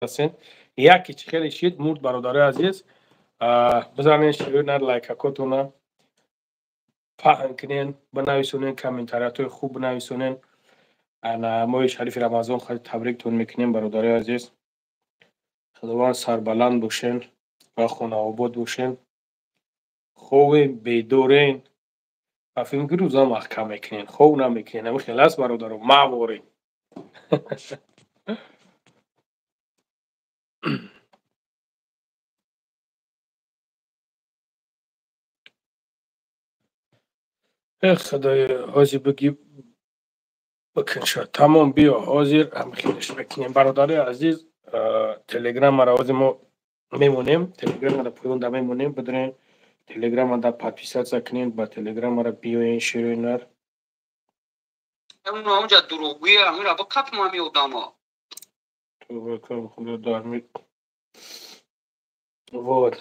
Ҳастен. Яке чӣ хеле шид мурд, бародарои азиз. Бизанен широи нар, лайкакотона паҳн кунен, бинависонен, комментариятҳои хуб бинависонен. Ана моҳи шарифи Рамазон хеле табриктон мекунем, бародарои азиз. Худованд сарбаланд бошен ва хонаобод бошен. Ховен, бедорен. Ба филм ки рӯза маҳкам мекунен, хов намекунен. Ҳамин хел аст, бародаро, маворен. Эх, худоё, ҳозир бигӣ бикун шуд. Тамом, биё, ҳозир ҳамхелеш мекунем. Бародарои азиз, телеграммаро ҳозир мо мемонем, телеграммаро поёнда мемонем, бидурен телеграммада подписаться кунед, ба телеграммаро биёен широи нар. Онҷа дурӯғгӯя, амира бикапм ҳами одамо. Тавба кунам, худо дарми. Вот.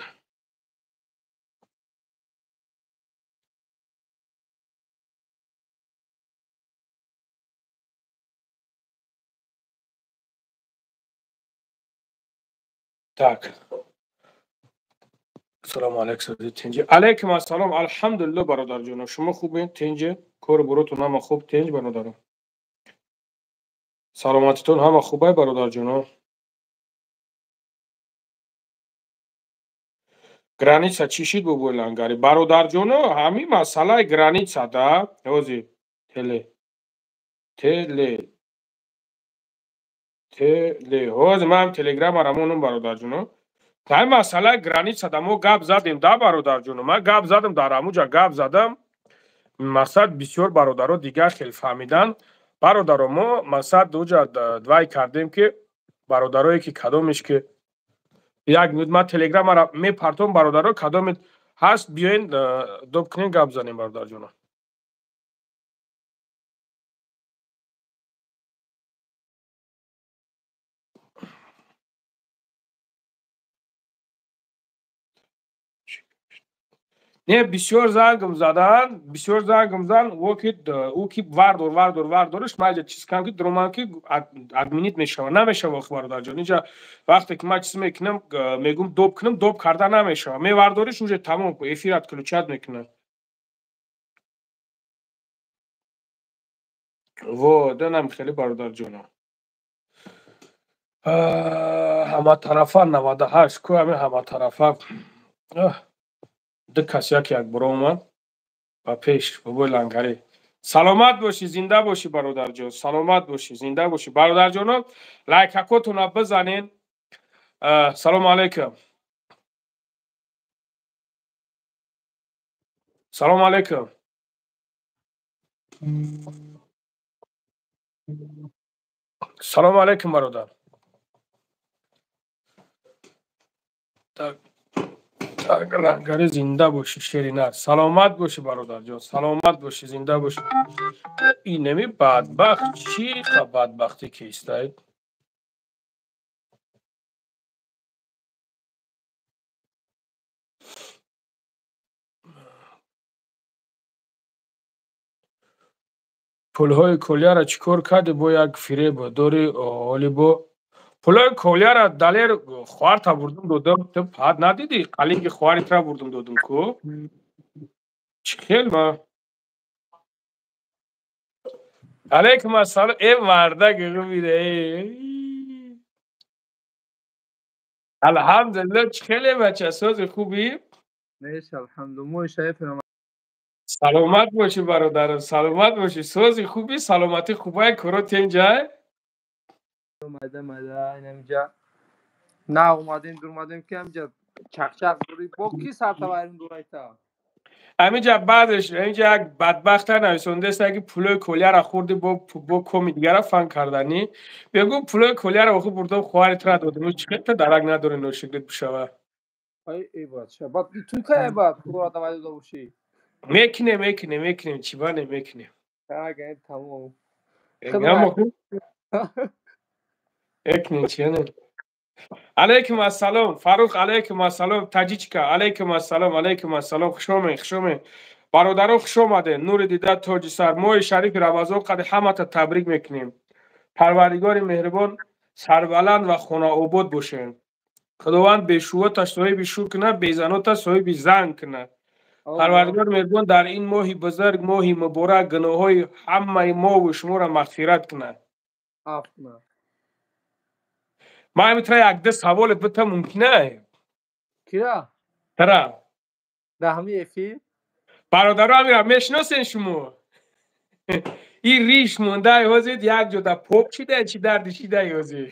Так. Салому алейкум, тинҷи. Алейкум ассалом, алҳамдулилло, бародарҷоно. Шумо хубед, тинҷи? Кору боротон ҳама хуб, тинҷ, бародаро? Саломатитон ҳама хубай, бародарҷоно? Граница чӣ шид, бобои Лангари? Бародарҷоно, ҳамин масъалаи граница да, ҳозир теле теле теле ҳозир ман телеграммаро монум, бародарҷоно. Ҳамин масъалаи граница да мо гап задем да, бародарҷоно. Ман гап задам, дар ҳамуҷа гап задам. Мақсад, бисёр бародаро дигар хел фаҳмидан. Бародаро, мо мақсад уҷа вай кардем, ки бародарое ки кадомеш ки як минут, ман телеграммаро мепартом, бародаро, кадоме ҳаст, биёен доб кунем, гап занем, бародарҷоно. Не, бисёр зангм задан, бисёр зангм зан, ӯ ки вардор, вардор, вардориш, ман иҷа чиз кардам, ки дурумам, ки админит мешава, намешава охи, бародарҷон. Инҷа вақте ки ман чиз мекунам, мегӯм доб кунам, доб карда намешава. Мевардориш, уже тамом, эфир отключать мекунад. Во, данам хеле, бародарҷоно. Ҳаматарафа 98 ку, ҳамин ҳаматарафа. Ду кас як як буро омад ба пеш. Бобои Лангарӣ, саломат бошӣ, зинда бошӣ, бародарҷон, саломат бошӣ, зинда бошӣ. Бародарҷоно, лайкакотона бизанен. Салому алайкум, салому алайкум, салому алайкум, бародар. Так, Лангари, зинда бошӣ, шеринар, саломат бошӣ, бародарҷон, саломат бошӣ, зинда бошӣ. Инами бадбахт чӣ қа бадбахтӣ кистай? Пулҳои колияро чӣ кор кардӣ? Бо як фиреб дори ҳоли бо пулҳои колияро далер хоҳарта бурдум додам. Ту пад надидӣ? Қалинги хоҳаритра бурдум додум ку. Чӣ хел ма? Алейкум ассалом, э мардак мире. Алҳамдулилло, чӣ хеле, бача, сози хубӣ? Меш, алҳамдулилло, моҳи шарифи Саломат бошӣ, бародарам, саломат бошӣ. Сози хубӣ, саломатӣ хубай, коро тенҷай? Майда майда, инамҷа на омадем, дурмадем, ки ҳамҷа чақчақ дорӣ, бо ки сартавайрон дорайта? Ҳаминҷа баъдеш ҳаминҷа як бадбахта нависондааст, ки пулои колияро хӯрдӣ, бо коми дигара фан карданӣ. Бегӯ, пулои колияро охи бурдам, хоҳари тура додам. Чӣ хел та дарак надорӣ, ношукрит бишава. Ай, эй бача, баъд ту кай баъд пулоро давай дода бошӣ? Мекунем, мекунем, мекунем, чӣ ба не мекунем. Так, тамом. Мекунем, чӣ не. Алейкум ассалом, Фарух, алейкум ассалом, таҷичка, алейкум ассалом, алейкум ассалом, хуш омед, хуш омед. Бародаро, хуш омадед, нури дида, тоҷи сар, моҳи шарифи Рамазон қади ҳамата табрик мекунем. Парвардигори меҳрибон Сарбаланд ва хонаобод бошед. Худованд бешувота соҳиби шу кунад, безанота соҳиби зан кунад. Парвардигор меҳрубон дар ин моҳи бузург, моҳи муборак, гуноҳҳои ҳамаи мову шуморо мағфират кунад. Ман ҳамин тра якду саволе бита мумкина? Кира? Тра. Дар ҳамин эфир? Бародаро, ҳамира мешиносен шумо? Ин риш монда ҳозир як ҷода поп чида, чи дарди чида ҳозир?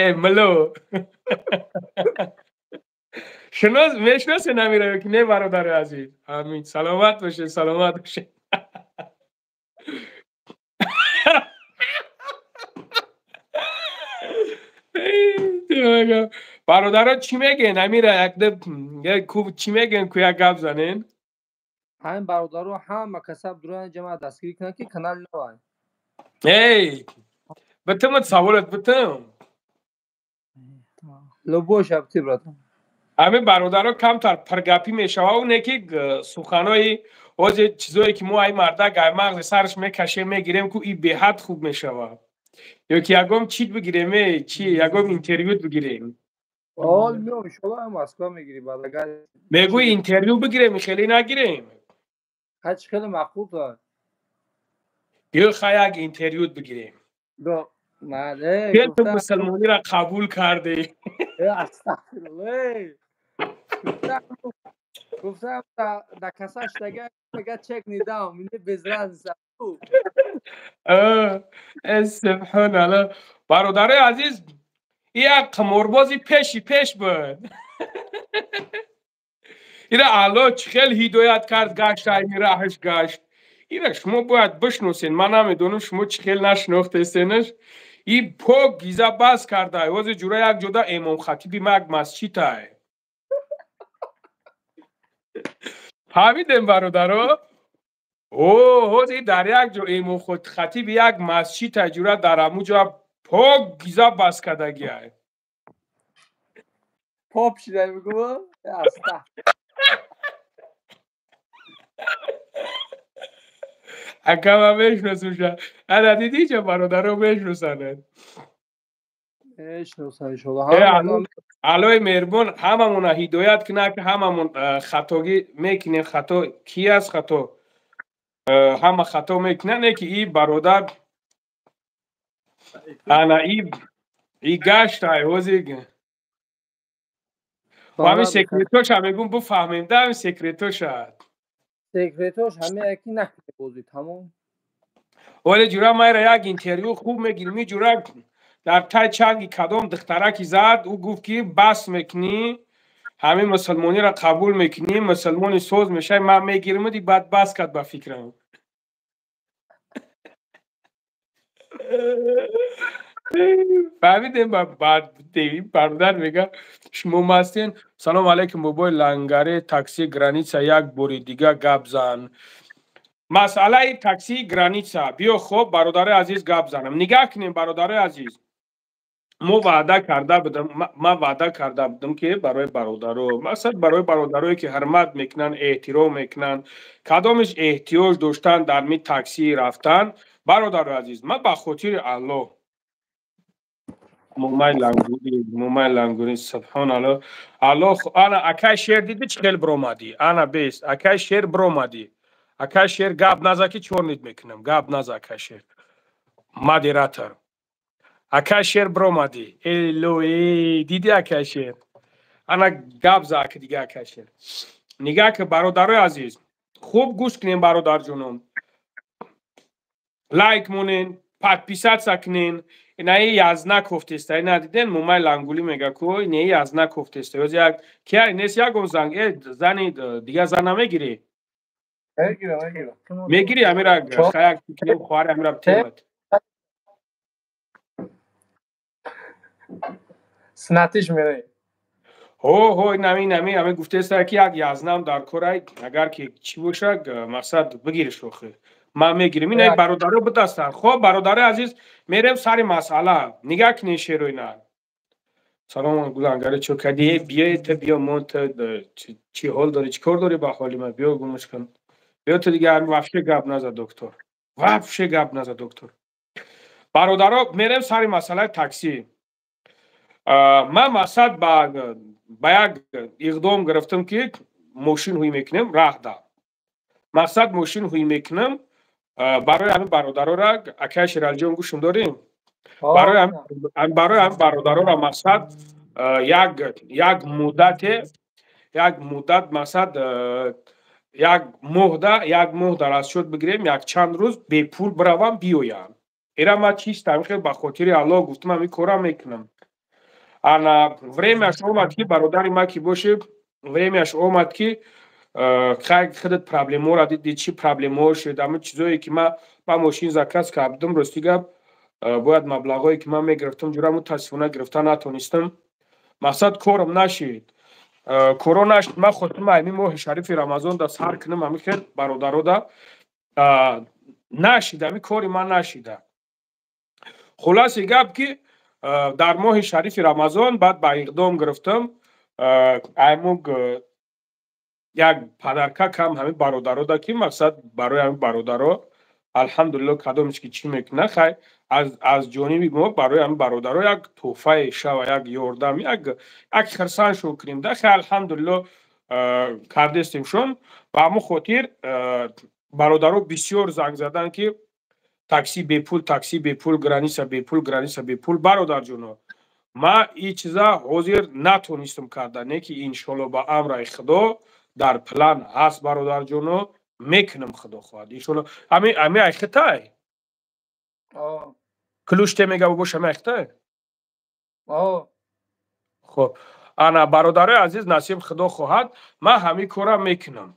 Э, мило. Шинос мешиносен ҳамира ё ки не, бародари азиз? Амин. Саломат бошед, саломат бошед. Бародаро, чӣ мегӯен? Амира якда чӣ мегӯен, ку як гап занен? Ҳамин бародаро ҳама касаб дурани ҷамоа дастгирӣ кунанд, ки канали навай. Эй, битимат саволат битим. Любой шабти, братан. Ҳамин бародаро камтар пиргапӣ мешава, не ки суханои ҳозир чизое ки мо ай мардак ай мағзи сараш мекашем, мегирем, ку и беҳад хуб мешава. Ё ки ягон чит бигирем, э, чи ягон интервю бигирем. Ол миём, иншолло, Москва мегирӣ баъд агар. Мегӯи интервю бигирем, хеле нагирем. Ҳач хеле маъқул та. Биё, ха, як интервю бигирем. Ту мусулмониро қабул кардӣ. Астағфирулло. Гуфтам да касаш дага мега чек не дам, мне без разницы. Субҳоналло. Бародарои азиз, як қиморбози пеши пеш буд. Ира Алло чӣ хел ҳидоят кард, гашт, айни раҳаш гашт. Ира шумо бояд бишносен. Ман намедонам, шумо чӣ хел нашинохтестенаш. И пок гиза бас карда. Ҳозир ҷура як ҷода имомхатиби мак масҷидай. Фаҳмидем, бародаро? О, ҳозир дар як ҷо имомхатиби як масҷидай, ҷура дар ҳамун ҷо пок гиза бас кардагиай. Поп шидай мегӯ? Аста. Ака, ман мешиносумша. Ана, дидӣ, ча бародаро мешиносанад. Мешиносам, иншолло. Аллои меҳрубон ҳамамона ҳидоят кунад, ки ҳамамон хатогӣ мекунем. Хато ки аст хато? Ҳама хато мекунад, не ки и бародар ана и гаштай ҳозир. Ҳамин секретоша мегӯм, бифаҳмем да ҳамин секретоша. Секретош ҳамин яки накунӣ бозӣ, тамом. Оле ҷура майра як интервю хуб мегирим. И ҷура дар тай чанги кадом духтараки зад, ӯ гуфт, ки бас мекунӣ, ҳамин мусулмониро қабул мекунӣ, мусулмони соз мешавӣ, ман мегиримуди, баъд бас кард, ба фикрам. Фаҳмидем? Баъд бародар мега, шумо мастен. Салом алейкум, бобои лангаре, такси граница як бори дига гап зан. Масъалаи таксии граница биё. Хоб, бародарои азиз, гап занам. Нигаҳ кунем, бародарои азиз, мо ваъда карда будам, ман ваъда карда будам, ки барои бародаро, масалан барои бародарое ки ҳурмат мекунанд, эҳтиром мекунанд, кадомеш эҳтиёҷ доштан дар ми таксӣ рафтан, бародарои азиз, ман ба хотири Аллоҳ, момай лангури, момай лангури, субҳоналло, Аллоҳ. Ана, акай шер, диди, чӣ хел биромадӣ? Ана бест, акай шер, биромадӣ. Акай шер, гап наза, ки чорнит мекунам. Гап наза, акай шер, модератор. Акай шер, биромадӣ. Элои, диди, акай шер, ана гап за ака дига. Акай шер, нигаҳ ки, бародарои азиз, хуб гӯш кунем. Бародарҷонон, лайк монен, подписаться кунен. Инаи язна кофтеста, ина диден, мумай лангулӣ мега ку, инаи язна кофтеста. Ёз як кия нес, ягон занг э зани дига зан намегирӣ? Мегирӣ? Амира хаяк кунем, хоҳари амира темат. Сунатиш мере. Ҳо, ҳо, нами нами ами гуфтеста, ки як язнам дар корай, агар ки чӣ боша, мақсад бигириш. Охир ман мегирим ина, бародаро бидастанд. Хоб, бародарои азиз, мерем сари масъала. Нигаҳ кунед, шероина. Салом, гулангари, чо кардӣ? Биё, та биё, мо та чӣ ҳол дорӣ, чӣ кор дорӣ ба ҳоли ман? Биё, гумш кун, биё. Ту дига вообще гап наза, доктор, вообще гап наза, доктор. Бародаро, мерем сари масъалаи таксӣ. Ман мақсад ба як иқдом гирифтам, ки мошин ҳуй мекунем раҳда. Мақсад мошин ҳуй мекунам барои ҳамин бародарора. Акай Шералиҷон, гӯшм дорем? Барои ҳамин бародарора мақсад як муддате, як муддат, мақсад як моҳда, як моҳ дар расчёт бигирем, якчанд рӯз бепул биравам, биёям. Ира ман чист, ҳамин ба хотири Аллоҳ гуфтам, ҳамин кора мекунам. Ана времяш омад, ки бародари ман ки бошӣ, времяш омад, ки хай худат проблемаро дидӣ, чӣ проблемаҳо шуд. Ҳамин чизое ки ман мошин заказ кардам, рости гап, бояд маблағҳое ки ман мегирифтам, ҷура мутаассифона гирифта натонистам. Мақсад корам нашид, коро нашид. Ман хостам ҳамин моҳи шарифи Рамазон да сар кунам, ҳамин хел бародарода нашид, ҳамин кори ман нашида. Хулоси гап, ки дар моҳи шарифи Рамазон баъд ба иқдом гирифтам, аймуг як подарка кам ҳамин бародарода, ки мақсад барои ҳамин бародаро, алҳамдулилло, кадомеш ки чӣ мекуна, хай аз ҷониби мо барои ҳамин бародаро як тӯҳфае шава, як ёрдам, як хирсандшон кунем да. Хай, алҳамдулилло, кардестемшон. Ба ҳамон хотир бародаро бисёр занг задан, ки такси бепул, такси бепул, граница бепул, граница бепул. Бародарҷоно, ман ин чиза ҳозир натонистам карда, не ки иншолло ба амраи Худо дар план ҳаст, бародарҷоно, мекунам, Худо хоҳад, иншолло. Ами айхитай ключ те мега бош, ами айхитай. Хоб, ана, бародарои азиз, насиб, Худо хоҳад, ман ҳамин кора мекунам.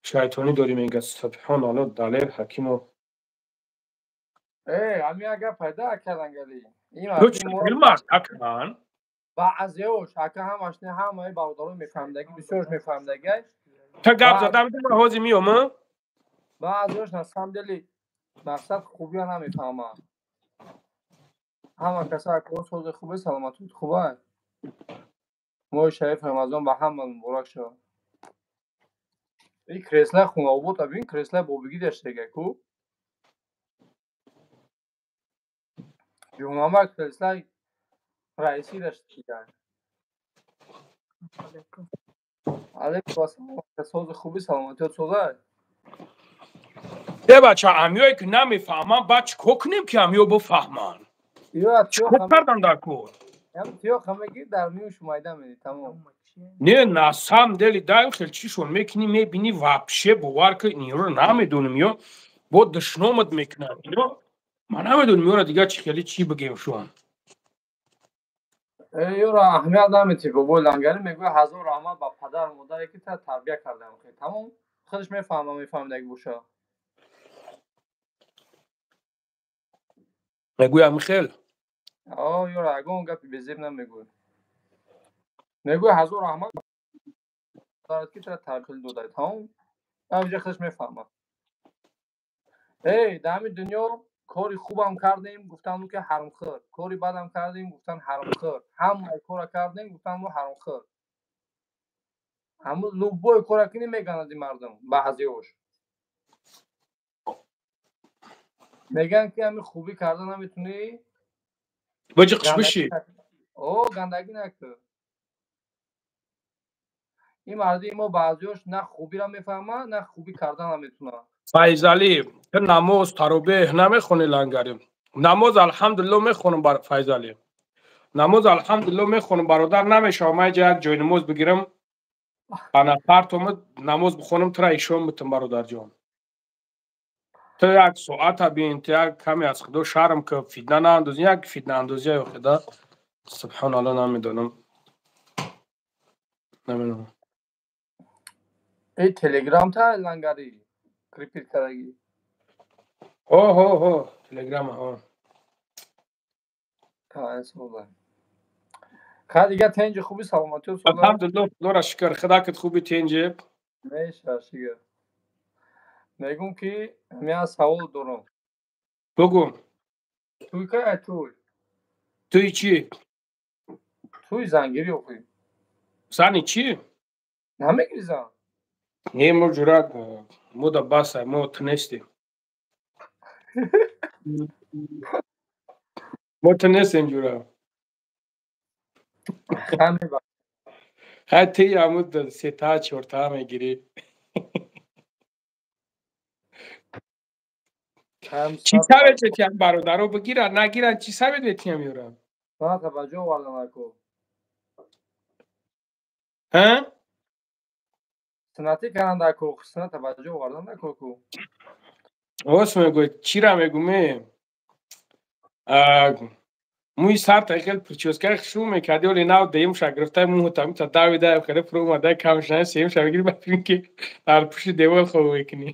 Шайтонӣ дорӣ мега, субҳоналло, Далер Ҳакимов. Ами агар пайда кардангалӣ. Акан. Баъзеош, ака, ҳамаш не, ҳамаи бародаро мефаҳмидаги, бисёрш мефаҳмидаги. Та гап задам, ҳозир меём. Баъзеош на самом деле мақсад хубия намефаҳманд. Ҳама каса акро сози хубе, саломатият хуба. Моҳи шариф Рамазон ба ҳама муборак шавад. И креслаи хунаобод бин, креслаи бобигӣ даштега ку. Ҷумъама креслаи раисӣ даштега. Алейкум ассалом, сози хуби, саломатият созай. Э бача, амиёе ки намефаҳманд, баъд чӣ кор кунем, ки амиё бифаҳманд? Чӣ кор кардан дар кор? Дар миён шумайда меди, тамом. Не, на самом деле даем хел чишон мекунӣ, мебинӣ, вообще бовар ки инро намедонем, ё бо душномат мекунанд. Ино ман намедонем, ёра дигар чӣ хели чӣ бигем шон. Ёра аҳамият наметӣ, бобои Лангарӣ мегӯяд: ҳазор раҳмат ба падару модаре, ки та тарбия кардам. Тамом, худаш мефаҳма, мефаҳмидаги боша. Мегӯям хел. Ёра ягон гапи безеб намегӯяд. Мегӯяд: ҳазор раҳмат, ки тра тарбия додай. Тамом, ҳаминҷа худаш мефаҳмад. Эй, дар ҳамин дунё кори хубам кардем, гуфтанд, ки ҳаромхӯр, кори бадам кардем, гуфтанд ҳаромхӯр, ҳамаи кора кардем, гуфтанд мо ҳаромхӯр. Ҳамун любой кора кунӣ, меганад ин мардум. Баъзеош мегӯянд, ки ҳамин хубӣ карда наметунӣ, баҷиқш биши. О, гандагӣ накун. Ин мардуми мо баъзеош на хубиро мефаҳманд, на хубӣ карда наметунанд. Файзалӣ, ту намоз таробеҳ намехонӣ, Лангарӣ? Намоз, алҳамдулилло, мехонам, Файзалӣ. Намоз, алҳамдулилло, мехонам, бародар. Намешавам, ман як ҷои намоз бигирам, ана партома намоз бихонам, тура ишон битам, бародарҷон. Ту як соата бин, ту як каме аз Худо шарм ки, фитна наандозӣ, як фитнаандозия ёхида. Субҳоналло, намедонам, намедонам. Эй, Телеграм та, Лангари, крипит кардагӣ? Ҳо, ҳо, ҳо, Телеграма, ҳо. Ха, дига тенҷи, хуби, саломатиё? Алҳамдулилло, Худоро шукр. Худакат хуби, тенҷи? Меша, шукр. Мегӯм, ки ман савол дорам. Бугӯ. Туй кай, туй? Туи чӣ? Туй зангирӣ охи. Зани чӣ? Намегири зан? Не, мо ҷурат, мо да баса, мо ту нестем. Мо ту нестем ҷура. Хай ти амуд сета чорта мегирӣ. Чӣ сабет метиҳам бародаро бигиранд нагиранд чӣ сабет метиҳам ёрам? Сната ба ҷо овардан ако. Ҳа? Суннатӣ каранд ако, сунната ба ҷо овардан ако ку. Ос мегӯ чира мегӯме? Мӯи сарта хел прическа хушрӯ мекарди, оли нав деюмша гирифта мӯҳута мита давида хеле фурӯ омада камшана сеюмша мегири ба фикр ки дар пушти девол хоб мекунӣ.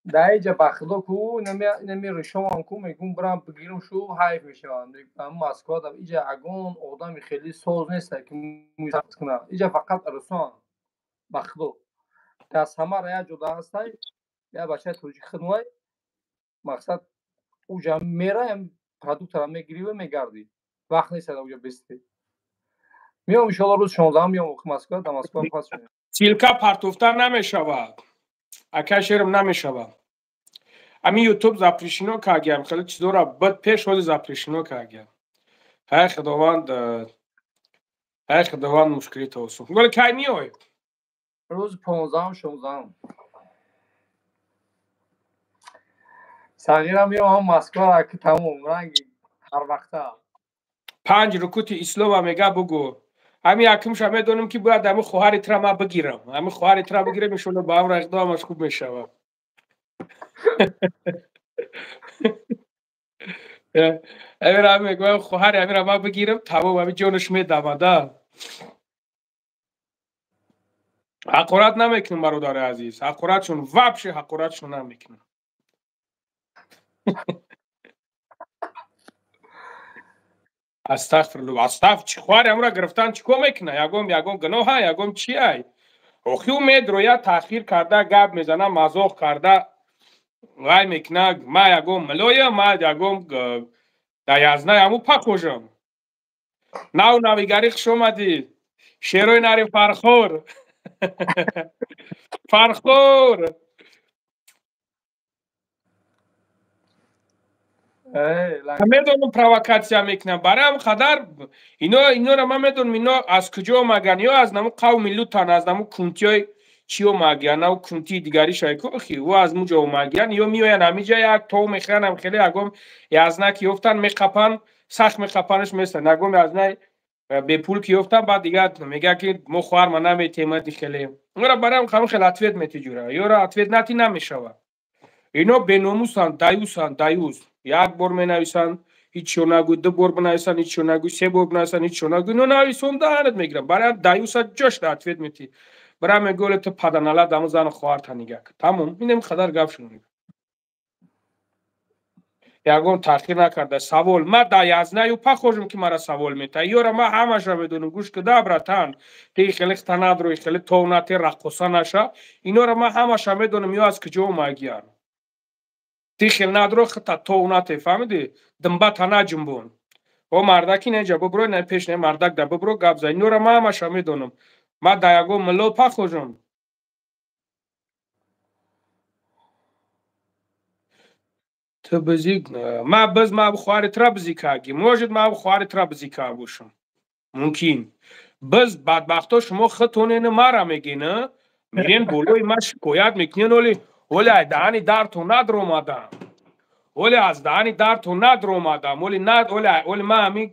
Дар иҷа ба худо ку инами ришомам ку мегӯм бирам бигирам шу ҳайф мешавам. Москва да иҷа ягон одами хеле соз нест ки мӯи сар кунад. Иҷа фақат русон ба худо. Дар Самара як ҷода ҳастай, як бачаи тоҷик хидмай мақсад уҷа мераям продуктара мегирӣ ва мегардӣ. Вақт нест уҷа бистӣ. Меом иншоалло рӯзи 16 меом Москва, дар Москва пас шудем. Силка партофта намешавад. Ака шерм намешавад. Ами ютуб запрещено кардиам, хеле чизора бад пеш ҳози запрещено кардиам. Ҳай худованд, ҳай худованд мушкили тавсуф. Вале кай меой? Рӯзи 15 16. Сағирам меом Москва ки тамом ранги ҳар вақта. 5 рукути ислома мега бугу. Ами якумша медонем ки бояд ами хоҳари тра ма бигирам. Ами хоҳари тра бигирам иншоалло ба амра иқдомаш хуб мешавад. Амира мегӯям хоҳари амира ма бигирам тамом ами ҷонаш медамада. Ҳақорат намекунам бародари азиз. Ҳақоратшон вообще ҳақоратшон намекунам. Астағфируллоҳ, астағфир чӣ хоҳари амра гирифтан чӣ кор мекуна? Ягон ягон гуноҳа, ягон чи ай? Охи ӯ медроя таъхир карда гап мезана, мазоқ карда вай мекуна, ма ягон милоя, ма ягон дар язнаи ҳаму пахожам. Нав навигарӣ хуш омадӣ. Шерои нари Фархор. Фархор. Медонам провокатсия мекунам. Барои ҳам қадар инора ман медонам ино аз куҷо омаган, ё аз наму қавми лутан, аз наму кунтиёи чӣ омагиян, нав кунтии дигари шайко, охи, ӯ аз муҷо омагиян, ё меоян ҳамиҷа як тов мехӯранд, ҳам хеле ягон язнак ёфтан, меқапан, сахт меқапанаш местан, ягон язнай бепул ки ёфтан, баъд дигар мегӯяд ки мо хоҳарма наметем, ади хеле. Ёра барои ҳам хеле ответ метиҷура, ёра ответ натӣ намешавад. Ино беномусанд, даюсанд, даюс. Як бор менависанд, ҳичо нагӯй, ду бор бинависанд, ҳичо нагӯй, се бор бинависанд, ҳичо нагӯй. Ино нависон даҳанат мегиранд. Барои даюса ҷошта ответ метӣ. Барои мегӯяд, ту паданалат даму зану хоҳарта нигаҳ кун. Тамом, инем қадар гап шуд. Ягон таъхир накарда. Савол. Ма дар язнаю пахожам ки мара савол мета. Ёра ма ҳамаша медонам. Гӯш куда, братан. Ти хеле хтанадро, хеле тов нате, раққоса наша. Инора ма ҳамаша медонам, ё аз куҷо омагиян. Ти хел надро хта тов нате, фаҳмидӣ? Димбата наҷунбон. О мардаки неҷа бубро, не пеш не мардак да бубро гап зад. Инора ма ҳамаша медонам. Ма дар ягон милло пахожам. Ту бизӣ, ма биз ма хоҳари тра бизӣ кардӣ. Может ма хоҳари тра бизӣ кард бошам. Мумкин. Биз бадбахто шумо худтонен мара мегин, мирен болои ма шикоят мекунен, оли оли аз даҳани дартон надромадам. Оли аз даҳани дартон надромадам. Оли над оли оли ма ҳамин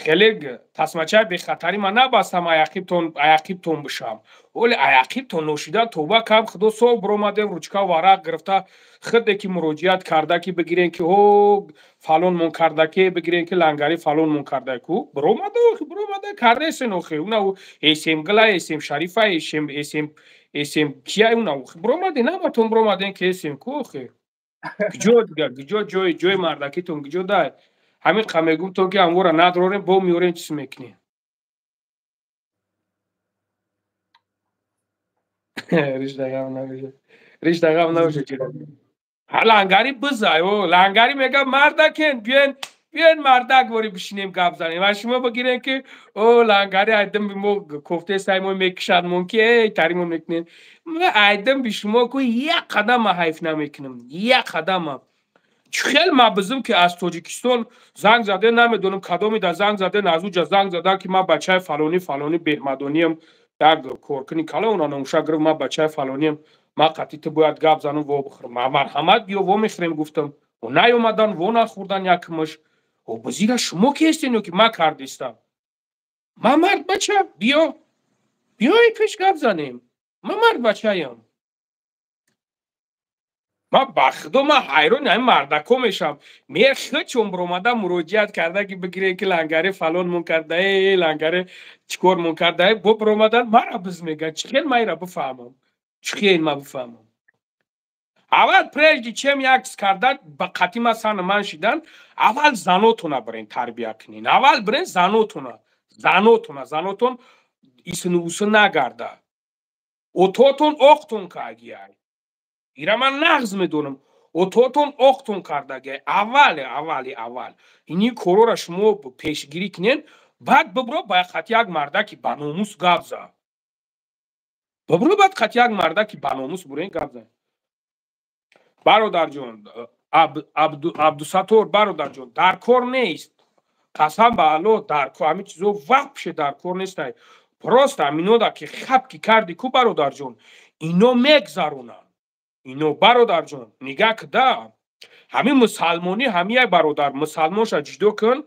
хеле тасмачаи бехатарӣ ма набастам аяқибтон бишам. Оли аяқибтон ношида тоба кам худо сов биромадем ручка варақ гирифта худе ки муроҷиат карда ки бигирен ки ҳо фалон мон карда ки бигирен ки лангари фалон мон карда ку биромада охи биромада кардесен охи уна эсем гила эсем шарифа эсем эсем эсем кия уна охи биромаде наматон биромаден ки эсем ку охи куҷо дига куҷо ҷои ҷои мардакитон куҷо дай ҳамин қа мегӯм то ки амвора надрорем бо меорем чиз мекунем. Риш дағам набошад. Лангари бизай, о лангари мега мардакен, биёен Биёед, мардак вори бишинем, гап занем. Ва шумо бигирем, ки о лангари айдим мо кофтесай, мо мекушад мон, ки эй таримон мекунем. Айдим би шумо ку як қадама ҳайф намекунам, як қадама. Хел ма бизим, ки аз Тоҷикистон занг заде, намедонам кадомида занг заде, аз уҷа занг задан, ки ман бачаи фалонӣ, фалонӣ беҳмадониям, як коркуни калона номуша гирифт: «Ман бачаи фалониям, ман қатъи ту бояд гап занам, во бихӯрам». «Марҳамат, биё, во мехӯрем», гуфтам. Наёмадан, во нахӯрдан. Якмаш бизира шумо ки ҳестен ё ки ман кардистам? Ман мард бача, биё, биёи пеш, гап занем. Ман мард бачаям. Ман ба худо, ман ҳайрони ҳамин мардако мешавам. Мехчон биромада муроҷиат карда, ки бигирем, ки лангаре фалон мон карда, э лангаре чӣ кор мон карда, бо биромадан мара биз мегӯяд. Чӣ хел ман ира бифаҳмам? Чӣ хел ман бифаҳмам? Аввал, прежде чем як кардан ба қатъи ма сана ман шидан, аввал занотона бирен тарбия кунен. Аввал бирен занотона, занотона, занотон исну усу нагарда, ототон охтон кагияй. Ира ман нағз медонам, ототон охтон кардагиай. Аввале, аввали аввал ини корора шумо пешгирӣ кунен, баъд бибро ба қати як мардаки баномус гап за. Бибро, баъд қати як мардаки баномус бурен гап за. Бародарҷон Абдусатор, бародарҷон, дар кор нест, қасам ба Аллоҳ, дар ҳамин чизо вообще дар кор нестай. Просто ҳаминода ки хап ки карди ку, бародарҷон, ино мегзаронанд ино. Бародарҷон, нигаҳ куда, ҳамин мусалмонӣ ҳамияй, бародар. Мусалмонша ҷудо кун,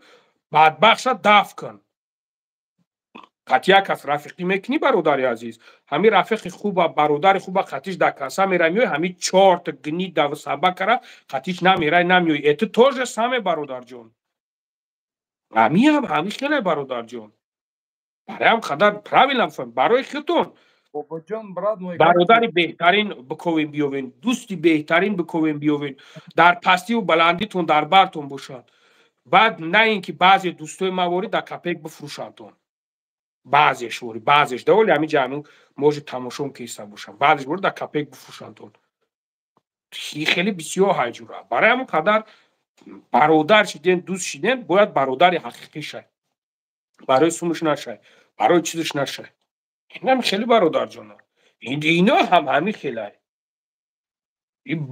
бадбахша даф кун. Қатъи як кас рафиқӣ мекунӣ, бародари азиз, ҳамин рафиқи хуба, бародари хуба, қатиш дар каса мерай, меои, ҳамин чорта гнида собакара қатиш намерай, намеои. Это то же самое, бародарҷон, ҳамиам ҳами хеле, бародарҷон. Барои қадар правильно фаҳм, барои худтон бародари беҳтарин биковен биёвен, дӯсти беҳтарин биковен биёвен, дар пастиву баландитон дар бартон бошад. Баъд на ин ки баъзе дӯстои маворӣ дар копейк бифурӯшандтон. Баъзеш вори, баъзеш даволи ҳамин ҷамъ може тамошом киста бошам, баъзеш вори дар копейк бифурӯшандтон. Хеле бисёр ҳайҷура. Барои ҳамон қадар бародар шиден, дӯст шиден, бояд бародари ҳақиқӣ шай, барои сумуш нашай, барои чизаш нашай. Инам хеле, бародарҷоно, ино ҳам ҳамин хелай.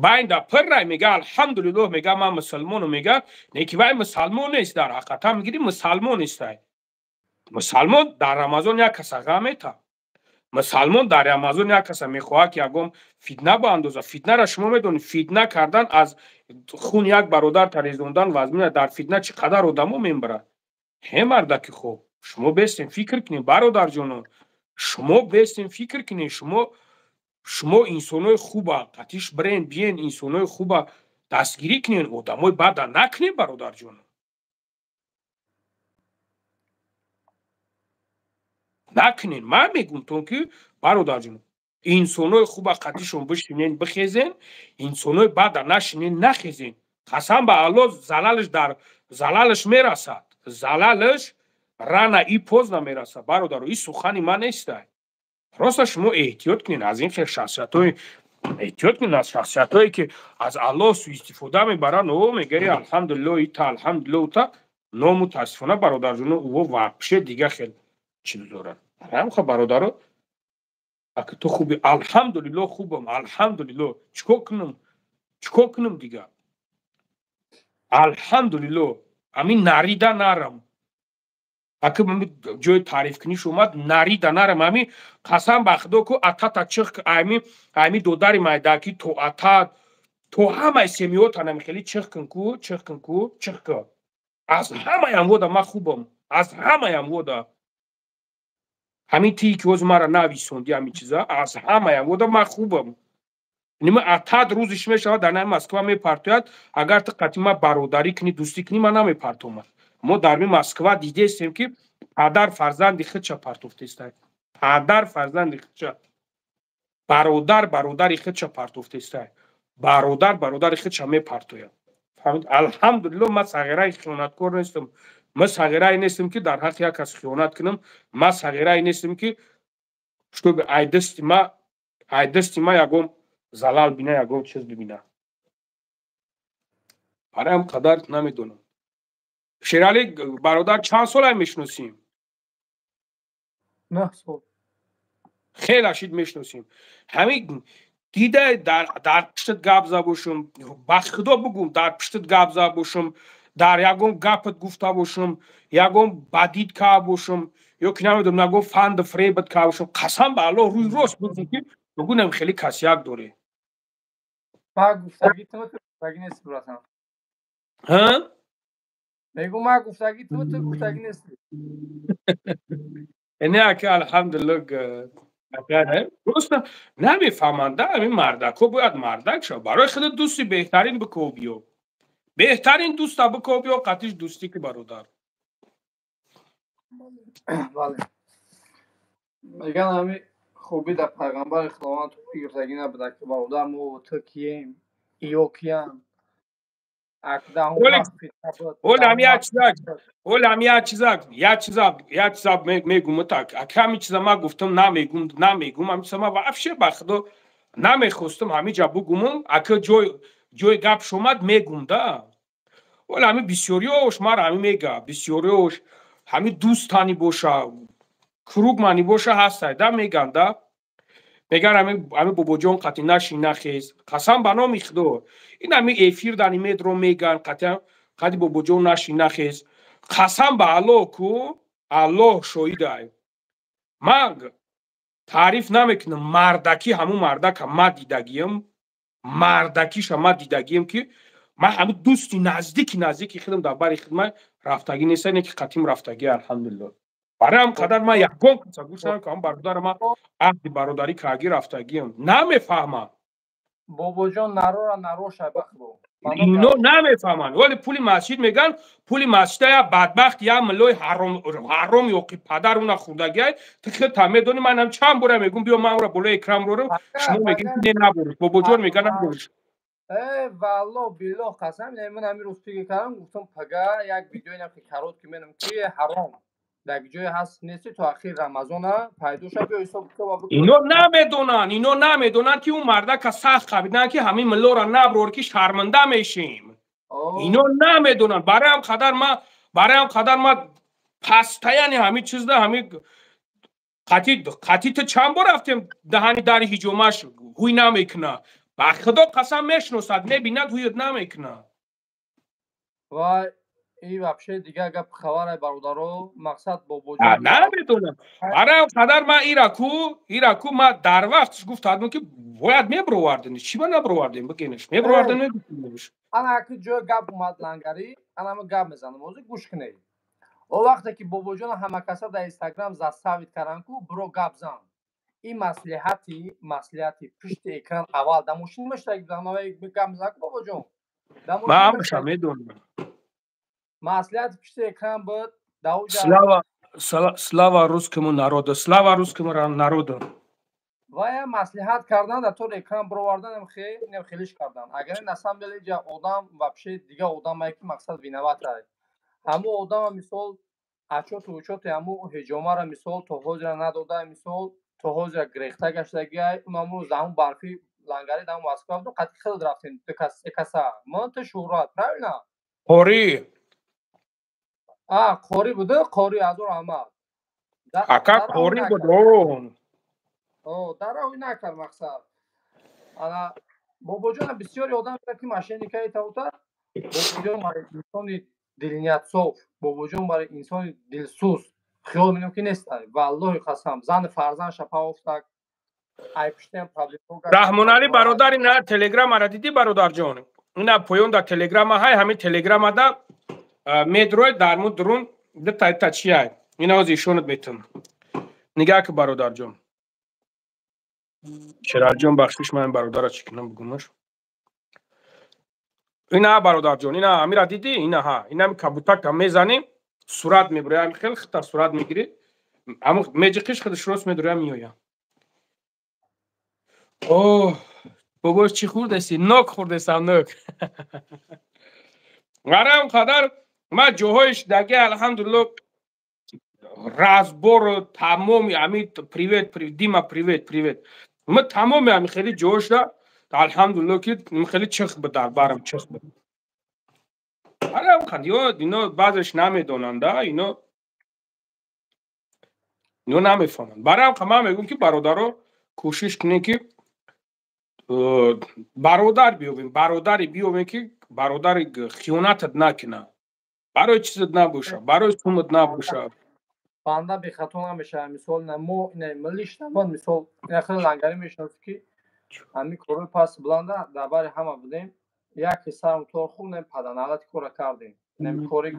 Байнда пиррай мега: «Алҳамдулиллоҳ», мега, «ман мусалмону», мега, не ки вай мусалмон нест. Дар ҳақиқатан мегири, мусалмон нестай. Мусалмон дар Рамазон як каса ғам мета, мусалмон дар Рамазон як каса мехоҳад, ки ягон фитна баандоза. Фитнара шумо медонед, фитна кардан, аз хун як бародар тарезондан вазмина. Дар фитна чӣ қадар одамо мембарад. Ҳе мардаки хуб, шумо бестем фикр кунед, бародарҷонон, шумо бестем фикр кунед. Шумо инсонои хуба қатиш бирен, биен, инсонои хуба дастгирӣ кунед, одамои бада накунед, бародарҷонон, накунед. Ман мегумтон, ки бародарҷонон, инсонои хуба қатишон бишинен, бихезен, инсонои бада нашинен, нахезен. Қасам ба Аллоҳ, залалш дар залалш мерасад, залалш рано или поздно мерасад, бародаро. Ин сухани ман нестай. Просто шумо эҳтиёт кунед аз ин хел шахсиятҳои, эҳтиёт кунед аз шахсиятҳое, ки аз Аллоҳ суистифода мебаранд. О мегари: «Алҳамдулиллоҳ ита, алҳамдулиллоҳ ута». Но мутаассифона, бародарҷоно, ӯ вообще дига хел чиз дорад. Ҳамха, бародаро, ака, ту хуби? Алҳамдулиллоҳ, хубам, алҳамдулиллоҳ. Чикор кунам, чикор кунам дига? Алҳамдулиллоҳ. Ҳамин нарида нарам. Ака, ҷои таърифкуниш омад, нарида нарам. Ҳами қасам ба худо ку, атата чих, ами додари майдаки то ата, то ҳамаи семиётанам хеле чих кун ку, чих кун ку, чих кун. Аз ҳамаям вода ман хубам, аз ҳамаям вода. Ҳамин тие ки ҳозир мара нависонди ҳамин чиза, аз ҳамаям вода ман хубам. Нима атад рӯзиш мешавад, дар наи Москва мепартояд. Агар ту қатъи ман бародарӣ кунӣ, дӯстӣ кунӣ, ман намепартомад. Мо дар ми Москва дидестем, ки падар фарзанди худша партофтестай, падар фарзанди худша, бародар бародари худша партофтестай, бародар бародари худша мепартояд. Алҳамдулилло, ман сағираи хиёнаткор нестам. Ман сағирае нестам, ки дар ҳаққи як кас хиёнат кунам. Ман сағирае нестам, ки чтобы ай дасти ма ягон залал бина, ягон чиз бибина. Барои ҳам қадар намедонам. Шерали бародар, чанд солай мешиносем? 9 сол. Хеле шид мешиносем. Ҳамин дида дар пуштат гап зада бошам, ба худо бугум, дар пуштат гап зада бошам, дар ягон гапат гуфта бошам, ягон бадид карда бошам ё ки намедонам, ягон фанду фребат карда бошам, қасам ба Аллоҳ, рӯи рост бугум, ки бугунам хеле касяк дорӣ. Ма гуфтагӣ ту гуфтагӣ нести, братан. Ҳа? Мегӯ, ма гуфтагӣ ту гуфтагӣ нести. Не, ака, алҳамдулиллоҳ, просто намефаҳманд ҳамин мардакҳо. Бояд мардак шав, барои худат дӯсти беҳтарин биков, биё, беҳтарин дӯста биков, биё, қатиш дӯстӣ ки, бародар. Бале, меган ҳами хубӣ дар пайғамбари Худованд ту гирифтагӣ набуда, ки бародар, мо ту кием, иё киян. Олам як чизак, олам як чизак мегум так. Ҳами чиза ма гуфтам, намегум, намегум. Ҳами чиза ма вообще, ба худо, намехостум ҳамиҷа бугумум. Ака, ҷои гап шомад, мегум да. Ола ҳами бисёриёш мара ҳами мега, бисёриёш ҳами дӯстани боша, круг мани боша, ҳастай да, меган да, меган ҳами бобоҷон қати нашин, нахез. Қасам ба номи Худо, ин ҳами эфир дани медро меган, қати бобоҷон нашин, нахез. Қасам ба Аллоҳ ку, Аллоҳ шоҳидай, ман таъриф намекунам. Мардакӣ ҳамун мардака ма дидагиям, мардакиша ма дидагиям, ки ман ҳамун дӯсти наздики худам дар бари хидма рафтагӣ неста, не ки қатим рафтагӣ, алҳамдулиллоҳ. Барои ҳам қадар ман ягон каса гӯш намекунам. Бародара ман аҳди бародарӣ кардагӣ рафтагиам, намефаҳмам. Бобоҷон нарора нароша, ба худо. Ино намефаҳманд. Вале пули масҷид меган, пули масҷида я бадбахт, я миллои ҳаром ёқи падар уна хӯрдагиай. Ту худта медонӣ, манам чанд бора мегум, биё, ман ура болои экран бурорам, шумо мегӯед, не, набуриш, бобоҷон мега, набуриш. Э, валло биллоҳ, қасам, ман ҳамин рӯз фикр кардам, гуфтам, пага як видеои ки короткий менам, ки ҳаром дар ҷое ҳаст, нести, то ахири Рамазона пайдо шав, биё, ҳисоб китоб. Ино намедонанд, ино намедонанд, ки ӯ мардака сахт қабидан, ки ҳамин миллора наброр, ки шарманда мешем. Ино намедонанд. Барои ҳам қадар ма пастаяни ҳамин чизда, ҳамин қати ту чанд бор рафтем даҳани дари ҳиҷомаш, ҳуй намекуна. Ба худо қасам, мешиносад, мебинад, ҳуйят намекуна. Вай, и вообще дигар гап хабаре, бародаро, мақсад бобоҷон. Намедонам. Барои ҳам қадар ман ира ку ма дар вақтш гуфтадам, ки бояд мебировардем. Чӣ ба набировардем, бигенеш, мебировардем, мегуфтем. Ана аки ҷои гап омад лангарӣ, ана ма гап мезанам, ҳозир гӯш кунед. О вақте ки бобоҷона ҳамакаса дар Инстаграм заставить кардан ку биро гап зан, ин маслиҳати пушти экран аввал дар мошин мештаги гап мезанад ку бобоҷон. Ман ҳамаша медонам. Маслиҳати пушти экран буд. Слава, слава русскому народу, слава русскому народу! Вая маслиҳат кардан, дар тор экран бировардан, хелиш кардан. Агар на самом деле ҷа одам вообще дига одамае, ки мақсад виноват ай, ҳамун одама, мисол, отчёту учёти ҳамун ҳиҷомара, мисол, то ҳозира надода, мисол, то ҳозира грехта гаштагиай. Унаму ҳамун барфи лангари дар Москва буд, қати хелд рафтем, ду кас, се каса, ман, ту, Шӯҳрат, правильно? Қорӣ. А, қорӣ буда, қорӣ, ҳазор раҳмат. Ака, қорӣ буд. Дараҳои накард. Мақсад, ана бобоҷона бисёри одам ки мошенникаи тавта. Бобоҷон барои инсони дилниятсоф, бобоҷон барои инсони дилсӯз хиёл менам, ки нестай. Валлоҳи қасам, зани фарзанд шапаофтак. Раҳмоналӣ бародари, на телеграмара дидӣ, бародарҷон? Ина поён дар телеграма ҳай, ҳамин телеграмада медрой, дарму дурун дитайта чиай, ина ози ишонат метам. Нигаҳ ки, бародарҷон Шералҷон, бахшиш, ман бародара чӣ кунам, бугумаш. Ина, бародарҷон, ина амира дидӣ? Ина ҳа, инами кабутака мезанӣ, сурат мебурӣ, ами хел хита сурат мегирӣ, меҷиқиш, худаш рост медуря, меоя. О бобош, чӣ хӯрдеси? Нок хӯрдесам, нок. Арам қадар ман ҷоҳои шидаги, алҳамдулилло, разбор тамоми ами. Привет, Дима, привет, привет. Ма тамоми ами хеле ҷоҳошда, алҳамдулилло, ки хеле чих буд, дар барам чих буд. Ино баъзеш намедонанд, ино намефаҳманд. Барои ҳам ман мегӯям, ки бародаро, кӯшиш кунем, ки бародар биёбем, бародаре биёбем, ки бародари хиёнатат накунад, барои чизат набошад, барои сумат набошад. Банда бехато намешавад. Мисол, мо лично ман, мисол, хеле лангарӣ мешиносем, ки ҳамин корҳои паст буланда дар бари ҳама будем. Як ҳиссаам тор хуб нем паданалати кора кардем. Нем коре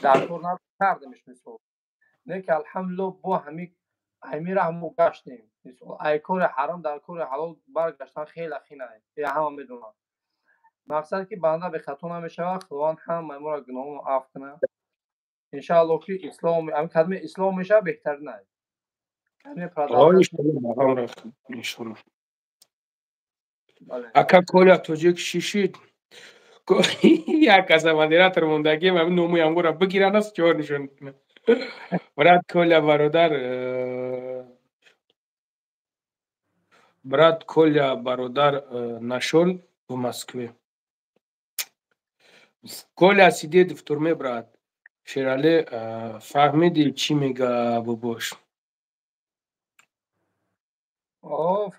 дар кор накардемш, мисол. Не ки, алҳамдулилло, бо ҳами ҳамира ҳамо гаштем. Мисол, ай кори ҳаром дар кори ҳалол баргаштан хеле хинае. Я ҳама медонанд. Мақсад, ки банда бехато намешавад, Худованд ҳамаи моро гуноҳоно афв кунад. Иншаалло, ки ислом, ҳамин калимаи ислом мешавад, беҳтарин ай. Иншоалло. Ака Коля тоҷик шишид. Як каса модератор мондагием, ҳамин номуи ҳамгора бигиранд, аст чор нишон кунад. Брат Коля, бародар, брат Коля, бародар нашёл в Москве. Коля сидит в тюрьме, брат. Шерале, фаҳмиди, чӣ мега бобош?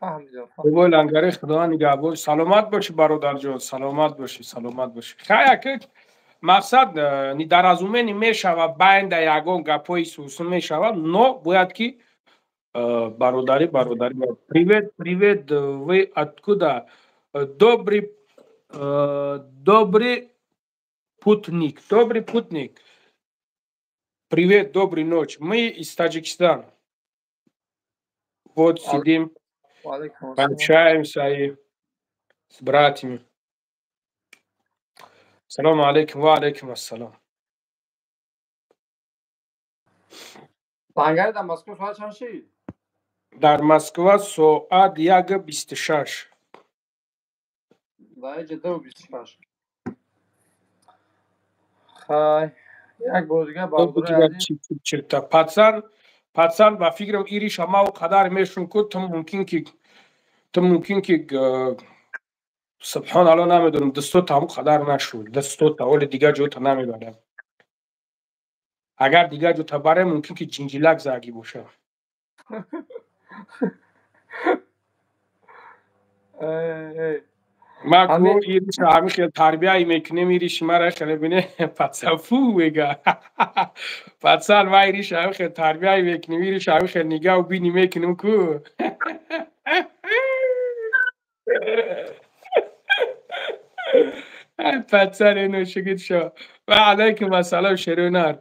Фаҳмидам. Бобои лангари, Худованд нигаҳбон. Саломат бошӣ, бародарҷон, саломат бошӣ, саломат бошӣ. Хай, ака, мақсад недоразумение мешавад, байнда ягон гапҳои сусун мешавад, но бояд ки бародарӣ, бародарӣ. Привет, привет, вы откуда? Добрый, добрый путник, добрый путник. Привет, добрый ночь. Мы из Таджикистана. Вот сидим, общаемся и с братьями. Салому алейкум, ва алейкум ассалом. Лангари, дар Москва соат чанд шид? Дар Москва соат 1:26. Дар иҷа 2:26. Хай, як бор дига, бародари азиз. Пацан, пацан, ба фикрам, ириша ма қадар мешун ку, ту мумкин ки, субҳон алло, намедонам, дастото ҳамун қадар нашуд, дастота оли дигар ҷота намебарам. Агар дигар ҷота барем, мумкин ки ҷинҷилак загӣ боша. Ма ку ириша ҳамин хел тарбияи мекунем, ириши мара хеле бине, пацан, фу мега. Пацан, ма ириша ҳамин хел тарбияи мекунем, ириша ҳамин хел нигаҳу бини мекунем ку. Пацан, ино шугит шо. Ва алайкум ассалом, шерунар.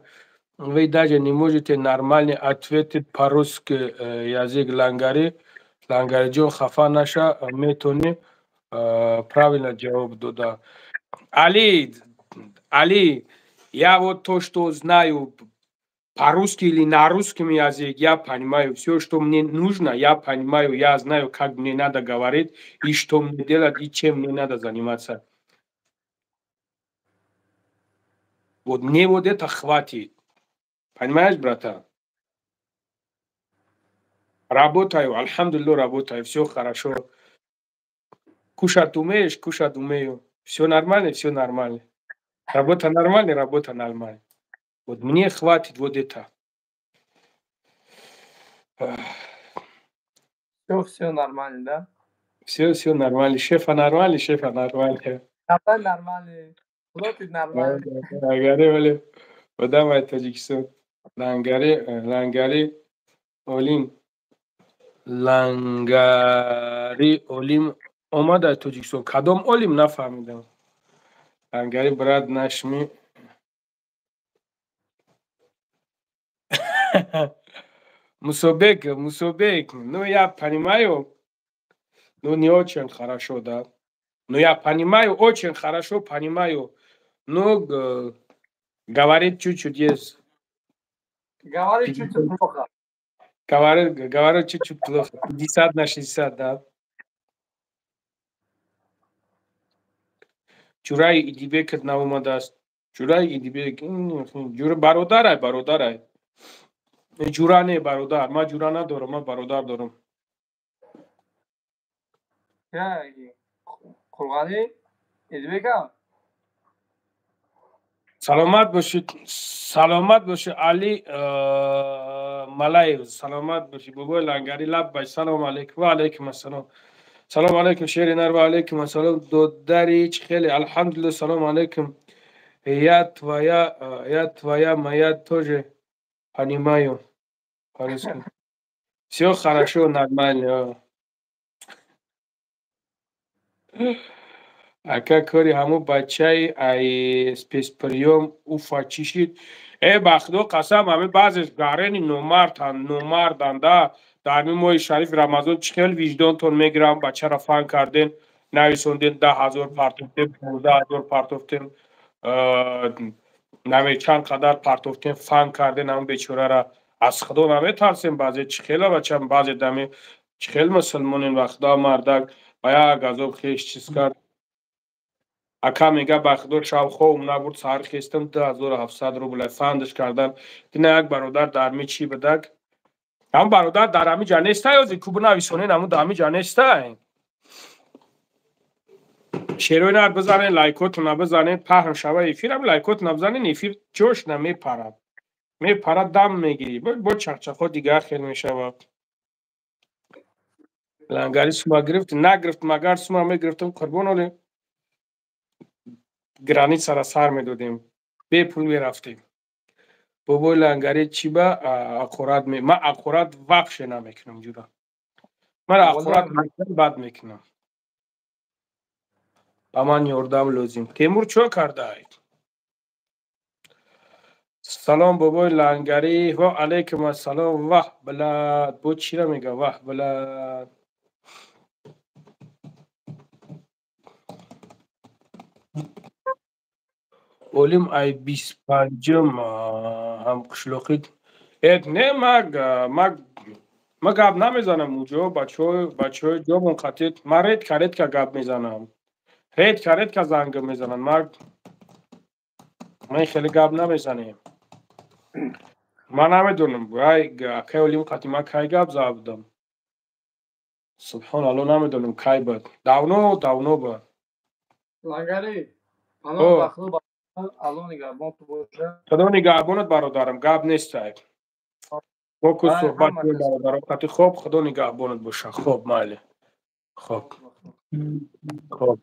Вы даже не можете нормально ответить по-русски язык лангари. Лангариҷон, хафа наша, метони правильно ҷавоб дода. Али, Али, я вот то, что знаю по-русски или на русском языке, я понимаю. Все, что мне нужно, я понимаю. Я знаю, как мне надо говорить, и что мне делать, и чем мне надо заниматься. Вот мне вот это хватит. Понимаешь, братан? Работаю, альхамдулиллах, работаю, все хорошо. Кушать умеешь, кушать умею. Все нормально, все нормально. Работа нормальная, работа нормальная. Вот мне хватит вот это. Все, все нормально, да? Все, все нормально. Шефа нормально, шефа нормально. Шефа нормально. Платит нормально. Лангари, вале. Одамай Тоҷикистон. Лангари, лангари, олим. Лангари олим омад аз Тоҷикистон. Кадом олим, нафаҳмидам. Лангари, брат нашми. Мусобек, Мусобек, ну, я понимаю, ну, не очень хорошо, да. Но я понимаю, очень хорошо понимаю. Но говорит чуть-чуть есть. Говорит чуть-чуть плохо. Говорит, говорит чуть-чуть плохо. 50 на 60, да. Ҷураи Идибекат наомадааст. Ҷураи Идибек, ҷура бародарай, бародарай. Ҷура не, бародар. Ман ҷура надорам, ман бародар дорам. Қурғани Идибека? Саломат бошед, саломат бошед, Али Малаев, саломат бошед. Бобои Лангари, лаббай, салом алейкум. Ва алейкум ассалом. Салом алейкум, шери нар, ва алейкум ассалом. Додари чӣ хеле, алҳамдулилла, салом алейкум. Я твоя, моя тоже понимаю. По-русски. Все хорошо, нормально. Ака, кори ҳамун бачаи ай спецприём Уфа чӣ шид? Э, ба худо қасам, ҳами баъзеш гарени номарданд, номарданд, да. Дар ҳамин моҳи шарифи Рамазон чӣ хел виҷдонтон мегирам, бачаро фан карден, нависонден, 10 000 партофтем, 15 000 партофтем, наме чанд қадар партофтем, фан карден ҳамун бечорара. Аз худо наметарсем баъзе, чӣ хела бача, баъзе дами чӣ хел мусулмонен, ба худо мардак ба як азоб хеш чиз кард. Ака мега, ба худо шав хобм набурд, саҳар хестам, 2700 рубл фандаш кардан. Дина як бародар дар ми чӣ будак, ҳамун бародар дар ҳами ҷа нестай, ози ку бинависонен, ҳамун дар ҳами ҷа нестай. Шерои нар бизанен, лайкотона бизанен, паҳн шава эфир, ҳам лайкотона бизанен, эфир ҷош намепарад, мепарад, дам мегирӣ, бо чахчахо дигар хел мешавад. Лангари сума гирифт, нагирифт, магар сума мегирифтам, қурбон, оле границара сар медодем, бепул мерафтем. Бобои Лангари, чӣ ба ақурат? Ман ақурат вообще намекунам, ҷура, ман ақурат бад мекунам, ба ман ёрдам лозим. Темур чо кардаед? Салом, бобои Лангари, ва алайкум ассалом. Ваҳ блад, бо чира мега, ваҳ блад. Олим ай 25-ум ҳамқишлоқӣ э не, ма гап намезанам уҷо, бачаҳои ҷомон қатид, ман редко редко гап мезанам, редко редко занг мезанам, ман хеле гап намезанем. Ман намедонам, ай акай Олим қати ман кай гап зада будам, субҳоналло, намедонам кай буд, давно давно буд. Лангари, паноҳ ба худо, Алло нигаҳбон ту боша. Худо нигаҳбонат, бародарам, гап нестай. Мо ку суҳбат кунем, бародарам қати. Хоб, худо нигаҳбонат боша. Хоб, майли. Хоб. Хоб.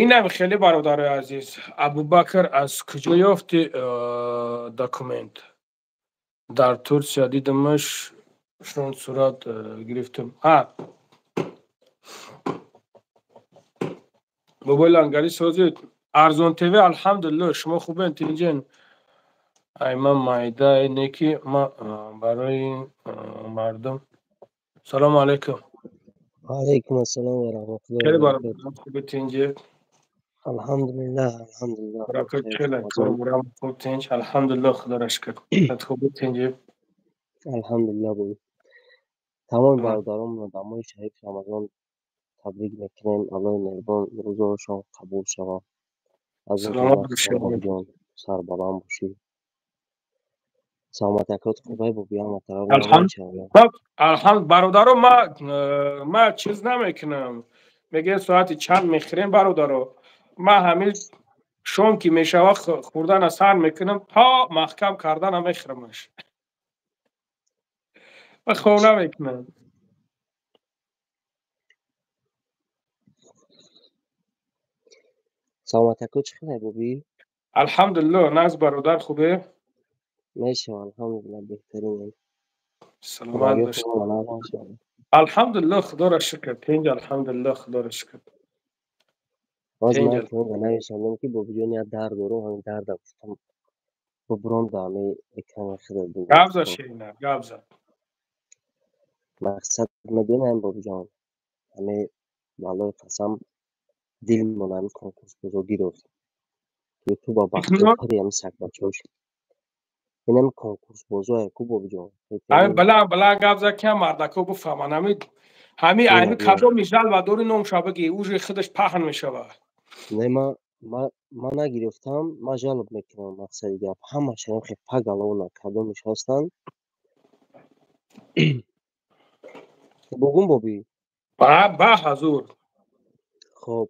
Инам хеле, бародарои азиз. Абубакр, аз куҷо ёфти документ? Дар Турсия дидамаш, шон сурат гирифтам. Ҳа. Бобои Лангари, созед, Арзон ТВ, алҳамдулилло, шумо хубен, тинҷен? Ай ман майда неки ма барои мардум. Салому алайкум. Алайкум ассалом ва раҳматуллоҳи хеле ва баракатуҳ. Бародарам, хуби, тинҷе? Алҳамдулиллаҳ, алҳамдулиллаҳ. Баракат. Хейр. Хеле корбурам хуб, тинҷ, алҳамдулилло, худоро шукр, хуби, тинҷе? Алҳамдулиллаҳ, бобо. Тамоми бародаронро дар моҳи шарифи Рамазон табрик мекунем. Аллоҳи меҳрубон рӯзаҳошон қабул шавад. Аз ин Саломат бошед. бобиҷон, сарбаланд бошӣ. Саломатакот хубай, боби, ҳама тараф. Алҳамд, бародаро, ма чиз намекунам. Мегӯям, соати чанд мехӯрем, бародаро? Ма ҳамин шом ки мешава, хӯрдана сар мекунам, то маҳкам кардана мехӯрамаш. Ма хоб намекунам. Саломатакот чӣ хелай, боби? Алҳамдулилло, нағз, бародар, хубе? Мешава, алҳамдулиллаҳ, беҳтарин. Саломат бошед. Алҳамдулилло, худоро шукр, тинҷ, алҳамдулилло, худоро шукр. Ҳозир ман то нависондам, ки бобиҷон, як дард дорам, ҳамин дарда гуфтам, бубуром да ҳамин экрани худа. Гап за, ширина, гап за. Мақсад медонам, бобиҷон, ҳамин валлоҳи қасам, дилмон ҳамин конкурсбозо гирифт. Ютуба бахтопари ҳамин сагбачаҳош, инами конкурсбозое ку, бобиҷон. Ҳамин баланд баланд гап за, ки мардако бифаҳманд. Ҳамин айни кадоми жалба дори, номша бигӣ, уже худаш паҳн мешавад. Не, ман нагирифтам, ман жалоб мекунам. Мақсади гап, ҳамашам хе пагалона кадомиш ҳастанд, бугум, боби. Ба ҳазур. Хоб.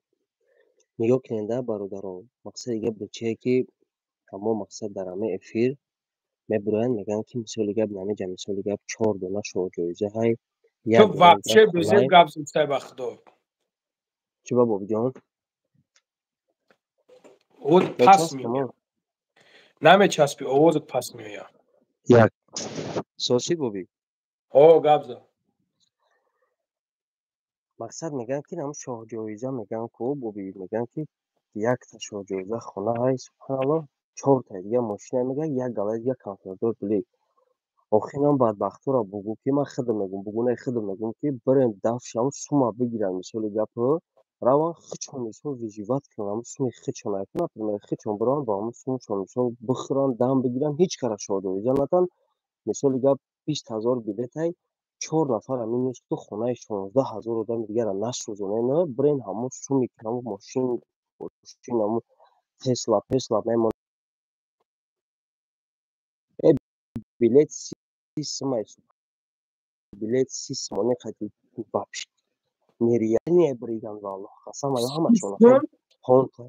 Нигоҳ кунед, бародарон, мақсади гап чие, ки ҳамо мақсад дар ҳамаи эфир мебуроянд, мегӯянд, ки мисоли гап намеҷа, мисоли гап чор дона шоҳҷоиза ҳай. Ту вообще безеб гап зистай, ба худо. Чӣ ба, бобиҷон? Овоз пас меояд, намечаспи, овозат пас меояд. Як сосид, боби? О, гап за. Мақсад мегӯянд, ки ҳам шоҳҷоиза мегӯянд ку, боби, мегӯянд, ки якта шоҳҷоиза хона ҳай, субҳаналлоҳ, чортаи дига мошина, мегӯяд, як галаи дига конфердор билет. Охир ман бадбахтора бугӯ, ки ман худам мегӯм, бугӯнаи худам мегӯм, ки бирен дафшам сума бигиранд, мисоли гап, раванд хичон, мисол, выживать кунанд, ҳамун суми хичон, например, хичон бираванд, бо ҳамун сумшон, мисол, бихӯранд, дам бигиранд, ҳеҷ кара шоҳҷоиза натан. Мисоли гап, 20 000 билетай, чор нафара минус ку, хонаи 16 000 одами дигара насӯзонен. Бирен ҳамун суми, ҳамун мошин, ҳамун Тесла песла мемон. Билет 30 сумай, билет 30 сомони қати, вообще нереальный бридан, валлоҳ қасам, аю ҳамашон хонта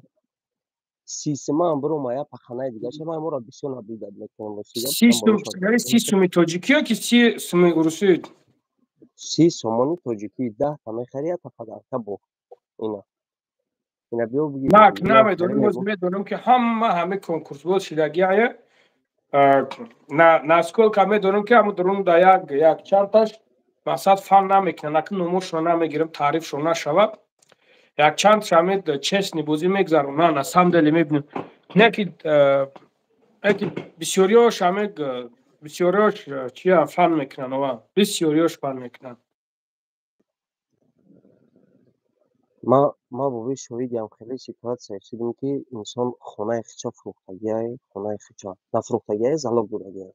30 сумаам бирома, я паханаи дигаша ман моро бисёр наблюдать мекунам. 30 суми тоҷикӣ ё ки 30 суми урусӣ? 30 сомони тоҷикӣ, 10 та мехари, якта подарка бо ина. Ина биё бигир. Намедонем, боз медонем, ки ҳама ҳами конкурсбоз шидагиая. Насколько медонем, ки ҳама дурун да як як чандташ мақсад фан намекунанд, аки номошро намегирем, таърифшон нашавад, якчанд ҳами честный бозӣ мегзаронанд, на самом деле мебинем, не ки ки бисёриёш ҳами, бисёриёш чия фан мекунанд, ова бисёриёш фан мекунанд. Ма боби шоҳидиам хеле ситуация шудем, ки инсон хонаи хича фурӯхтагиай, хонаи хича нафурӯхтагиай, залог додагиай.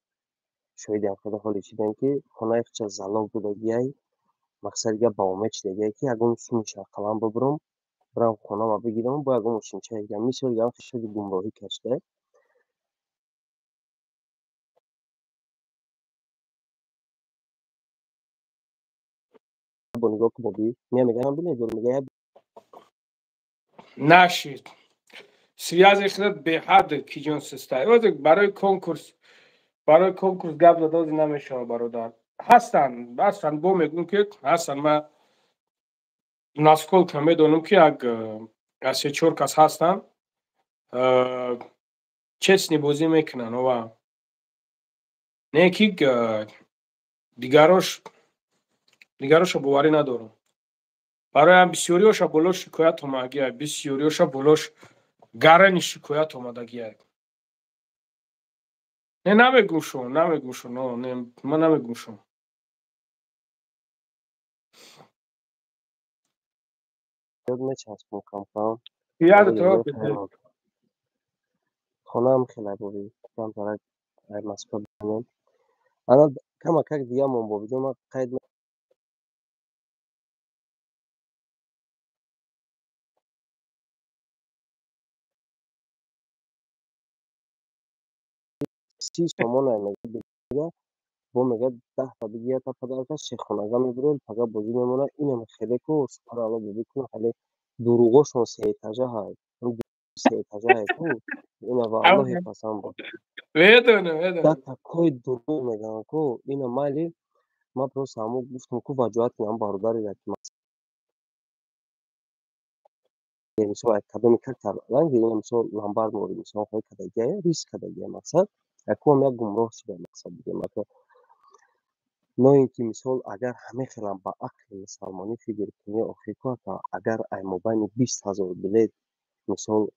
Шоҳидиам хеле ҳоле шудем, ки хонаи хича залог додагиай, мақсади гап, ба умед шидагиай, ки ягон сумиша ақаллан бибурам, бирам хонама бигирам, бо ягон мошинчае дигар, мисол ягон хишоди гумроҳӣ кашида. Бо нигоҳ ку, боби, мея мегаям, билет дорам, мега. Нашид, связи худат беҳад киҷон систай. Барои конкурс гап задози намешава, бародар. Ҳастанд, ҳастанд, бо мегӯм, ки ҳастанд. Ма насколько медонам, ки як аз се чор кас ҳастанд, честный бозӣ мекунанд, ова не ки дигарош, дигароша боварӣ надорам. Барои ҳам бисёриёша болош шикоят омадагиай, бисёриёша болош гарани шикоят омадагиай. Не, намегум шо, намегум шо, не, ман намегум шо. Мечаспам камкам. Ёдат. Хонаам хеле, боби, камтарак ай Москва бинем. Ана камакак дигамон, бобиҷон, ман қайд 30 сомона мега, бо мега, 10 та биги, якта подарка, се хонага мебурем, пага бозӣ мемонад. Инам хеле ку, субҳаналло, боби, ку хеле дурӯғошон сеэтажа ҳай, сеэтажа ҳай ку ина, валлоҳи қасам бо. Медонам, медонам. Да такой дурӯғ мегӯянд ку ина. Майли, ман просто ҳамо гуфтам ку, ваҷоҳат кунам бародаре, ки мисол кадоми как ранги ина, мисол, ломбард мори, мисол, хоҳи кадагия, риск кадагия, мақсад якум як гумроҳ шуда, мақсад бигем, но ин ки, мисол, агар ҳамин хелам ба ақли мусалмонӣ фикр кунӣ, охир ку, агар ай мобайни 20 000 билет, мисол,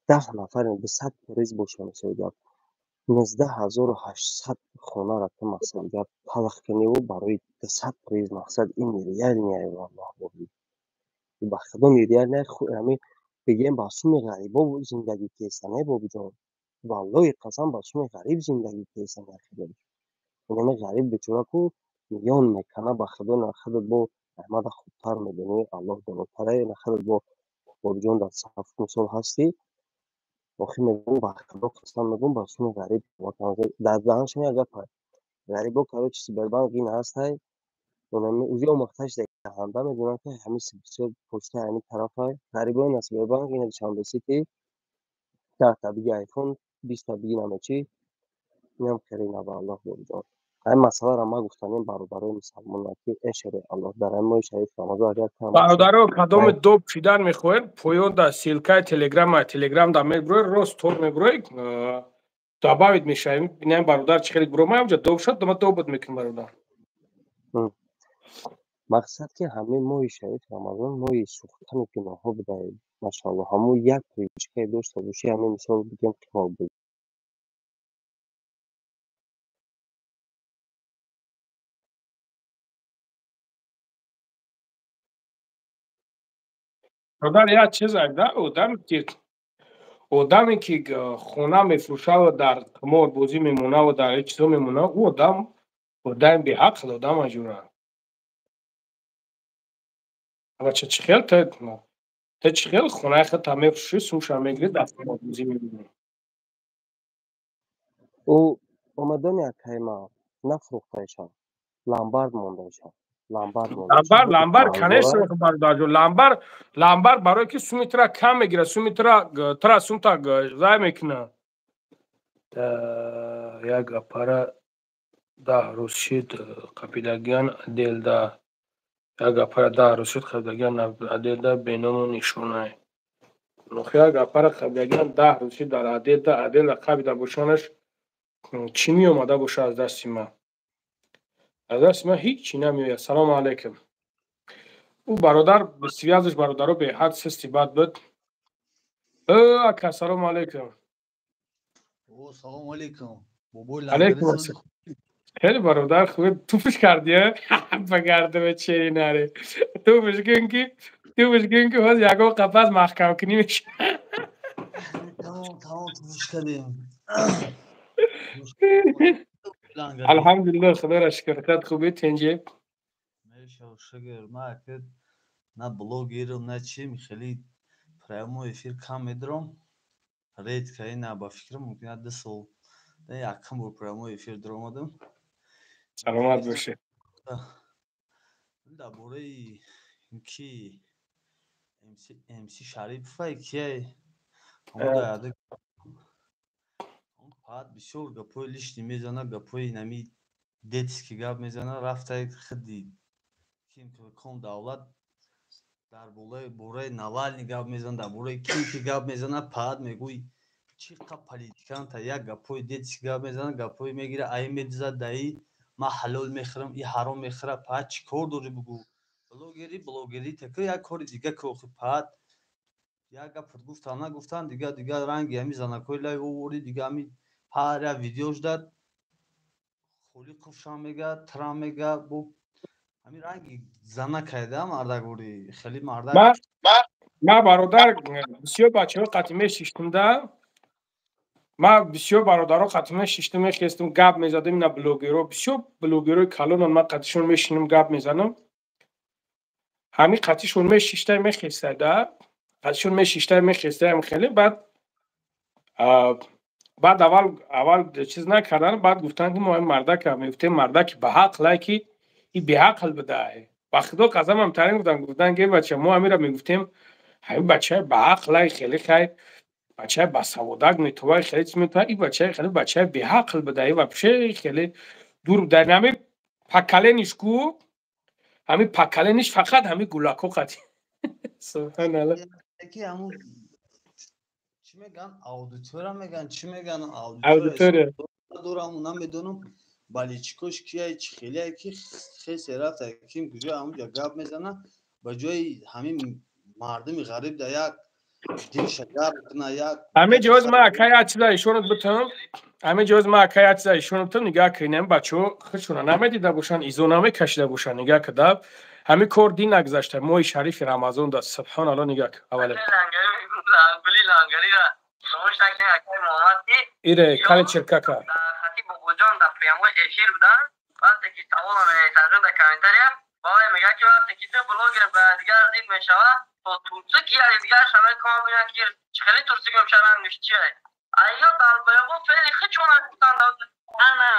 10 нафар 200 приз боша, мисоли гап, 19 800 хонаро ту, мақсади гап, талх куниву барои 200 приз, мақсад, ин нереальный, валлоҳ, боби, ба худо нереальный. Ҳамин бигем, ба суми ғарибо зиндагӣ кеста, не, бобиҷон, валлоҳи қасам, ба суми ғариб зиндагӣ кеста. Инаме ғариб бечора ку миён мекана, ба худо. На худат бо Аҳмада хубтар медонӣ, Аллоҳ донотаре, на худат бо, бобиҷон, дар саф, мисол, ҳастӣ. Охир мегӯм, ба худо қасам мегӯм, ба суми ғариб дар даҳаншон як гапа ғарибо, короче, Сбербанк ин ҳастай. Узи омӯхташ даҳанда медонам, ки ҳамин бисёр почта ҳамин тарафа ғарибои Насибобанк, ина Душанбе Сити, 10-та биги айфон, 20-та биги намечи, инам хеле на ба Аллоҳ, бобиҷон. Ҳамин масъаларо ман гуфтанем, бародарои мусалмонам, ки эшери Аллоҳ, дар ҳамин моҳи шариф Рамазон агар Бародаро, кадоме доб шидан мехоҳед, поён да ссылкаи телеграма, телеграм да мебуроед, рост тор мебуроед, добавить мешавем. Бинем, бародар, чӣ хеле буро, ман ҷа доб шуд, ма добот мекунем, бародар. Мақсад ки ҳамин моҳи шариф Рамазон моҳи сӯхтани гуноҳҳо буда, машаалло. Ҳамун як привычкае дошта бошӣ, ҳамин мисол бигем, қиморбозӣ. Бародар, як чиз айда, одаме ки хона мефурӯшаву дар қиморбозӣ мемонаву дар ҳеҷ чизо мемона, ӯ одам одами беақл одам аҷура. Бача, чӣ хел ту чӣ хел хонаи худта мефурӯшӣ, сумша мегирӣ, дар қиморбозӣ мемонӣ? Ӯ омадони акайма нафурӯхтаиша, ломбард мондаиша, ломбард мондаиша. Ламбар, ламбар, конечно, бародарҷон, ламбар, ламбар, барое ки суми тура кам мегирад, суми тура сумта зай мекунад. Як гапара 10 рӯз шид қапидагиан делда, як гапара 10 рӯз шид қапидагиан аделда, беному нишонай. Нохи як гапара қапидагиан 10 рӯз шид дар аделда, аделда қапида бошанаш чӣ меомада боша аз дасти ман? Аз дасти ман ҳеҷ чӣ намеояд. Салому алайкум. Ӯ бародар связаш, бародаро, беҳад систи бад буд. Ака, салому алайкум. Салому алайкум, бобои. Алайкум. Хеле, бародар, хуб туфш кардӣ, ба гардама чери наре. Туфш кун, ки туфш кун, ки ҳоз ягон қафас маҳкам кунӣ меша. Тамом, тамом, туфш кардем. Алҳамдулилло, худоро шукр, хад хубӣ, тинҷӣ? Меша, шукр. Ма ака на блогерам, на чим, хеле прямой эфир кам медорам, редко. Ина ба фикрам, мумкин 2 сол якам бор прямой эфир даромадам. Саломат бошед. Дар бораи ки МС Шарипов кияй, фақат бисёр гапҳои лишний мезана, гапҳои нами детский гап мезана. Рафта худи ким давлат дар бораи Навални гап мезана, дар бораи ким ки гап мезана. Фақат мегӯй, чӣ қа политиканта, як гапҳои детский гап мезана, гапҳои мегира, аи медизад, даи ман ҳалол мехӯрам, и ҳаром мехӯра. Фақат чӣ кор дорӣ, бугӯ? Блогери, блогери тако, як кори дига ки. Фақат як гапат гуфтан, нагуфтан, дига дига ранги ҳами занакҳои лай овори, дига ҳами ҳар як видеош дад Холиқовшам мега, Трам мега, бо ҳамин ранги занакайда мардагори, хеле мардак. Ма, бародар, бисёр бачаҳо қатӣ мешиштум да, ма бисёр бародаро қатӣ мешиштум, мехестум, гап мезадем. Ина блогеро, бисёр блогерои калонан, ман қатишон мешинам, гап мезанам. Ҳамин қатишон мешиштай, мехестай да, қатишон мешиштай, мехестаям хеле. Баъд аввал чиз накардан, баъд гуфтанд, ки мо ҳамин мардака мегуфтем, мардаки баҳақлай, ки и беақл будае. Ба худо қасамам, тарин гуфтам, гуфтанд, ки бача, мо ҳамира мегуфтем, ҳамин бачаи баақлай, хеле хай бачаи басаводак метовай, хеле чиз метовай, и бачаи хеле бачаи беақл будае, вообще хеле дур дар ҳами поколениш ку, ҳамин поколениш фақат ҳамин гулако қати, субҳаналло. Чӣ меган, аудитория меган, чӣ меган? Аудитория дорам, намедонам, баличкош кияй, чӣ хеле ки хесе рафта, ким куҷо ҳамунҷа гап мезана. Ба ҷои ҳамин мардуми ғариб да як дилша гарм куна, як Ҳамин ҷоз ма ака як чиза ишонат битам, ҳамин ҷоз ма ака як чиза ишонат битам. Нигаҳ кунем, бачаҳо худшона намедида бошанд, изо намекашида бошанд. Нигаҳ када, ҳамин кор дин нагузашта, моҳи шарифи Рамазон да, субҳоналло. Нигаҳ аввале ире кали чиркака. Бобоҷон дар прямой эфир будан, вақте ки савола менависанд дар комментария, бабай мегӯяд, ки вақте ки ду блогер ба дигар зид мешавад, то турсик як дигар шавад, ком бинад, ки чӣ хеле турсик меша, рангш чие. Айё дар боябо феъли хичона гуфтанд. Ана,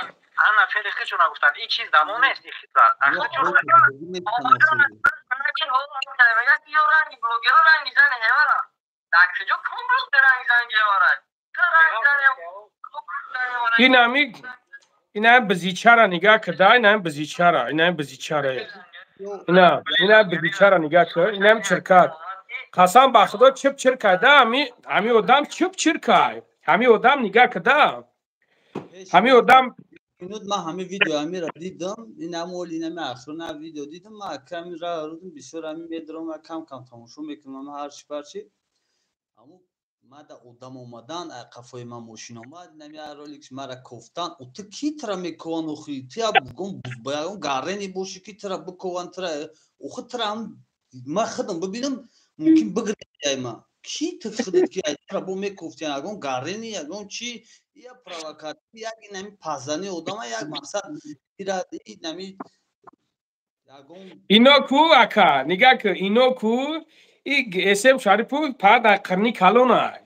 ана, феъли худшона гуфтанд. Ин чиз дамо нест, ин хислат. Ё ранги блогеро, ранги зани ҳевара. Дар куҷо кун блогер ранги зани ҳевара? Инами, инами бизичара нигаҳ кида, инами бизичара, инами бизичара, ина бизичара нигаҳ ки, инами чиркак. Қасам ба Худо, чип чиркайда. Ами одам чип чиркай. Ҳами одам нигаҳ кида, ҳами одам. Минут, ман ҳами видео амира дидам, ин ҳам оли, инами ахирона видео дидам. Ман аками ра рудам бисёр ами медорам, кам кам тамошо мекунам ҳарчи парчи. Аму мада одам омадан, қафои ман мошин омад, инами ролик мара кофтан. Ту ки тра мекован охи? Ту я гум ба ягон гаррени бошӣ, ки тра бикован тра? Охи, тра ман худам бибинам, мумкин бигиряй ма. Ки ту худат, ки тра бо мекофтиан? Ягон гаррени, ягон чи, я провокатив, як инами пазани одама, як мақсад ира инами ягон. Ино ку, ака, нигаҳ ку, ино ку, и эсем Шарипу пад ай қирни калона,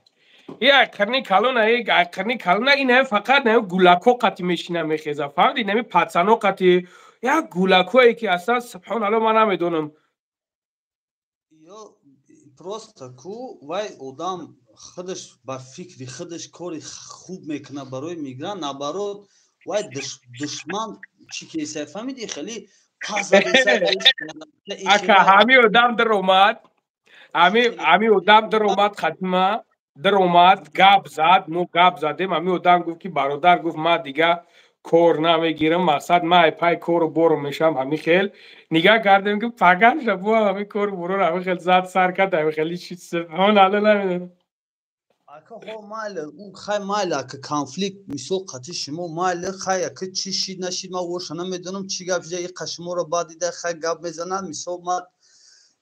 и ай қирни калона, и ай қирни калона. Ин фақат на гулако қати мешина, мехеза, фаҳмиди? Нами пацано қати як гулакое ки аслан, субҳоналло, ман намедонам. Ё просто ку вай одам худаш ба фикри худаш кори хуб мекунад барои мигрант, наоборот, вай душман чӣ кесай, фаҳмиди? Хеле. Ака, ҳами одам даромад, ҳами одам даромад, хатима даромад, гап зад, мо гап задем. Ҳами одам гуфт, ки бародар, гуфт, ман дига кор намегирам, мақсад, ман ай пай кору бору мешавам. Ҳами хел нигаҳ кардем, ки пагаша бо ҳами кору боро ҳами хел зад, сар кард, ҳами хели чиз, субҳоналло, намедонам. Ака, хо, майли, ӯ хай, майли, ака, конфликт мисол қати шумо, майли, хай, ака, чӣ шид, нашид, ман воша намедонам, чӣ гап шида. Иқа шуморо баъд дида, хай, гап мезанад. Мисол, ман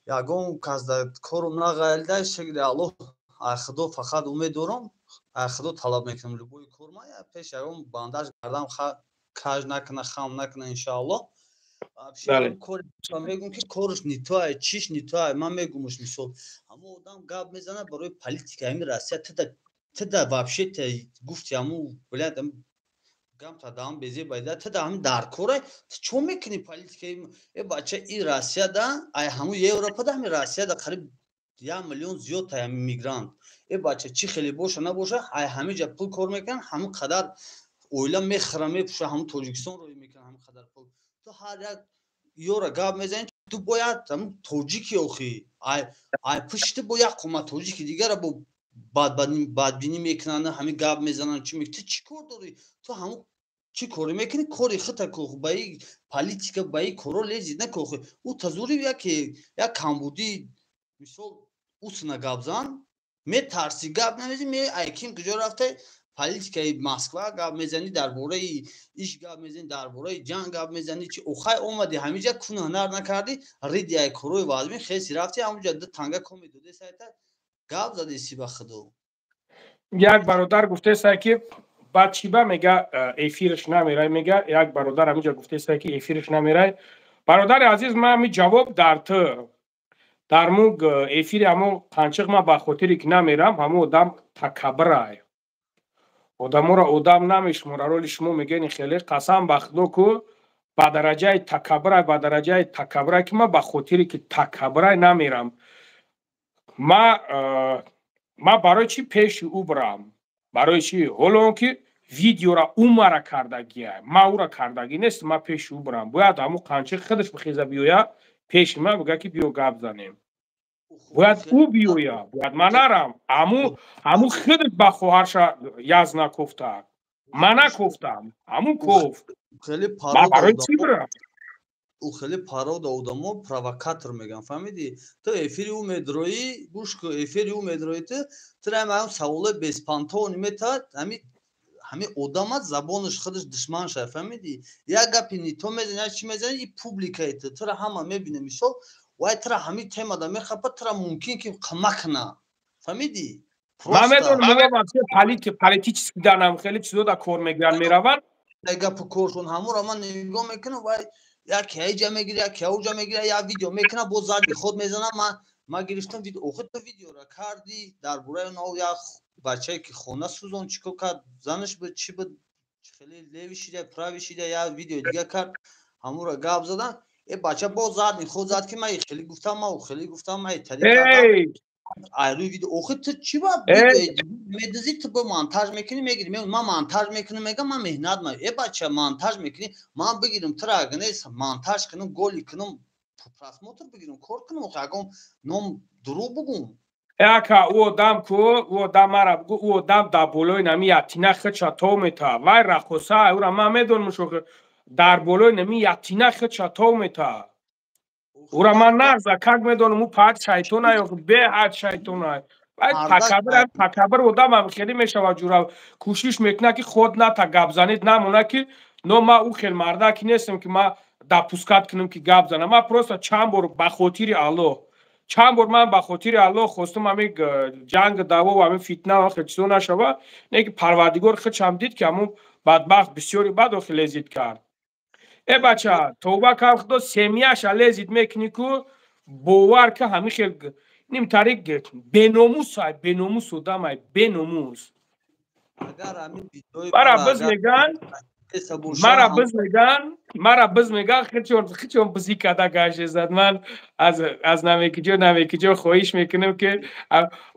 ягон кас дар кору нағайлда, шукри Аллоҳ, ай Худо фақат умед дорам, ай Худо талаб мекунам. Любой кор ма пеш ягон бандаш гардам каж накуна, хам накуна, иншоаллоҳ. Мегум, ки корш не то ай, чиш не то ай. Ман мегумуш, мисол, ҳамо одам гап мезанад барои политика ҳами Россия. Тида вообще гуфти ҳаму, блядь, гамта даам безе байда, тида ҳами дар кора ту чо мекунӣ политика? Э бача, и Россияда, ай ҳаму Европада, ҳами Россияда қариб 1 миллион зиёд тай ҳами мигрант. Э бача, чӣ хеле боша набоша, ай ҳамиҷа пул кор мекунанд, ҳамун қадар оила мехӯра, мепӯша, ҳамун Тоҷикистон рӯй мекунанд ҳамин қадар пул. Ту ҳар як ёра гап мезанӣ, ту бояд ҳамун тоҷики охи, ай пушти бо як қума тоҷики дигара бо бадбинӣ мекунанд, ҳамин гап мезананд. Чӣ, ту чӣ кор дорӣ? Ту ҳамун чӣ корӣ мекунӣ, кори хута ку, ба и политика, ба и коро лезид наку. Охи, ӯ тазури яке як камбудӣ, мисол, усна гап зан, метарсӣ, гап намезанӣ, ме ай ким куҷо рафта, политикаи Москва гап мезанӣ, дар бораи иш гап мезанӣ, дар бораи ҷанг гап мезанӣ. Чи охай омадӣ ҳамиҷа, куну ҳунар накардӣ, риди ай корои вазмин хеси рафтӣ, ҳамуҷа ду танга коми доде сайта гап задеси, ба Худо. Як бародар гуфтеса, ки баъд чиба мега, эфирш намерай, мега. Як бародар ҳамиҷа гуфтеса, ки эфирш намерай. Бародари азиз, ман ҳами ҷавоб дар ту дар муг эфири ҳамо қанчиқ, ман ба хотире ки намерам, ҳамо одам такаббирай, одаморо одам намешумора. Роли шумо мегӯени хеле, қасам ба Худо, ку ба дараҷаи такаббирай, ба дараҷаи такаббирай, ки ман ба хотире ки такаббирай намерам. Ма барои чӣ пеши ӯ бирам? Барои чӣ? Ҳоло он ки видеора ӯ мара кардагия, ма ӯра кардагӣ нест. Ма пеши ӯ бирам, бояд ҳамун қанчиқ худаш бихеза, биёя пеши ман, бига, ки биё, гап занем. Бояд ӯ биёя, бояд ман нарам. Ҳамун худаш ба хоҳарша яз накофта, ман накофтам, ҳамун кофт. Ман барои чӣ бирам? Ӯ хеле парода одамо, провокатор мегӯям, фаҳмидӣ? Ту эфири ӯ медроӣ, гӯш ку, эфири ӯ медроӣ, ту тираам ҳам саволои беспонтовый метавад. Ҳами одамат забонаш худаш душман шава, фаҳмидӣ? Як гапи не то мезани, як чӣ мезани, и публикаи ту тура ҳама мебина. Мисол, вай тура ҳами темада мехапа, тура мумкин ки қама куна, фаҳмидӣ? Ман медонам, вообще политически данам хеле чизо да кор мегиранд, мераванд. Гапу коршон ҳамуро ман нигоҳ мекунам, вай як ҳайҷа мегира, як ҳауҷа мегира, як видео мекуна, боз зади худ мезана. Ман гирифтам видео. Охи, ту видеора кардӣ дар бораи онҳо, як бачае ки хона сӯзон, чӣ кор кард, занаш буд, чӣ буд. Хеле левый шида, правый шида, як видео дига кард, ҳамура гап задан. Э, бача боз зад, худ зад, ки ман хеле гуфтам, ман хеле гуфтам, ман тари кардам. Ай рӯи видео охи ту чӣ ба медизӣ, ту бо монтаж мекунӣ, мегирӣ, ман монтаж мекунам, мегам, ман меҳнат ма. Э, бача, монтаж мекунӣ, ман бигирам, тура агнес монтаж кунам, голи кунам, просмотр бигирам, кор кунам, охи ягон ном дурӯғ бугум. Ака, ӯ одам ку, ӯ одам мара бугу, ӯ одам дар болои нами ятина хича тов мета. Вай рақоса, ӯра ман медонам, шохи дар болои нами ятина хича тов мета. Ура ман нағза как медонам, ӯ пак шайтона ё беҳад шайтона. Вай такаббир, такаббир одамам хеле мешавад, ҷура кӯшиш мекунад, ки худ ната гап занид намона, ки но ма ӯ хел мардаки нестам, ки ма допускать кунам, ки гап занам. Ман просто чанд бор ба хотири Аллоҳ, чанд бор ман ба хотири Аллоҳ хостум, ҳамин ҷанг, даъво, ҳамин фитна, хел чизо нашава, не ки Парвардигор худшам дид, ки ҳамун бадбахт бисёри бад охи лезить кард. Э, бача, тавба кар, худо семья ша лезить мекунӣ ку, бовар ка, ҳамин хел нимтарик беномусай, беномус одамай, беномус. Мара биз меган, мара биз меган, мара биз меган, хичон бизӣ када гаште зад. Ман аз намекиҷо намекиҷо хоҳиш мекунам, ки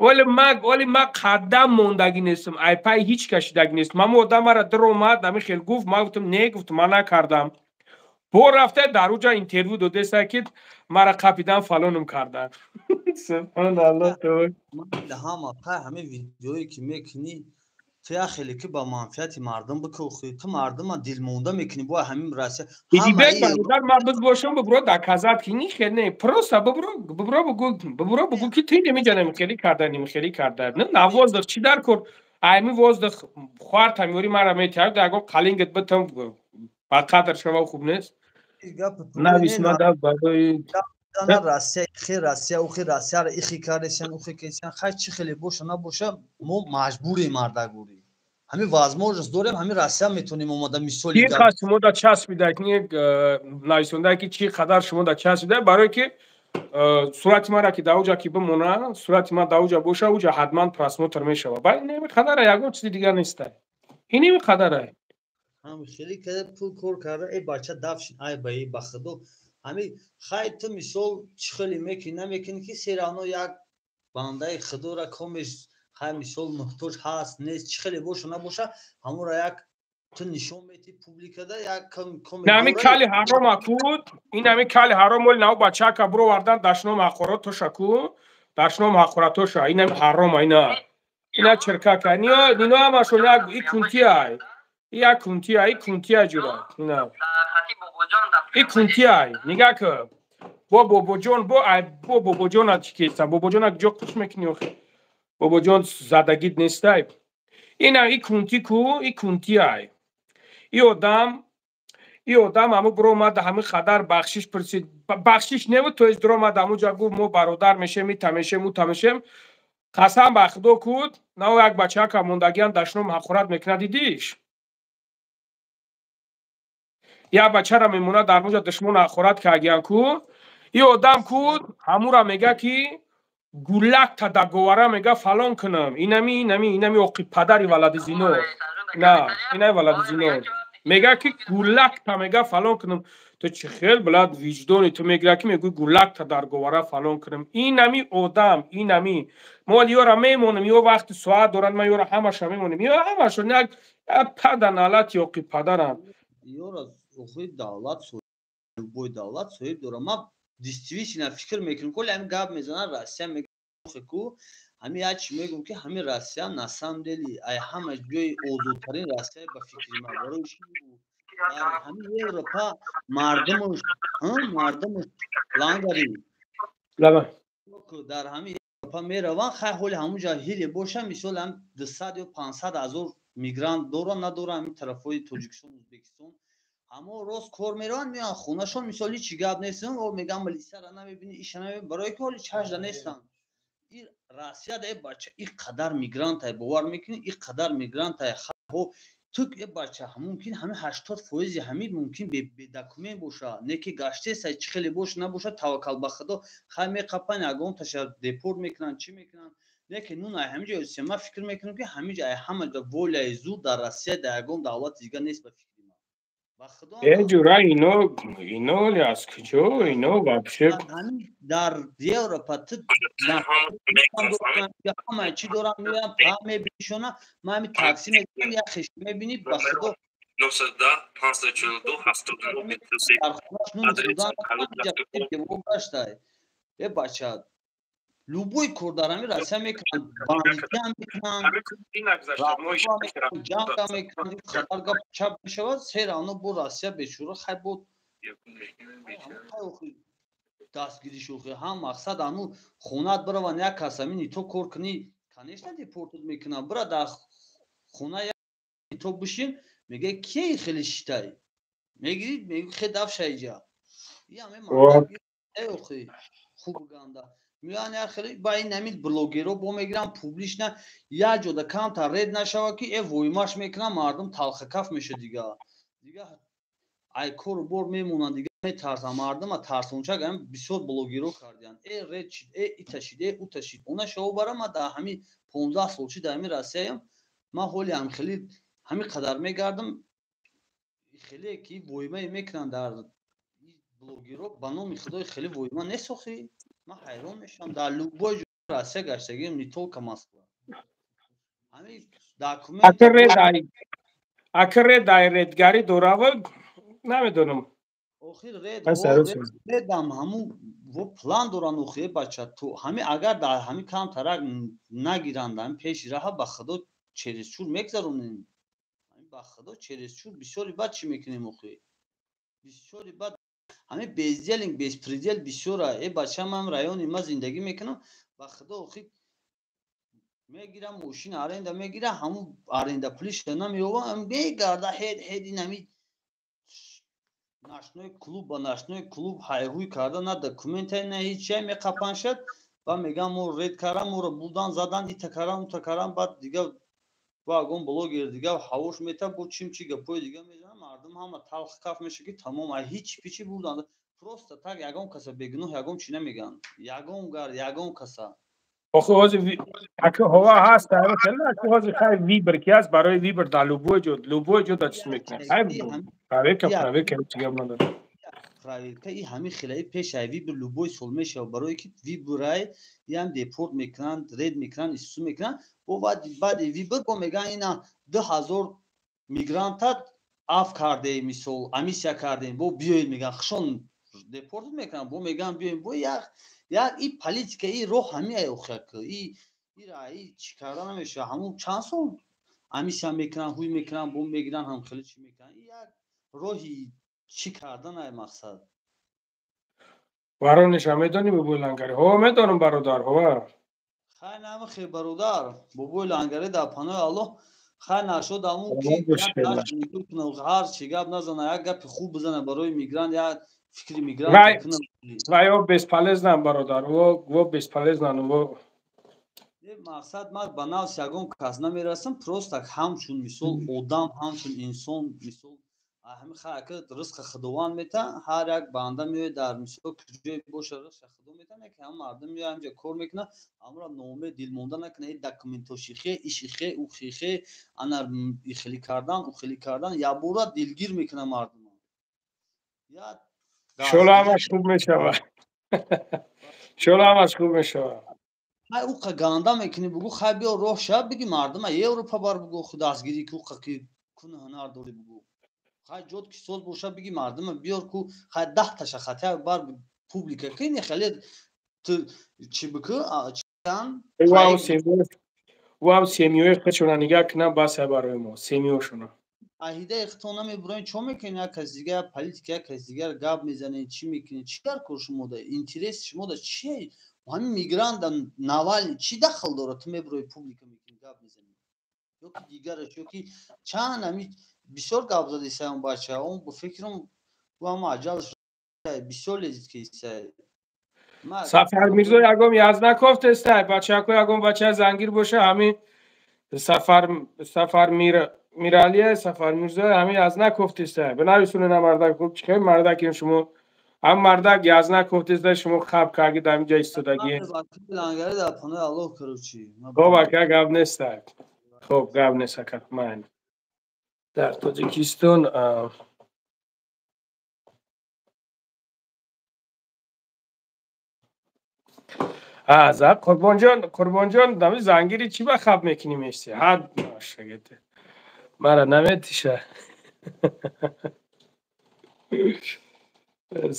оли ма қадам мондагӣ нестам, айпай ҳеҷ кашидагӣ нестам. Ҳама одам мара даромад, ҳамин хел гуфт, ман гуфтам не, гуфтам, ман накардам. Бо рафта дар уҷа интервю додеса, ки мара қапидан, фалонум кардан. Субҳоналлоҳ. Ҳама ҳамин видеое ки мекунӣ ту, як хеле ки ба манфиати мардум бикӯхӣ, ту мардума дилмонда мекунӣ бо ҳамин Россия. Идибек бародар, ман биз бошам, бибро доказать ки ни хел не, просто бибро, бибро бугу, бибро бугу, ки ту немиҷа намихелӣ карда, немихелӣ карда. На воздух чӣ дар кор, айми воздух хуар тамёри мара метиҳад, ягон қалингат битам ба қадр шава, хуб нест. Нависмада барои Россия ихи, Россия ухи, Россияро ихи кардесян, ухи кесян. Хай, чӣ хеле боша набоша, мо маҷбурем, мардагурӣ, ҳамин возможность дорем, ҳамин Россия метонем омада, мисоли. Чӣ қадр шумо да часпида, нависонда, ки чӣ қадар шумо да часпида, барое ки сурати мара ки дар уҷа ки бимона, сурати ман дар уҷа боша, уҷа ҳатман просмотр мешава. Ба инеми қадара, ягон чизи дигар неста, инеми қадара. Хеле када пул кор карда, э, бача, дафшин, ай ба и, ба худо, ҳами хай, ту мисол чӣ хеле мекунӣ, намекунӣ, ки всё равно як бандаи худора комеш, хай, мисол, муҳтоҷ ҳаст, нест, чӣ хеле боша набоша, ҳамура як ту нишон мети публикада, як Нами кали ҳарома куд, ин ами кали ҳаром оли нав бачака бировардан, дашном ҳақоратоша ку, дашном ҳақоратоша, инами ҳарома, ина чиркака, нино ҳамашон як и кунтиай, як кунтиай, и кунтиай ҷура, ина и кунтиай, нигаҳ ки, бо бобоҷон, бо бо бобоҷона чӣ кеста, бобоҷона ҷо қуш мекунӣ охи, бобоҷон задагид нестай. Ина и кунти ку, и кунтиай. И одам ҳаму биромад, ҳами қадар бахшиш пурсид, бахшиш небуд, то есть дуромад ҳамуҷа, гуфт, мо бародар мешем, ита мешем, ута мешем. Қасам ба худо куд, нав як бачака мондагиам дашном ҳақорат мекунад, дидиш, як бачара мемонад дар муҷа, душмон ҳақорат кардиян ку. И одам куд, ҳамура мега, ки гулакта даговара, мега, фалон кунам, инами оқи падари валади зино, на инами валади зино, мега, ки гулакта, мега, фалон кунам. Ту чӣ хел блад виҷдони ту мегира, ки мегӯй гулакта дар говара фалон кунам? Инами одам, инами мо ёра мемонем, ё вақти соат доранд, ман ёра ҳамаша мемонем, ё ҳамашон як пада налати оқи падарам. Ёра охи давлат, любой давлат соҳиб дорад. Ман действительно фикр мекунам, коли ҳамин гап мезанад, Россия мега ку, ҳамин як чи мегӯм, ки ҳамин Россия на самом деле ай ҳама ҷои озодтарин Россия, ба фикри ман. Барои чи? Ҳамин Европа мардумуш лангари дар ҳамин Европа мераванд, хай, ҳоли ҳамунҷа ҳиле боша, мисол, ҳам 200 ё 500 ҳазор мигрант доранд, надоранд, ҳамин тарафҳои Тоҷикистон, Ӯзбекистон, ҳамо рост кор мераванд, меоянд хонашон, мисол, ҳичи гап нестам, мегӯям, милисияра намебини, иша намебини, барое ки ҳоли чашда нестанд. И Россияда, э, бача, и қадар мигрантай, бовар мекунӣ, и қадар мигрантай хо ту, э, бача, мумкин ҳами 80 фоизи ҳамин мумкин бедокумент боша, не ки гаштеса, чӣ хеле боша набоша, таваккал ба худо, хай, меқапан, ягон таша депорт мекунанд, чӣ мекунанд. Лекин нун ай ҳамин ҷо ман фикр мекунам, ки ҳамин ҷо ай ҳама ҷо воляи зуд дар Россия дар ягон давлати дига нест, ба фикри ман. Ба худо. Э, ҷура, ино аз куҷо ино вообще? Дар Европа ту ҳама чӣ дорам, меоям, па мебинишона. Ман ҳами такси мегирам, як хеш мебинӣ, ба худо. 910 542 79 23. Дар хонаш нун хӯрдан гаштай. Э, бача, любой кор дар ҳами Россия мекунанд, бандитиам мекунанд, ҷангам мекунанд, хабар гап чап мешавад, се равно бо Россия бечура хай бо дастгирӣ шухи ҳам мақсад ану хонат бираван, як кас ҳамин ито кор кунӣ, конечно, депортут мекунам. Бира дар хона ито бишин, мега кие хеле шитай мегирӣ, меги хе дафша иҷа охи хуб ганда меоян, як хеле ба ин ҳамин блогеро бо мегирам публично, як ҷода камтар ред нашава, ки э воймаш мекунам, мардум талхакаф меша, дига ай кору бор мемонанд, дига метарсанд мардума, тарсончак ҳам бисёр блогеро кардиянд. Э, ред шид, э, ита шид, э, ута шид, она шава бара. Ма дар ҳамин 15 сол чи дар ҳамин Россияям, ман ҳоли ҳам хеле ҳамин қадар мегардам, хеле ки воймае мекунанд дар блогеро, ба номи худои хеле войма несохӣ. Ман ҳайрон мешавам, дар любой ҷо Россия гаштагиам, не только Москва, ҳамин документ. Ака, ред ай редгарӣ дорава, намедонам. Охир редам ҳамун во план доранд. Охи, бача, ту ҳами агар дар ҳами камтарак нагиранд, ҳами пеши раҳа, ба худо, чересчур мегзаронем, ба худо, чересчур бисёри бад чӣ мекунем. Охи, бисёри бад ҳами безделинг, беспредел бисёра. Э, бача, ман райони ма зиндагӣ мекунам, ба худо, охи, мегирам мошин аренда мегирам, ҳамун аренда пулиша намеёвам, мегарда ҳед ҳед ин ҳами ночной клуб ба ночной клуб ҳайҳуй карда, на документе, на ҳеччия, меқапаншад ба меган мо ред кардан, моро бурдан, задан, ита кардан, ута кардан. Баъд дига бо ягон блогер дига ҳавош мета, бо чим чи гапҳои дига мезанад, мардум ҳама талх каф меша, ки тамом ай ҳеч пичи бурдан, просто так ягон каса бегуноҳ ягон чи намеган, ягон гар ягон каса. Охи, ҳозир аки ҳова ҳаст, аки ҳозир хай выбор ки ҳаст, барои выбор дар любой ҷо дар чиз мекунад. Хай, проверка, проверка, ҳеч гап надорад. Проверка и ҳамин хелаи пеш ай выбор любой сол мешавад, барое ки выборай ям депорт мекунанд, ред мекунанд, истису мекунанд. Бо баъди выбор бо мегӯянд, ина 2000 мигранта аф кардем, мисол, амнистия кардем, бо биёед, мегӯянд, хушон депорт мекунанд, бо мегӯянд биёем. Бо як и политика, и роҳ ҳами ай охяк ира и чӣ карда намешавад. Ҳамун чанд сол амнистия мекунанд, ҳуй мекунанд, бо мегиранд, ҳам хеле чӣ мекунанд, як роҳи чӣ кардан ай мақсад. Варонеша медонӣ, бобои Лангари? Ҳо, медонам, бародар, ҳо. Хай, намахе, бародар, бобои Лангари, дар паноҳи Аллоҳ. Хай, нашуд аму ки ҳар чӣ гап назана, як гапи хуб бизана барои мигрант, як фикри мигрант. Вай о бесполезнан, бародар, во бесполезнан во. Мақсад, ман ба нафс ягон кас намерасам, просто ҳамчун мисол одам, ҳамчун инсон, мисол ҳами хака ризқа худованд мета, ҳар як банда меояд, дар мисол куҷое боша, ризқа худо мета, не ки ҳам мардум меояд, ҳамҷа кор мекунад, амро ноумед, дилмонда накунад. И документошихе, ишихе, ухихе, ана ихелӣ кардан, ухелӣ кардан, якбора дилгир мекунад мардума. Шола ҳамаш хуб мешавад, шола ҳамаш хуб мешавад. Хай, уқа ганда мекунӣ, бугӯ, хай, биё роҳ шав, биги мардума Европа бар, бугӯ, дастгирӣ ки уқа ки куну ҳунар дорӣ, бугӯ, хай, ҷод ки соз боша, биги мардума биёр ку, хай, 10 таша хатя бар публика ки не хеле ту чӣ бикӯ. Вам семьёи худшона нигаҳ кунам, басай барои мо семьёшона. Аҳидаи худтон намебуроен, чо мекунед? Як кас дигар политика, як кас дигар гап мезанед, чӣ мекунед? Чӣ дар кор шумода, интерес шумода чие? Ҳамин мигранта Навални чӣ дахл дорад? Ту мебурои, публика мекунӣ, гап мезанӣ, ё ки дигараш, ё ки чанд ҳами бисёр гап задисай он бача, он бо фикрам ӯ ҳама аҷалаш бисёр лезит ки исай. Сафар Мирзо ягом язнакофтестай, бачако, ягом бача зангир боша, ҳами Сафар Миралия, Сафар Мирзо ҳами язнакофтестай, бинависуне на мардак хуб, чӣ хел мардаки шумо. Ам мардак язна кофтеста шумо хаб карги дар инҷа истодагӣ. Лангари дар панои Аллоҳ короче. Хоб ака гап нест. Хоб гап нест ака ман. Дар Тоҷикистон за Қурбонҷон, Қурбонҷон, дами зангири чӣ ба хаб мекунӣ мешти? Ҳад машагете. Мара наметиша.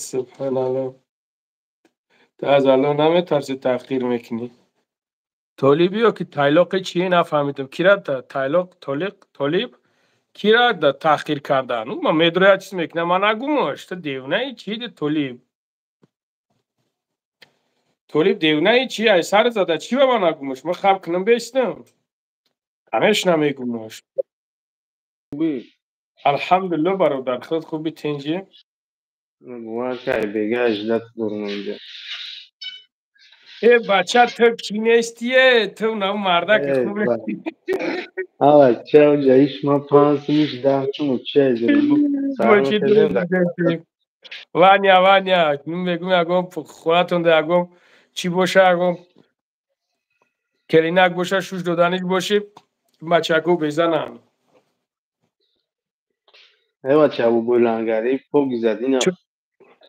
Субҳаналлоҳ. Ту аз Аллоҳ наметарсӣ таҳқир мекунӣ. Толибиё ки тайлоқи чӣ нафаҳмидам. Кира тайлоқ, толиқ, толиб кира таҳқир кардан? Ман медроя чиз мекунам, ман нагумош. Ту девнаи чӣ толиб? Толиб девнаи чӣ? Ай сар зада чӣ ба ман нагумош? Ман хаб кунам бестам. Ҳамеш намегумош. Алҳамдулиллоҳ бародар, худ хуби тинҷӣ? Э бача ту кӣ нестие? Ту на мардаки хубе. Бача унҷа иш ман панҷ сумиш даҳ суму чай дорам. Ваня, Ваня, мегум ягон хонатонда ягон чӣ боша, ягон келинак боша, шуш доданиш боши, бачаку безананд. Э бача бобои лангари поки задина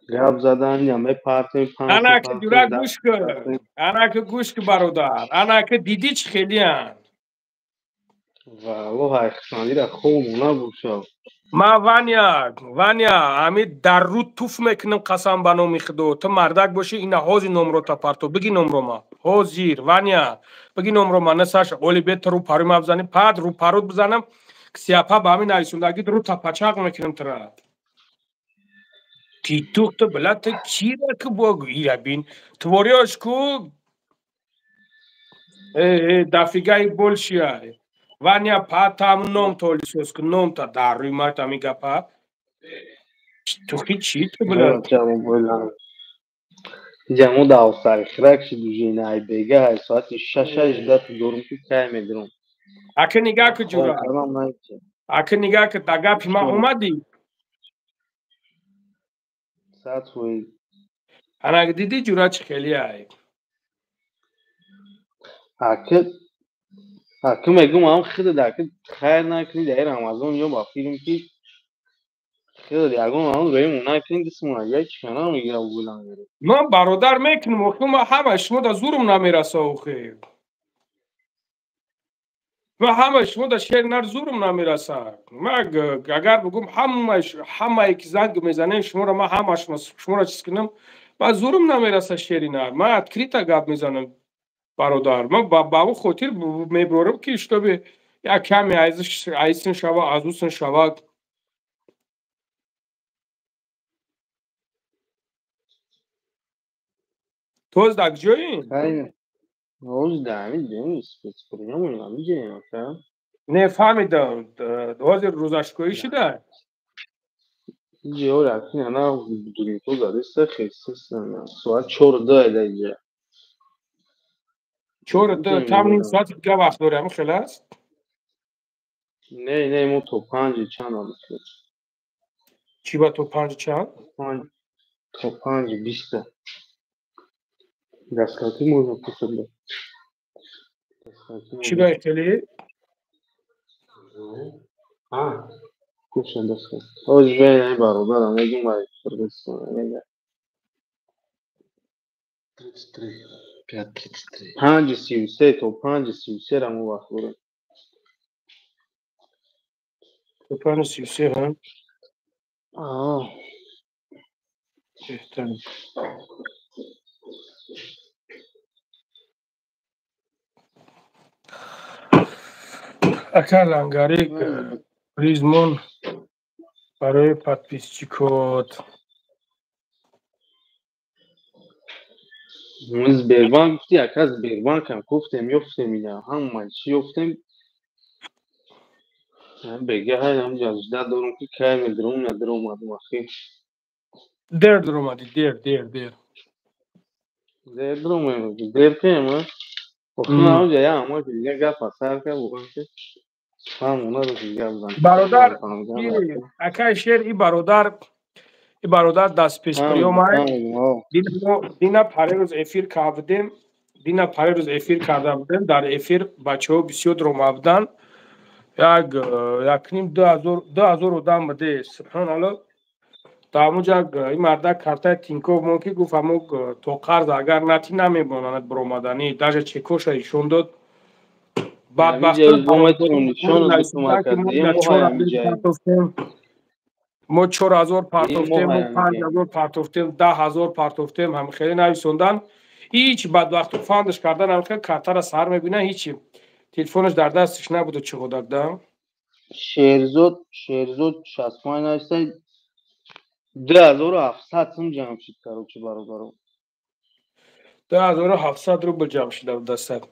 гап задан мепартем. Анаки дурак гӯш кун, анаки гӯш кун бародар, анаки дидӣ чӣ хелиянд. Валлоҳ ҳайхсандира хобу набошад. Ма Ваня, Ваня, ами дар рӯ туф мекунам қасам ба номи Худо. Ту мардак бошӣ, ина ҳозир номро тапарто. Биги номро ма. Ҳозир, Ваня, биги номро ма. Насаш оли бет рӯ парӯ ма бизанем, пад рӯ парӯт бизанам, сияпа ба ҳамин нависондагит рӯ тапачақ мекунам тура. Титух ту била ту кира ки бо ира бин. Творёш ку дафигаи большия. Ваня патам ном толисос ку ном та дар рӯи март ҳамин гапа. Тухи чӣ ту била? Ҷамо давсари хирак ши дужина ай бега ай соати 6:18 дорум ки кай медурум. Ака нигаҳ ку ҷура. Ака нигаҳ ку да гапи ман омадӣ? Сад фоиз. Ана дидӣ ҷура чӣ хеле ай. Ака ака мегум ам хида дака хайр накунӣ дар Рамазон ё ба филм ки хида ягон ам рӯи накунӣ дисмона як чикана мегира гулан. Ман бародар мекунам, охи ман ҳама шумо да зурум намераса охи. Ман ҳама шумо да шер нар зурум намераса. Ман агар бигум ҳамае ки занг мезанем шуморо ман ҳама шуморо чиз кунам, ман зурум намераса шери нар. Ман открыто гап мезанам бародар. Ман ба ӯ хотир меброрам ки чтобы як каме айсин шава, азусин шавад. Тоз дар ҷои? Ҳоз дар ҳамин ҷоем, спецприём ҳамин ҷоем ака. Не фаҳмидам, ҳозир рӯзашкоӣ шуда? Ҷо рафтин ана дурито задиста хестиста соат 4:02 дар инҷа. 4:02 там ним соати дига вақт дорӣ, ҳамин хел аст? Не, не, мо то 5 чанд ҳам. Чӣ ба то 5 чанд? То 5:20. До скольки можно кушать? Чӣ ба хеле? Кушать до скольки? Ҳоз бе бародарам мегум ба Қирғизистон мега. 33. 5:33. 5:33 то 5:33 ра мо вақт дорем. То 5:33 ҳа? Аа. Беҳтарин. Ака лангари призмон барои подписчикот. Сбербанк гуфти, ака Сбербанкам гуфтем, ёфтем ина, ҳама чӣ ёфтем. Бега ҳай ҳамҷа жда дорум ки кай медурум, надуромадум ахи. Дер дуромадӣ, дер, дер, дер. Дер дуромадем, дер кем, а? Охи ҳамҷа я ҳама дига гап асар ка буган ки фаҳмона дошт гап зан. Бародар, акай шер и бародар И бародар дар спецприём дина парерӯз эфир кардем, дина парерӯз эфир карда будем. Дар эфир бачаҳо бисёр рома буданд, як якним 2000 одам буде. Субҳоналло, дар ҳамуҷа ин мардак картаи Тинькофф мон ки гуфт, ҳамо то қарз агар натӣ намемонанд биромаданӣ, даже чекоша ишон дод. Бадбахтмо 4000 партофтем, 5000 партофтем, 10 000 партофтем, ҳам хеле нависондан. Ҳеч бадбахту фандаш кардан, ҳам картара сар мебинан, ҳичи телефонаш дар дасташ набуду. Чӣ ғодак да? Шерзод, Шерзод 65 нависта, 2700 сум ҷамъ шуд, короче, бародаро. 2700 рубл ҷамъ шуда дастак.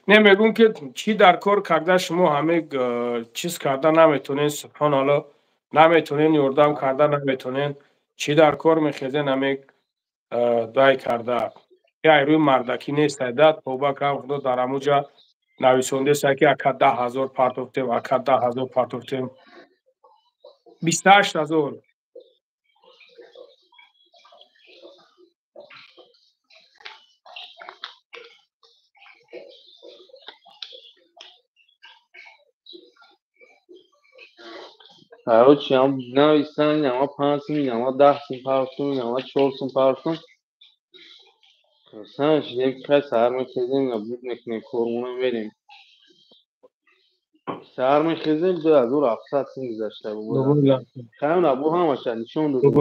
Не, мегӯм ки чӣ дар кор карда, шумо ҳаме чиз карда наметонен, субҳоналло, наметонен, ёрдам карда наметонен, чӣ дар кор мехезен ҳаме дай карда? Яй рӯи мардакӣ нест, айда тоба кам. Худо дар ҳамуҷа нависондеста ки ака 10 000 партофтем, ака 10 000 партофтем, 28 000. Короче, ҳам нависан, инама 5 сум, инама 10 сум партофтум, инама 4 сум партофтум. Хурсанд шудем ки хай саҳар мехезем, ина буд мекунем, кормона мерем. Саҳар мехезем, 2700 сум гузашта буд. Хай бо ҳамаша нишон додем.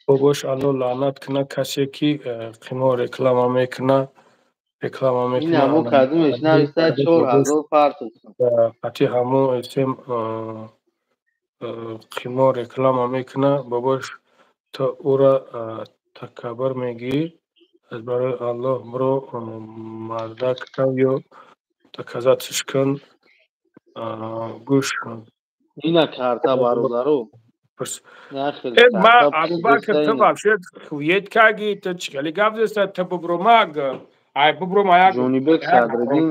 Бобош Алло лаънат кунад касе ки қимор реклама мекунад, реклама мекунад. Ина бо кадумеш нависта, 4000 партофтум. Қати ҳамон эсем қимор реклама мекунад. Бобош, то ӯра такаббур мегӯӣ, аз барои Аллоҳ биро мардак шав ё доказатиш кун, гӯш кун. Ина карта, бародаро. Ма Абубакр, ту вообще хует каги, ту чӣ хеле гап зеста, ту бубро маг ай бубро ма як Ҷонибек Садриддин.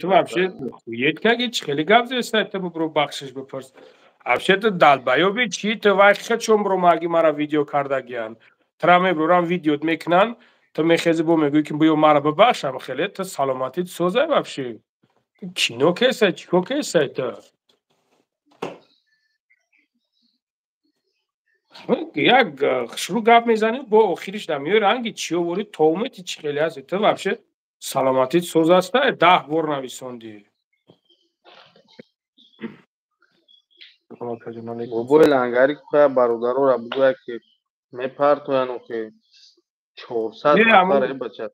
Ту вообще хует каги, чӣ хеле гап зеста, ту бубро бахшиш бипурс. Вообще ту долбоёби чӣ? Ту вай хечон бро маги мара видео кардагиян, тура мебурам, видеот мекунанд, ту мехези, бо мегӯӣ ки биё мара бибахшам. Хеле ту саломатит созай, вообще кино кесай, чӣ кор кесай ту? Як шурӯъ гап мезанӣ, бо охириш дар миёи ранги чиё ворид тоумети, чӣ хеле ҳасти ту? Вообще саломатит соз аста? 10 бор нависондӣ. Бобои лангари, куя бародарора бугӯя ки мепартоян, охи 400 нафар э бача.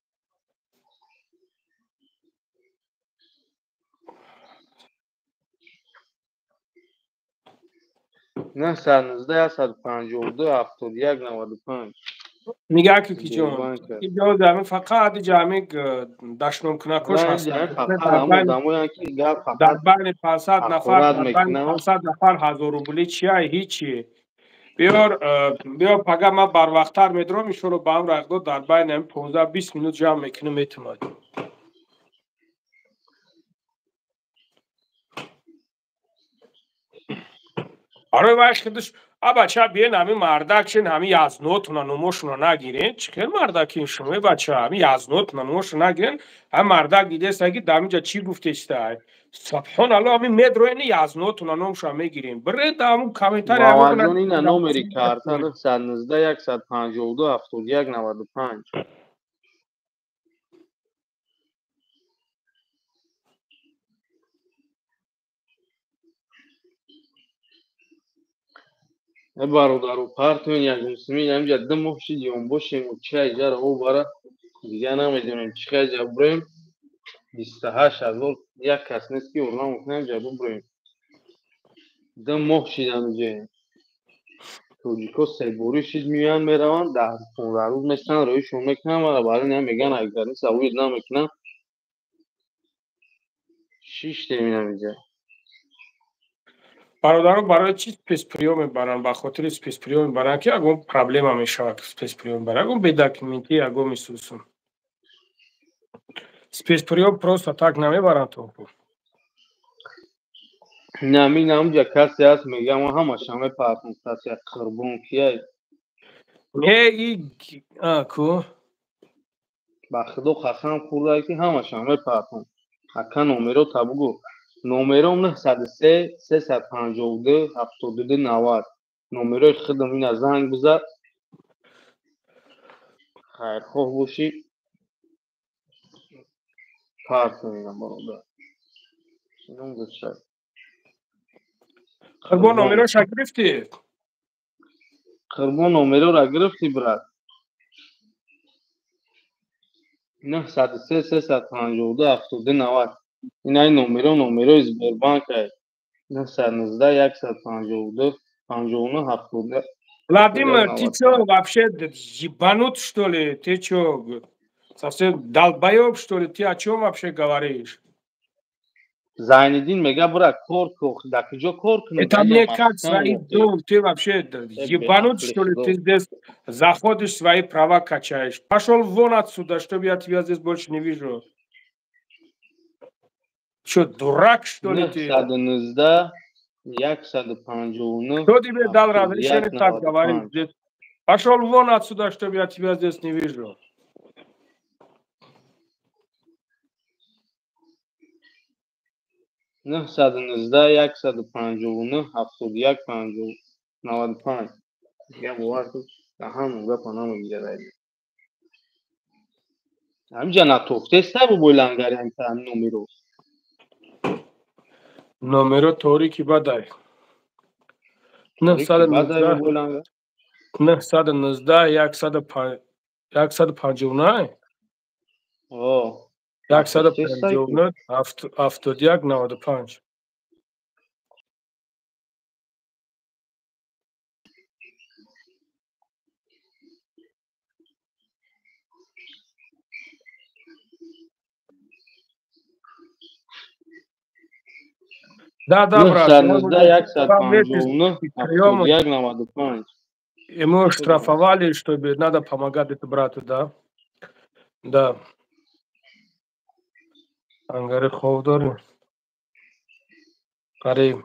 919 152 71 95. Нигаҳ ки ҷон, ҷо фақат ҷамъи дашномкунакош ҳастанд. Дар байни 500 нафар, 500 нафар 1000 рубли чия? Ҳичи. Биёр, биё, пага ман барвақттар медорам, иншоалло, ба ҳам рақдод дар байни ҳамин 15-20 минут ҷамъ мекунем, метавонад. Барои вай худаш а бача, биен ҳамин мардак шин, ҳамин язнотуна номошуна нагирен. Чӣ хел мардакин шумо, э бача? Ҳамин язнотуна номошуна нагирен. Ҳамин мардак дидеста ки дар ҳаминҷа чӣ гуфтеста. Субҳоналло, ҳамин медроени язнотуна номша мегирем. Биред ҳамун комментария. Мамаҷон, ина номери карта 919 152 71 95. Э бародару, партоен ягонсими, ҳаминҷа 2 моҳ шид ёнбошем, чай ҷара о бара дига намедонем чӣ хел ҷа буроем. 28 000 як кас нест ки ёрдам кунем, ҷа буброем. 2 моҳ шид ҳаминҷоем. Тоҷико себорӣ шид, меоянд, мераванд, 10-15 рӯз местанд, роҳишон мекунанд, мара барои ин мегӯянд, агар савоид намекунанд. Шиштем ҳаминҷа. Бародарон, барои чӣ спецприём мебаранд? Ба хотири спецприём мебаранд ки ягон проблема мешавад, спецприём мебаранд, ягон бедокументӣ, ягон мисусум. Спецприём просто так намебаранд то. Намин ҳамҷа касе ҳаст, мегӯям, ман ҳамаша мепартам, касе Қурбон кияй? Не, и ку. Ба худо қасам хӯрда, ки ҳамаша мепартам. Ака, номеро та бугӯ. Номером 903 352 72 90. Номерои худам ина, занг бизад. Хайрхоҳ бошӣ. Партам ина, бародар. Ном дошта. Қурбон, номероша гирифтӣ? Қурбон, номерора гирифтӣ, брат? 903 352 72 90. Инаи номеро, номерои Сбербанк ай. 919 152 59 70. Владимир, ты чё, вообще ебанут, что ли? Ты чё, совсем долбоёб, что ли? Ты о чем вообще говоришь? Зайниддин мега, бра, кор ку, дар куҷо кор кунем? Это мне как свои дом, ты вообще ебанут, что ли? Ты здесь заходишь, свои права качаешь. Пошел вон отсюда, чтобы я тебя здесь больше не вижу. Что, дурак, что ли, ты? 919 159. Кто тебе дал разрешение так говорить здесь? Пошел вон отсюда, чтобы я тебя здесь не вижу. 919 159 71 50 95. Я бовар кун, ҳамон гапа намегирад. Ҳамиҷа натофтеста бобои лангари ҳами номеро. Номеро торики бадай. 919 919 159 159 71 95. Да, брат. 919 159 71 95. Ему штрафовали, чтобы надо помогать этому брату, да? Да. Ангари хов дорем. Қариб.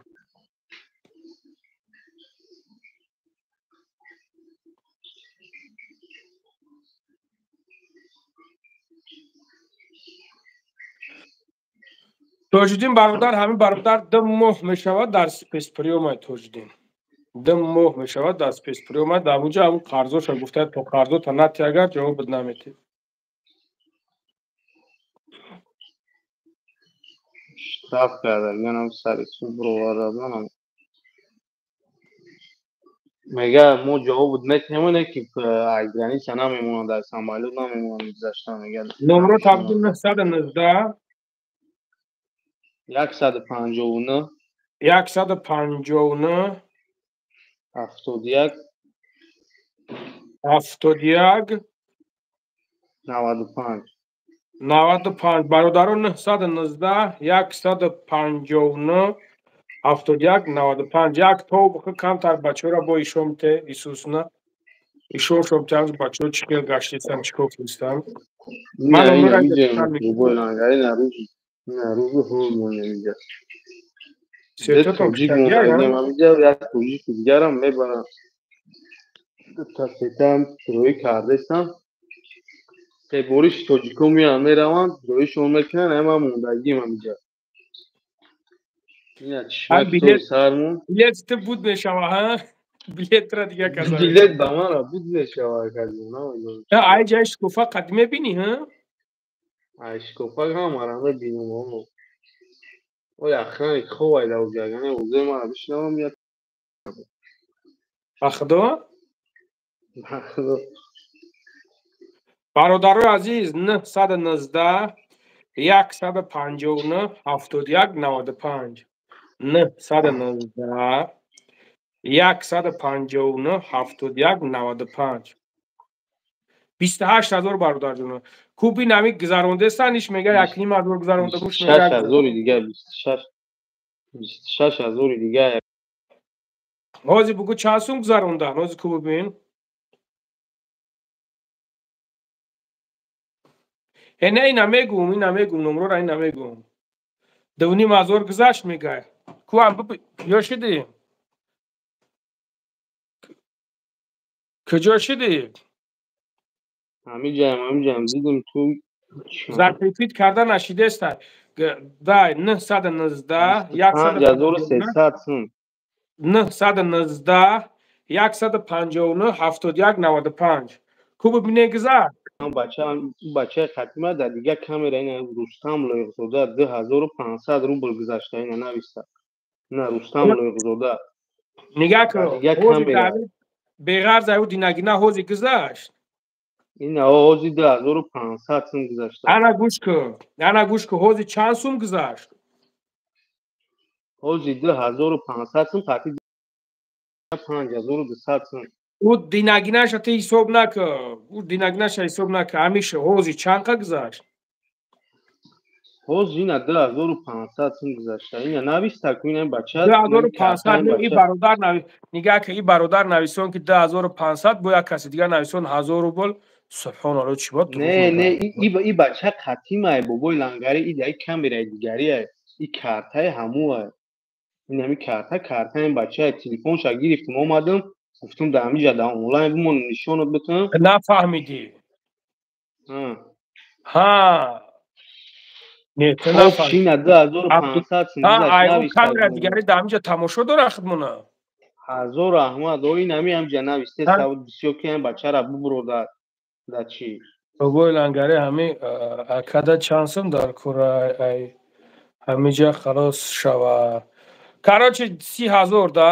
Тоҷиддин бародар, ҳамин бародар 2 моҳ мешавад дар спецприём ай. Тоҷиддин 2 моҳ мешавад дар спецприём ай. Дар онҷа ҳамун қарзоша гуфта, то қарзота нати, агар ҷавобат наметӣ. Штраф кардаганам, сари суд бировардаганам. Мега, мо ҷавобут метиҳем, не ки аз граница намемонад, дар самолёт намемонад гузашта, мега. Номро табдил 919 159 159 71 71 95. 95. Бародарон, 919 159 71 95. Як то камтар бачаҳоро бо ишомте исусна ишом шомтиам, бачаҳо чӣ хел гаштистан, чӣ кор кистан. Ман рӯзи ҳур монем. Тоҷик монем, як тоҷики дигарам мебарам, дута сетаам роӣ кардестам. Себориш тоҷико меянд, мераванд, роишон мекунанд, ама мондагим ҳамиҷа. Билет ту буд мешава, ҳа? Билетра дига каса. Билет ба манра буд мешава. Ай ҷай шукуфа қад мебинӣ, ҳа? Ай шукуфа ҳамара мебинам. Ой, охранник ховай да уҷагане ӯзе мара бишнавам я. Ба худо? Ба худо. Бародарои азиз, 919 159 71 95, 919 159 71 95. 28 000, бародарҷоно. Куби нами гузарондесан, иш мега, 1,5 ҳазор гузаронда буш. Ҳазори дига, 26 ҳазори дига. Ҳозир бугӯ, чанд сум гузарондан ҳозир, ку бибин. Э, не, ина мегӯм, ина мегӯм, номрора ина мегӯм. 2,5 ҳазор гузашт, мегай. Куам куҷо шидӣ? Куҷо шидӣ? Ҳамиҷаям, дидим ту. Закрепить карда нашидеста. Дай 919 5300 сум. 919 159 71 95. Ку бибине гузар? Бачаи хатима дар дигар камера ина Рустам Лоиқзода 2500 рубл гузашта, ина нависта. На Рустам Лоиқзода. Нигаҳ кун. Беғарз аю динагина ҳози гузашт. Ина ҳози 2500 сум гузашта. Ана гӯш кун. Ана гӯш кун, ҳози чанд сум гузашт? Ҳози 2500 сум, қати 5200 сум. Ӯ динагинаша ту ҳисоб накун. Ӯ динагинаша ҳисоб накун. Ҳамиша ҳози чанд қа гузашт? Ҳози ина 2500 сум гузашта. Ина нависта ку ина бача. 2500 и бародар нави. Нигаҳ ки и бародар нависон ки 2500 бо як каси дигар нависон 1000 рубл. Субҳоналлоҳ, чӣ бод? Не, не, и бача қатимай бобои лангари, и дай камераи дигариай. И картаи ҳамуай. Ин ҳами карта, картаи бача телефонша гирифтум омадам. Гуфтум дар ҳамиҷа дар онлайн бимонам нишонат битам. Нафаҳмидӣ. Ҳа. Не, ту нафаҳмидӣ. Ина 2500 сум гузашт. Ҳа, ай камера дигари дар ҳамиҷа тамошо дора худмона. Ҳазор раҳмат. О ин ҳами ҳамиҷа нависте савод бисёр ки ҳам бачара бубуро дар чӣ. Бобои лангари ҳами акада чанд сум дар кора ай ҳамиҷа халос шава. Короче, 30 000 да.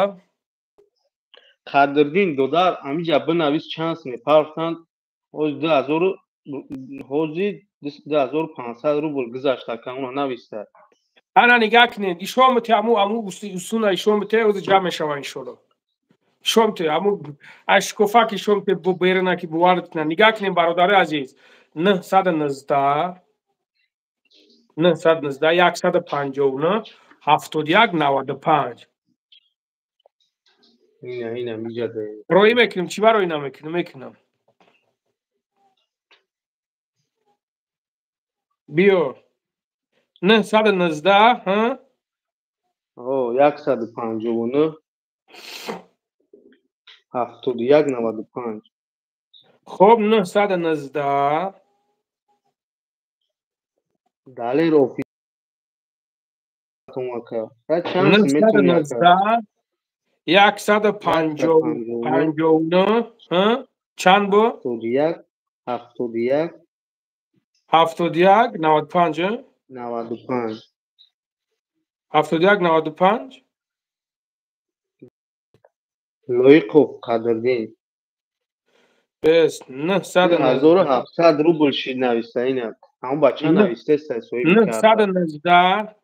Қадрдин додар ҳамиҷа бинавис чанд сум мепарфтанд. Ҳози 2000, ҳози 2500 рубл гузашта, ка уна нависта. Ана нигаҳ кунед, ишон бите аму усуна ишон бите, ҳози ҷамъ мешава иншолло. Ишон бите аму ашкофак ишон бите бо берина ки бовар кунад. Нигаҳ кунед бародари азиз. 919 919 159 71 95. Ина ина миҷа да. Роӣ мекунем, чӣ ба роӣ намекунем? Мекунам. Биё. 919, ҳа? О, 159 71 95. Хоб, 919 Далер офис ака. Чанд сум метавонӣ ака? 919 159, ҳа? Чанд бо? 71 71 71 95, 95. 71 95. Лоиқов Қадрдин. Бес 919 1700 рубл шид нависта ина. Ҳамон бача навистеста соҳиби карта. 919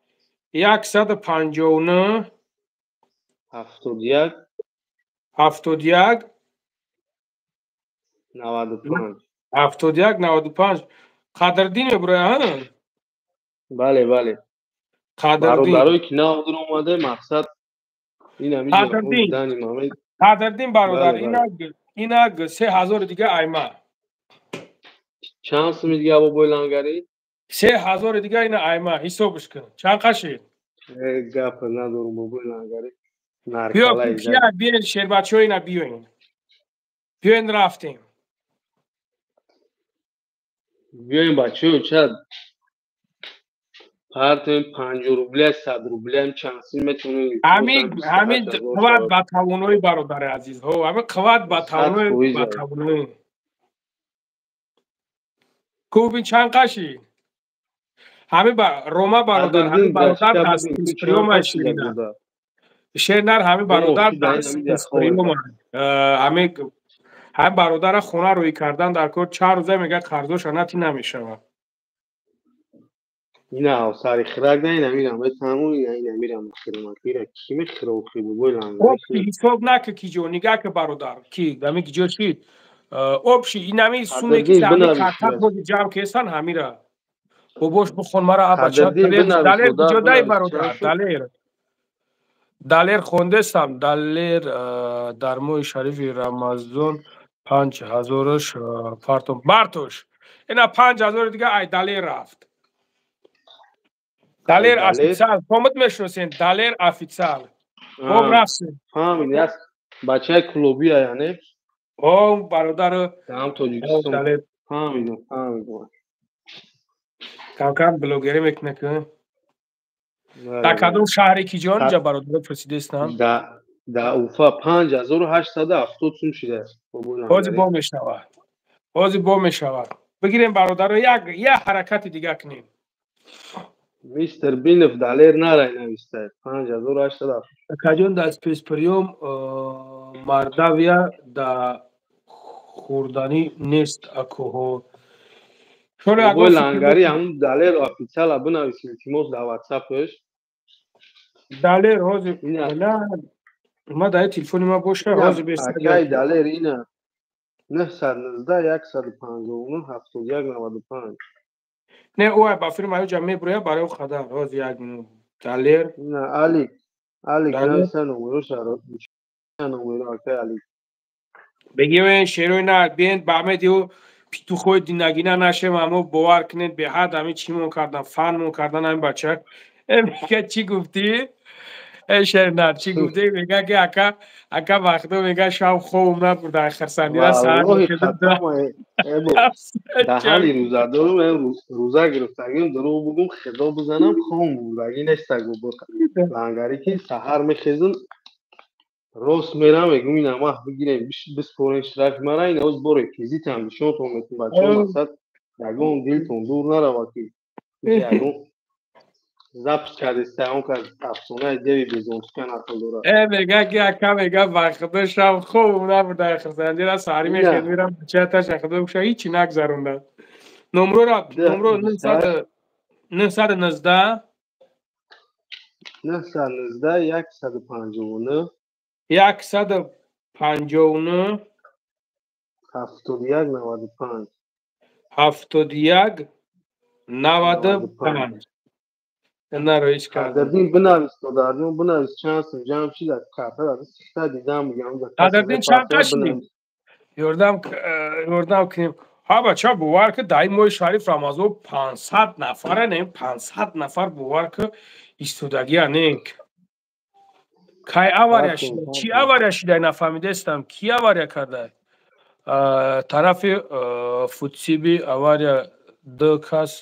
159 71 71 95. 71 95. Қадрдин мебуроя, ҳа? Бале, бале. Қадрдин. Бародарое ки нав омада, мақсад ин ҳамиҷа Қадрдин. дани момент. Қадрдин бародар, Бале, инак инак 3000 дига айма. Чанд суми дига бобои лангарӣ? 3000 дига ина айма, ҳисобш кун. Чанд қашид? Гап надорум бобои лангарӣ. Биё, Наркалай. кия биён шербачҳо ина биёин. Биёин рафтем. Биёем бачаҳо, чад партем 50 рубля, 100 рублям чанд сум метавонем. Ҳамин қувват ба тавоноӣ бародари азиз. Ҳо, ҳамин қувват ба тавоноӣ, ба тавоноӣ. Кубин чанд қашид? Ҳамин ба Рома бародар, ҳамин бародар дастприёма ширина. Шернар ҳамин бародар дастприёма. Ҳамин ҳамин бародара хона рӯй кардан дар кор чанд рӯза мегӯяд қарзоша нати намешавад. Ина сари хирак да ина мирам бетаму ина ина мирам хиромакира ки мехирохи бобои лангарӣ. Общий ҳисоб нака ки ҷо нигаҳ ка бародар ки ҳамин ки ҷо шид. Общий инами суме ки Қадрдин ҳамин бинавис карта бас. бози ҷамъ кестан ҳамира. Бобош бихон мара абача Қадрдин Далер бинавис Далер додар куҷо дай бинавис бародар чанд шуд? Далер. Далер хондестам. Далер дар моҳи шарифи Рамазон 5000-аш партом. Бартош. Ина 5000 дига ай Далер рафт. Далер Официал комат мешиносен, Далер Официал. Хоб, рафтем. Фаҳмид, як бачаи клубия, яъне. О, бародару. Ҳам Тоҷикистон, фаҳмидам, фаҳмидам. Камкам блогерӣ мекунад ки. Дар кадом шаҳре, ки ҷон ҷа, бародаро, пурсидестам? Да Уфа 5870 сум шидааст. Ҳозир бо мешавад, ҳозир бо мешавад. Бигирем, бародаро, як ҳаракати дига кунем. Мистер Бинов Далер нарай навистад, 5870. Акаҷон, дар спецприём Мордавия да хӯрданӣ нест, акоҳо. Бобои Лангари, ҳамун Далер Официала бинавис, илтимос, дар ватсапш. Далер ҳозир ма дар телефони ма боша, ҳозир. Акай Далер ина: 919 159 71 95. Не, ӯ ба филм аюҷа мебуроя, барои хадар. Ҳозир, як минут, Далер. Ина Алик, Алик нависа номероша, номеро, акай Алик. Бигиёен, шерои на биен, ба медиу петухои динагина нашем. Амо бовар кунед, беҳад ҳамин чимон кардан, фанмон кардан. Ҳамин бача мега, чӣ гуфтӣ, э шернар, чӣ гуфтӣ? Мега ки ака, ака, вақто мега, шаб хобм набурда, хирсандира. Даҳани рӯзадорум, рӯза гирифтагим, дурӯғ бугум, хидо бизанам, хом бурдагӣ нестаг. Лангари, ки саҳар мехезум, рост мерам, мегум, ина мах бигирем, биспорем штрафи мара. Ина оз бо реквизитам нишонтон метум, бачаҳо. Мақсад, ягон дилтон дур нарава, ки ягон запись кардеста, он кас афсонаи деви безонтика нақл дорад. Э, мега ки ака, мега, ба худо, шаб хобм набурда, хирсандира саҳарӣ мехез, мирам, бачааташа худо куша, ҳичи нагзаронда. Номрора, номро: 919. 919 159. 159. 71 95. 71 95. Наро ҳеч кард. Қадрдин бинавис, додарҷон, бинавис, чанд сум ҷамъ шид. Карта сихта дидам, мегам. Қадрдин, чанд қашидӣ? Ёрдам, ёрдам кунем. Ҳа, бача, бовар ки, дар ин моҳи шариф Рамазон 500 нафара не, 500 нафар, бовар ки, истодагия не. Кай авария шида? Чӣ авария шида, нафаҳмидаистам. Ки авария карда? Тарафи Футсиби авария, ду кас,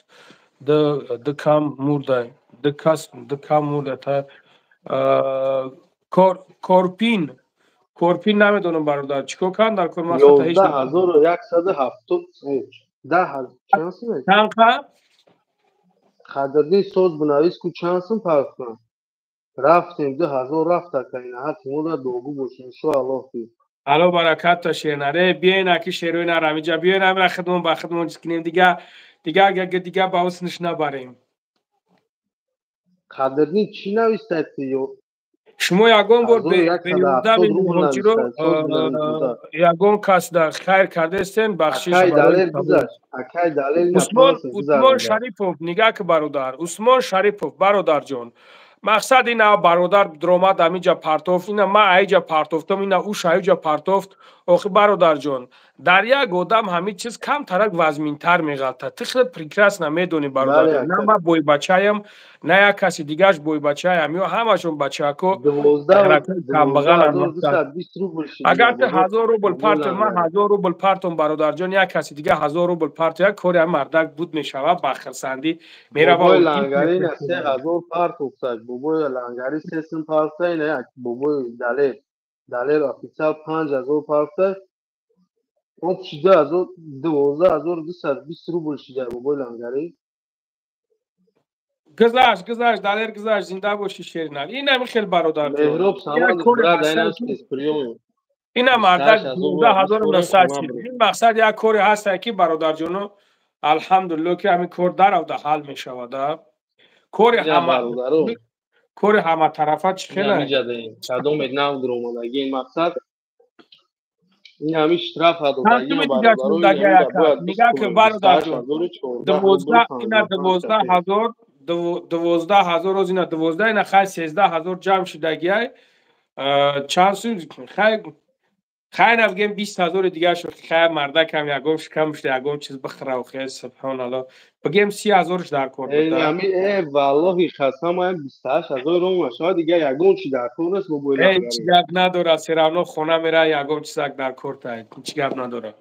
ду кам мурда, ду кас, ду кам мурда. Корпин, Корпин, намедонам, бародар, чӣ кор кардам дар кор. 11,170. Чанд қа? Қадрдин, соз бинавис ку, чанд сум партам рафтем, 2000 рафта кайна, ҳақи мода догу бош, иншоаллоҳ ки. Ало баракат шернаре, биёен, аки шерои нар, ҳамиҷа биёен, ҳамира хидмон ба хидмон чиз кунем, дига, дига, дига ба усниш набарем. Қадрдин, чӣ навистад? Шумо ягон бор беёрдами муҳоҷиро, ягон кас дар хайр кардаестен? Бахшиш. Усмон Шарипов, нигаҳ ки, бародар Усмон Шарипов, бародарҷон, мақсад ина, бародар дромад, ҳамиҷа партофт, ина ма аиҷа партофтам, ина уш аиҷа партофт. Охи, бародарҷон, дар як одам ҳамин чиз камтарак вазминтар меғалтад. Ту хеле прекрасно медонӣ, бародарҷон, на ма бойбачаям, на як каси дигараш бойбачаям, ё ҳамашон бачако камбағалам. Агар ту 1000 рубл партом, ман 1000 рубл партом, бародарҷон, як каси дига 1000 рубл парто, як кори ҳам мардак буд мешавад, ба хирсандӣ мерава. Бобои Лангари сесум парта, ина як бобои Далер, Далер Официал 5000 парта, шида ҳазор, 12 220 рубл шида, бобои Лангари. Гузашт, гузашт, Далер, гузашт, зинда бошӣ, шеринар. Ин ҳами хел, бародар. Меҳроб Самадов, брат, ина мардак 12 900 шид. Ин мақсад як коре ҳаста ки, бародарҷоно, алҳамдулилло, ки ҳамин кор даравда ҳал мешавад. Кори ҳама, кори ҳаматарафа чӣ хела. Кадоме нав дуромадагӣ, мақсад, ин ҳами штраф. Нигаҳ ки, бародарҷон, 12, ина 12 000, 12 000, роз ина 12, ина хай 13 000 ҷамъ шидагиай. Чанд сум хай? Хайр, бигем 20 000 дига шуд. Хайр, мардакам ягон шикам шуда, ягон чиз бихӯра. Хе, субҳоналло, бигем 30 000-ш дар кор буд. Валлоҳи қасам, 28 000 ром шояд, дига ягон чи дар кор нест. Ҳеҷ гап надорад, всё равно хона мера, ягон чизак дар кор та, ҳеҷ гап надорад.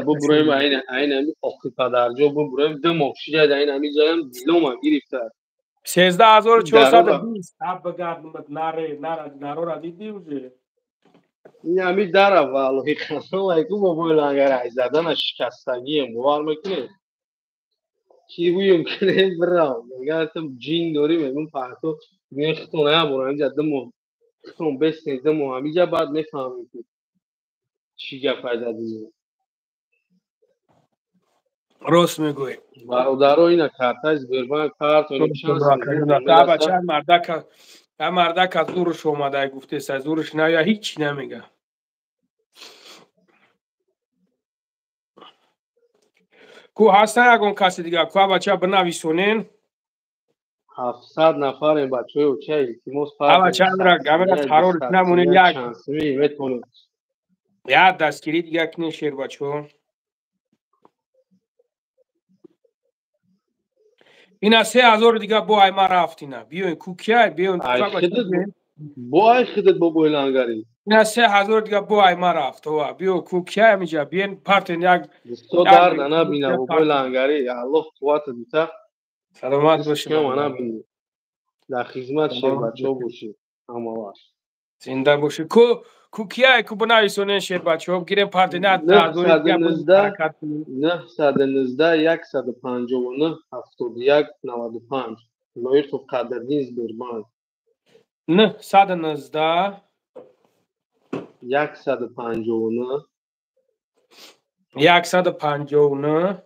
Бубуроем, айн ами охи падарҷо бубуроем, 2 моҳ шидаед, айн ами ҷаям дилома гирифта. 13 420 абгардмад наре нарора диди уже. Ин ами дара, валлоҳи қасам, айку бобои лангар ай задана шикастагием, бовар мекунед? Ки гӯем кунем, бирав мегӯям, ҷин дорӣ, мегӯм парто гӯем, хитон наяборам инҷа 2 моҳ, хитон бестен 2 моҳ ҳамиҷа, баъд мефаҳмем ки чӣ гапай задӣ. Рост мегӯӣ. Бародаро, ина картаи Сбербанк Бача, мардака, мардак аз зурш омада гуфтест, аз зурш наоя ҳичи намега. Ку ҳаста ягон каси дига? Ку, бача, бинависонен. 700 нафарем, бачаҳои оча, илтимос. Бача, амра қарор намонен, як як дастгирӣ дига кунен, шербачаҳо. Ина 3000 дига бо айма рафт, ина биёен, ку кияй, биёен. Бо ай хидат, бобои лангарӣ. Ина 3000 дига бо айма рафт, ова биё, ку кияй амиҷа, биёен, партен як. Дусто дарда набина, бобои лангарӣ, Аллоҳ қуввата дита. Саломат бошӣ. Набини, дар хизмат шербачаҳо бошӣ ҳама вақт. Зинда бошӣ. Ку кияй, ку бинависонен, шербачаҳо, гирем, партен. 919 159 71 95, Лоиқов Қадрдин, Сбербанк. 919. 159. 159.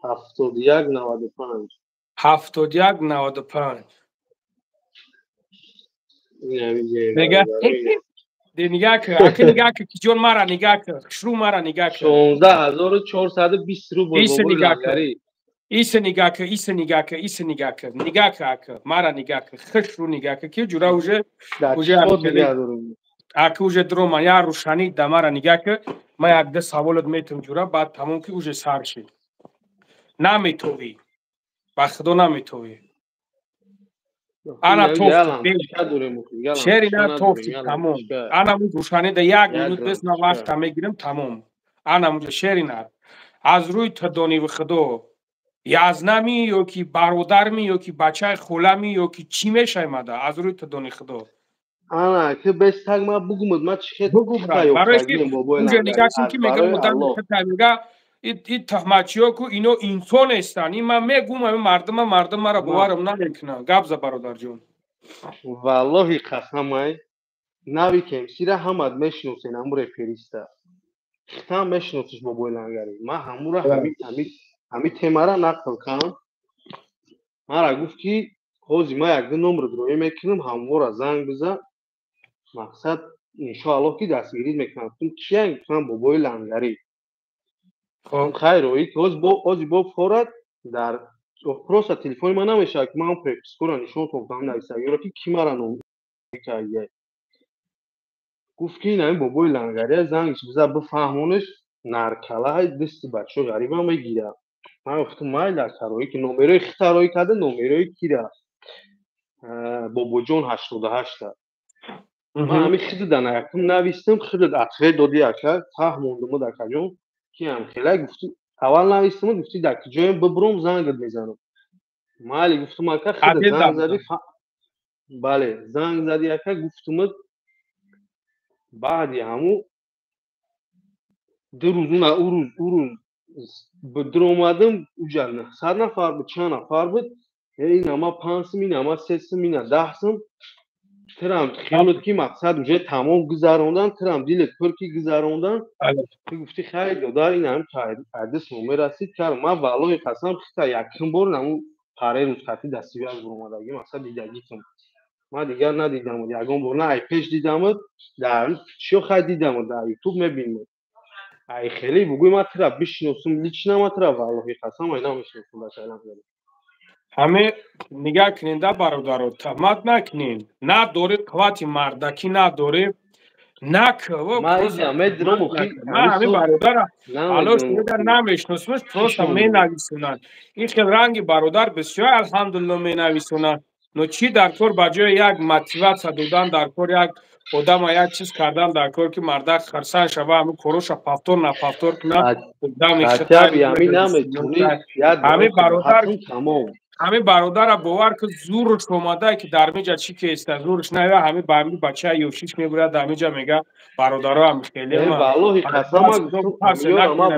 71 95. 71 95. Мега нигаҳ ки, аки, нигаҳ ки, ҷон, мара нигаҳ ки, хушрӯ, мара нигаҳ ки. 16 420 рубл. Иса нигаҳ ки, иса нигаҳ ки, иса нигаҳ ки, иса нигаҳ ки, нигаҳ ки, аки, мара нигаҳ ки, хушрӯ нигаҳ ки, ки ҷура уже аки, уже дрома я рӯшанӣ да, мара нигаҳ ки, ма як ду саволот метум, ҷура, баъд тамом ки уже сар шид. Наметовӣ, ба худо наметовӣ. Ана тофти шери, на тофти, тамом. Ана му рӯшанӣ да як минут бес на вақта мегирем, тамом. Ана муҷа, шери, нар аз рӯи тадониву худо язнами ё ки бародарми ё ки бачаи холами ё ки чӣ мешаймада, аз рӯи тадони худо. Ана ки бес так ма бугумуд, ма чи бугу, барои ки уҷа нигаҳ кун, ки мега одам мега и туҳматчиё ку, ино инсон нестанд. Ин ман мегум, ами мардума, мардум мара боварам намекунанд. Гап за, бародарҷон. Валлоҳи қасамай, нави кемсира ҳамад мешиносен, ҳаму репериста хитам мешиносиш, бобои лангарӣ. Ман ҳамура ҳами темара нақл кардам, мара гуфт ки ҳози ман якду номро роӣ мекунам, ҳамвора занг биза, мақсад иншоаллоҳ ки дастгирӣ мекунам. Гуфтам киян? Гуфтам бобои лангарӣ. Хайр, роӣ ҳози бо форад дар просто телефони ман намешавад ки ман перепискаро нишон тонам, нависагиро ки ки мара ном кардия. Гуфт ки ин бобои лангария зангш биза, бифаҳмонеш, наркалаи дасти бачаҳо ғарибам мегирад. Ман гуфтам майла, кароӣ ки номерои хита роӣ карда, номерои кира, бобоҷон 88-та. Ман ҳами хидида якум навистам, хидид ответ доди, ака, таҳ мондумуд, акаҷон, ки ам хела гуфти. Аввал навистам, гуфти дар ҷоем бибуром, зангат мезанам. Майли, гуфтам, ака, хидид занг зади. Бале, занг зади, ака, гуфтумуд. Баъди ҳаму 2 рӯз, уна ӯ рӯз, ӯ рӯз дуромадам, уҷа 900 нафар буд, чанд нафар буд, ин ама 5 сум, ин ама 3 сум, ина 10 сум. Тирам хиёлот ки мақсад уже тамом гузарондан, тирам дилет пур ки гузарондан. Ту гуфти хайр, додар, ин ҳам адис номер расид кард. Ман валлоҳи қасам, хита якум бор наму параи рӯзхатӣ дастгирӣ аз буромадагӣ мақсад дидагитум. Ман дигар надидамуд ягон бор, на ай пеш дидамуд, дар чиё хай дидамуд, дар Ютуб мебинмуд. Ай хеле бугӯй, ман тира бишиносум лично, ман тира валлоҳи қасам ай намешиносум, бачаалам. Ҳаме нигаҳ куненда, бародаро, таҳмат накунен. Надорӣ қуввати мардакӣ, надорӣ, ҳамин бародара алош намешносмаш, просто менависонанд. Ин хел ранги бародар бисёр, алҳамдулилло, менависонанд. Но чӣ дар кор? Ба ҷои як мотиватсия додан дар кор, як одама як чиз кардан дар кор, ки мардак хурсанд шава, ҳамин короша повтор на повтор кунад. Ҳамин бародар, ҳамин бародара бовар ки зурш омада, ки дар миҷа чӣ кеста, зурш наё, ҳамин ба ҳамин бачаи ёшиш мегӯяд, дар миҷа мега, бародаро ҳам хеле. Валлоҳи қасама,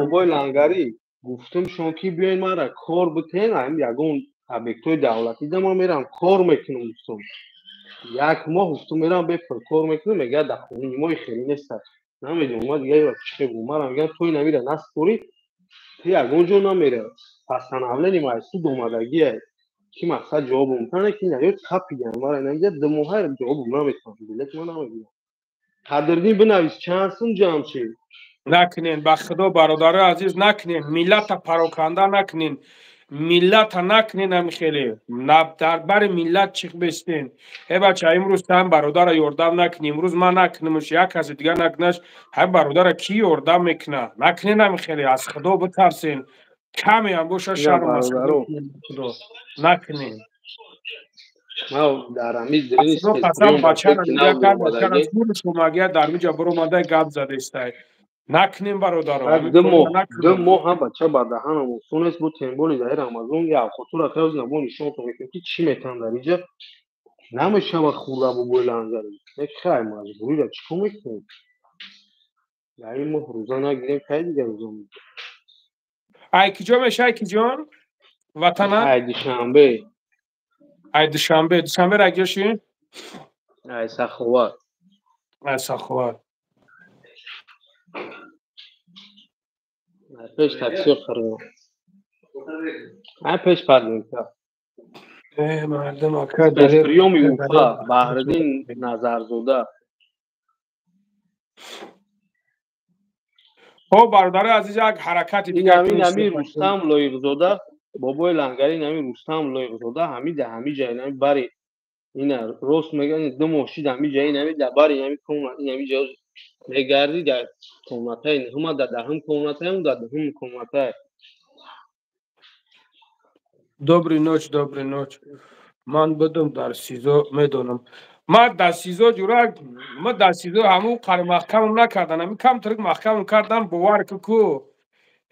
бобои Лангарӣ, гуфтум шумо ки биёен мара кор битен, ҳамин ягон объектҳои давлатӣ да ман мерам кор мекунам, гуфтум. Як моҳ, гуфтум, мерам бепул кор мекунам. Мега, дар қонуни мо хеле нест. Намедонам, ма дига чӣ хел. Мара мегӯям, то инамира наспорӣ, ту ягон ҷо намера. Постановление ма суд омадагия, ки мақсад ҷавобум кана, ки наё қапидан мара инамиҷа 2 моҳа ҷавобум наметавонам, билет ма намегирам. Қадрдин, бинавис, чанд сум ҷамъ шид? Накунен, ба худо, бародарои азиз, накунен, миллата пароканда накунен, миллата накунен. Ами хеле дар бари миллат чихбестен. Э бача, имрӯз тан бародара ёрдам накунӣ, имрӯз ман накунамш, як каси дигар накунаш, ҳай бародара кӣ ёрдам мекуна? Накунен ами хеле, аз худо битарсен, камеам боша шарм аз худо накунен. Қасам, бачара бачара шумагия дар миҷа биромада гап задестай. Накунем, бародаро. 2 моҳ ҳам бача ба даҳанам осон нест бу, тем более дар Рамазон. Я хотура каз набо нишонтон мекунем, ки чӣ метан дар инҷа намешава хӯрда. Бобои Лангари, як хай маҷбурира чӣ кор мекунем? Дар ин моҳ рӯза нагирем, кай дигар рӯза? Ай киҷо мешай, киҷон ватана? Ай Душанбе. Ай Душанбе. Душанбе ра киҷо? Ай Саховат. Ай Саховат. Пеш таксио харидам, ай пеш падинка. Э, мардум, ака. Приёми Уфа, Баҳриддин Назарзода. Хоб, бародари азиз, як ҳаракати дигар. Ами Рустам Лоиқзода, бобои Лангари, ами Рустам Лоиқзода, ҳами да ҳами ҷай нами бари ина рост меган, 2 моҳ шид, ҳами ҷай нами да бари нами комна, инами ҷо мегарди, дар комнатаи нуҳума, дар даҳум комнатаем, дар дуҳум комнатае. Добрый ночь, добрый ночь. Ман будум дар СИЗО, медонам. Ман дар СИЗО, ҷура, ман дар СИЗО ҳамун қари маҳкамам накардан, ҳамин камтарик маҳкамам кардан, бовар ку ку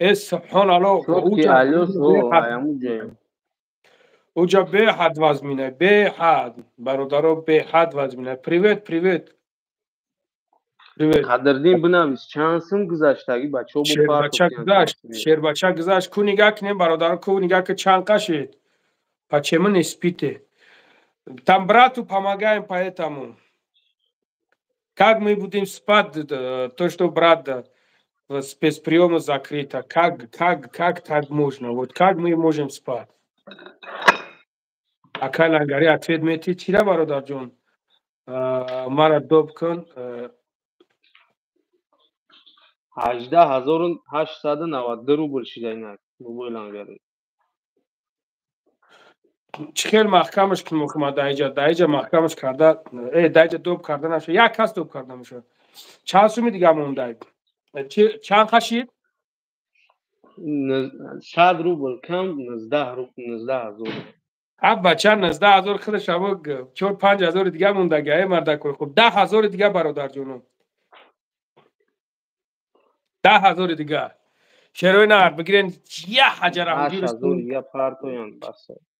э, субҳоналло. Уҷа беҳад вазмина, беҳад, бародаро, беҳад вазмина. Привет, привет. Қадрдин, бинавис, чанд сум гузаштагӣ бачаҳо. Шербача гузашт, шербача гузашт. Ку нигаҳ кунем, бародаро, ку нигаҳ ки чанд қашид. Почему не спите? Там брату помогаем, поэтому как мы будем спать, то, что брат в спецприема закрыто? Как так можно? Вот как мы можем спать? Акай Лангари, ответ мети чира, бародарҷон? Мара доб кун. 18 892 рубл шида инак, бобои Лангари. Чӣ хел маҳкамаш кунем? Даиҷа, даиҷа маҳкамаш карда, даиҷа доб карда нашуд, як кас доб карда мешуд. Чанд суми дига монда? Чанд хашид? 100 рубл кам, 19 000. Ҳа, бача, 19 000 худаш аво 4-5 ҳазори дига мондаги. Э, мардакои хуб, 10 ҳазори дига, бародарҷонум, 10 ҳазори дига. Шерои нар бигирен, як ҳаҷара.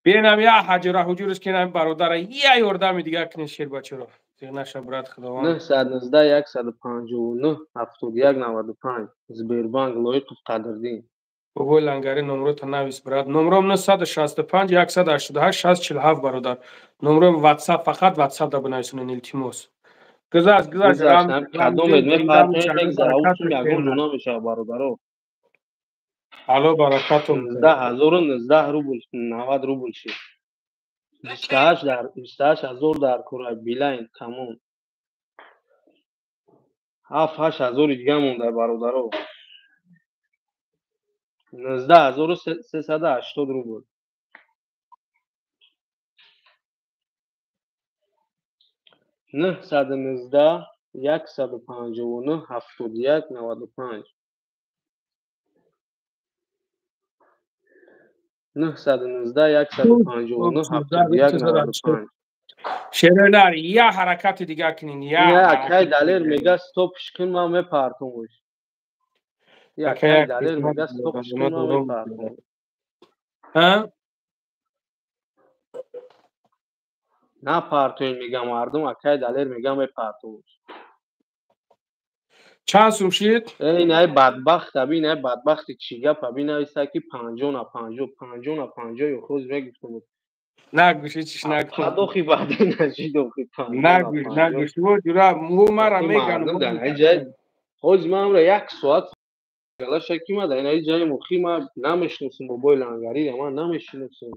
Бинам, як ҳаҷара ҳуҷурш кинам, бародара, я ёрдами дига кунен, шербачаро. Наша брат, худованд. 919 159 71 95, Сбербанк, Лоиқов Қадрдин. Бобои Лангари, номрота навис, брат. Номром 965 188 60 47, бародар. Номром ватсап, фақат ватсап да бинависонен, илтимос. Гузашт, гузашт. Кадомед мепартоем, мегзара, ягон ҷо намешава, бародаро. Алло баракатум. 19 019 рубл, 90 рубл шид. 28 дар 28 000 дар кора Билайн тамом. 7-8 ҳазори дига монда, бародаро. 19 380 рубл. 919 159 71 95 919 159 71 95. Шеринар, я ҳаракати дига кунин, я. Не, акай Далер мега стопш кун, ман мепартумуш. Акай Далер мега стопш кун, ман мепартум. Ҳа? На партуин мега мардум, акай Далер мега мепартумуш. Чанд сум шид? Эй, най бадбахт, аби най бадбахти чӣ гап, аби нависа ки 50 на 50, 50 на 50 ё худ мегуфтум. Нагӯш, ҳечиш нагӯ. Падохи баъде нашид охи 50. Нагӯш, нагӯш. Во ҷура, мо мара меган. Ҳоз ман амра як соат галаша ки ма дар ин ҷаи мухи ма намешиносам бобои лангари, ман намешиносам.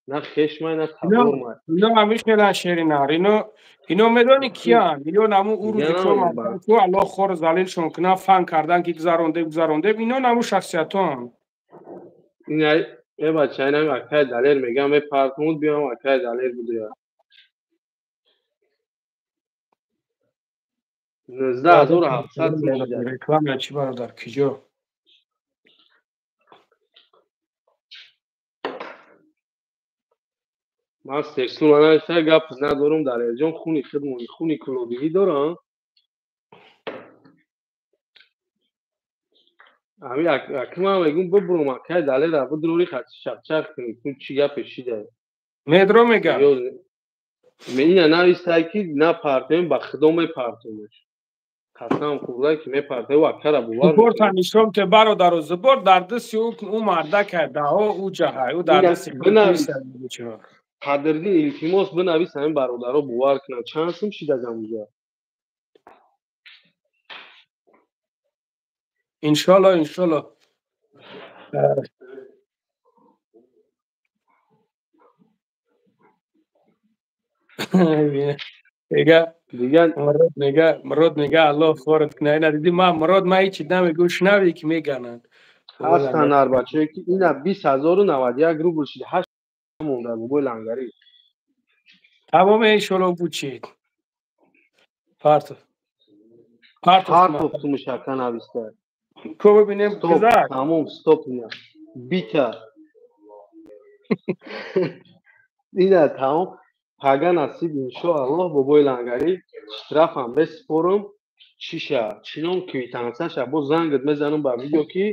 На хеш май, на табор май. Ино ҳамин шеринар, ино медони киян? Ино наму ӯ рӯзи ку Аллоҳ хор залилшон кунад, фан кардан ки гузарондем, гузарондем, ино наму шахсиятон. Э бача, инам акай Далер мегам мепартумуд, биём акай Далер будуя. 19700 сум. Реклама чӣ бародар, киҷо? Ман сексула нависта гап надорум, Далерҷон, хуни худмон, хуни кулобигӣ дорам. Ами аки ман мегум бибурум акай Далера бидурори хати чақчақ кунӣ, ту чӣ гапе шида? Медро мегам. Ина навистай ки напартем, ба худо мепартемш. Қасам хӯрда ки мепартем, акара бовар. Зубор та нишон те бародаро, зубор дар дасти ӯ мардака, даҳо ӯ ҷаҳай, ӯ дар дасти Қадрдин, илтимос бинавис, ҳамин бародаро бовар кунанд. Чанд сум шида замуҷа? Иншолло, иншолло. Мега Мурод мега, Мурод мега Аллоҳ хорат кунад. Ина диди ма Мурод ма ҳеҷ намегӯ, шунавӣ ки мегананд. Ҳастанд арбачое ки ина 20091 рубл шид, 8 монда бобои лангарӣ. Тамоме иншолло бучид. Партов. Партов тумушака нависта. Ко бибинем гузашт. Тамом, стоп ина. Бита. Ина тамом. Пага насиб иншоаллоҳ бобои лангарӣ штрафам беспорум, чиша чинон квитансаша бо зангат мезанам ба видео ки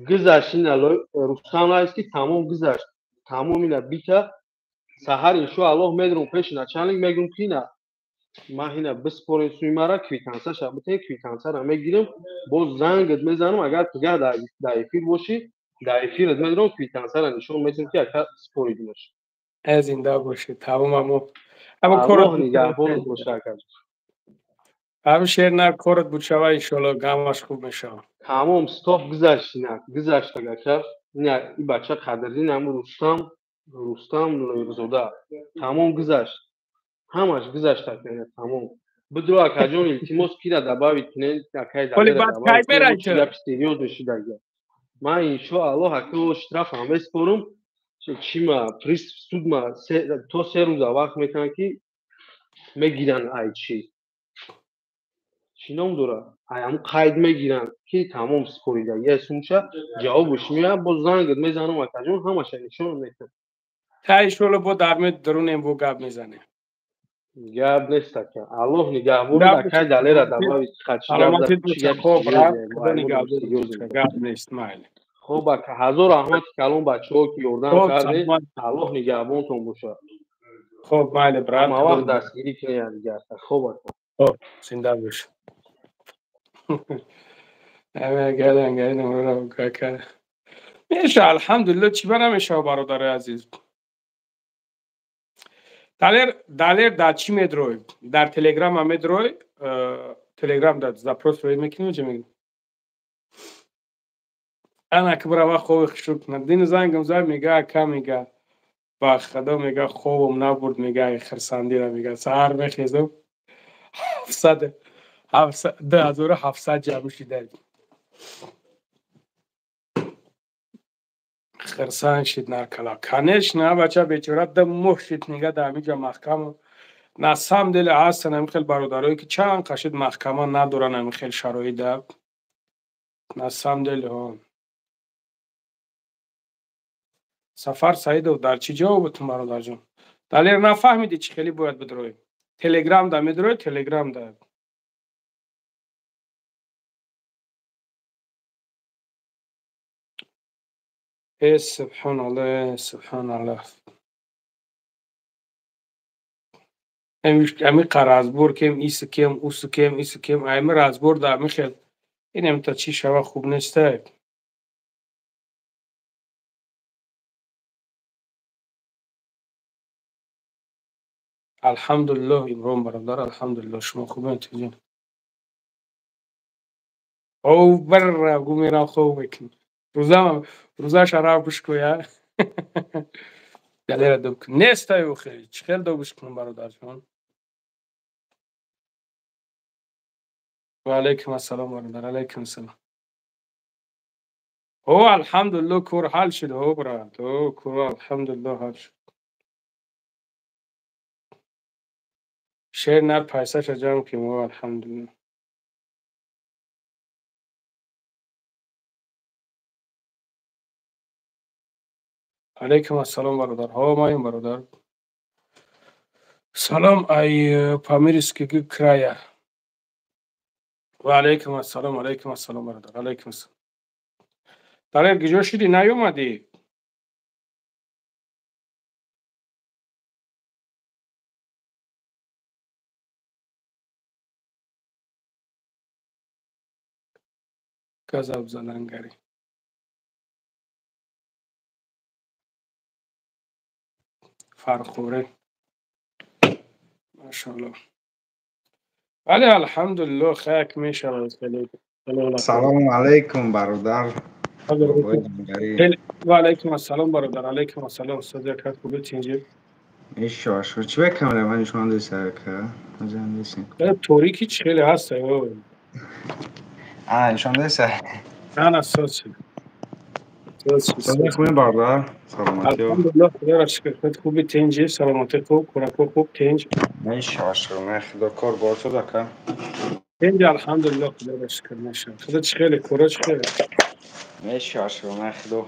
гузашт ина Рустам навист ки тамом гузашт. Тамом ина бита. Саҳар иншоаллоҳ медурум пеши начальник мегӯм ки ина ман ина биспорем суи мара квитансаша битен, квитансара мегирам, боз зангат мезанам, агар пага дар эфир бошӣ, дар эфират медурам, квитансара нишон метиҳам ки ака споридимаш. Э зинда бошед. Тамом амо. Амо корот нигаҳбонат боша ака. Ҳам шер на корот бучава иншоаллоҳ гамаш хуб мешавад. Тамом, стоп гузашт ина, гузашт ака. Ина и бача Қадрдин ҳаму Рустам, Рустам Лоиқзода. Тамом гузашт. Ҳамаш гузашт ака, тамом. Бидро акаҷон, илтимос кира добавить кунед, акай Далера добавить кунед, гап серьёзно шида. Ман иншоаллоҳ ака штрафам меспорум. Чима пристав судма то 3 рӯза вақт метавонад ки мегиранд ай чӣ чӣ ном дора, ай ҳамун қайд мегиранд ки тамом спорида я сумша ҷавобаш меояд, боз зангат мезанам акаҷон, ҳамаша нишон метиҳам. Та иншоалло бо дар медурунем, бо гап мезанем. Гап нест ака. Аллоҳ нигаҳбонат, акай Далера добавить гап нест, майли. Хоб ака, ҳазор раҳмати калон бачаҳо ки ёрдам кардед, Аллоҳ нигаҳбонтон бошад. Хоб майли брат. Ҳама вақт дастгирӣ кунед дигар. Хоб ака. Хоб, зинда бош. Меша, алҳамдулилло, чӣ ба намешава бародари азиз. Далер, Далер дар чӣ медрой? Дар Телеграма медрой? Телеграм дар запрос рӯй мекунӣ чӣ мегӯӣ? Ана ки бирава хови хушук кунад. Дини зангам зад, мега ака, мега ба худо, мега хобам набурд, мега хирсандира, мега саҳар мехезам 700 2700 ҷамъ шида. Хирсан шид наркала. Конечно, бача бечора да моҳ шид, нига дар ҳаминҷа маҳкам. На самом деле ҳастан ҳамин хел бародарое ки чанд қашид маҳкама надоранд ҳамин хел шароита. На самом деле ҳо. Сафар Саидов, дар чӣ ҷавобатон, бародарҷон? Далер, нафаҳмидӣ чӣ хеле бояд бидроӣ? Телеграм да медроӣ, Телеграм да. Э, субҳоналлоҳ, субҳоналлоҳ. Ами разбор кем, иси кем, уси кем, иси кем, ами разбор да ами хел. Инем та чӣ шава хуб нестай. Алҳамдулиллоҳ, Имрон бародар, алҳамдулиллоҳ, шумо хубен, тиҷин? О, барра, гу мерам хоб мекунем. Рӯзам, рӯзаша рав бишкӯя. Далера доб кун. Нестай охи, чӣ хел добиш кунам, бародарҷон? Ва алайкум ассалом, бародар, алайкум ассалом. О, алҳамдулиллоҳ, кор ҳал шуд, ҳо, брат. О, кор алҳамдулиллоҳ ҳал шуд. Шер нар пайсаша ҷамъ кунем, о, алҳамдулиллоҳ. Алайкум ассалом, бародар. Ҳо, маем, бародар. Салом ай Памирский края. Ва алайкум ассалом, алайкум ассалом, бародар, алайкум ассалом. Далер, куҷо шудӣ, наёмадӣ? Газаб залангари. Фархуре. Машаллоҳ. Бале, алҳамдулиллоҳ, хак мешавад хеле. Салому алайкум, бародар. Ва алайкум ассалом, бародар, алайкум ассалом. Устоди ака, хубе, тинҷи? Ишо, шо чӣ бекамера ман нишон деса ака? Маҷан десин. Торики чӣ хеле ҳаст, о. А, нишон деса. На, соз. Соз. Хубе, бародар? Саломатӣ. Алҳамдулиллоҳ, худоро шукр. Худ хуби, тинҷи, саломатӣ хуб, кӯрако хуб, тинҷ. Ишо, шо, ман худо кор бор шуд ака. Тинҷ, алҳамдулиллоҳ, худоро шукр, машаллоҳ. Худо чӣ хеле, кӯра чӣ хеле? Ишо, шо, ман худо.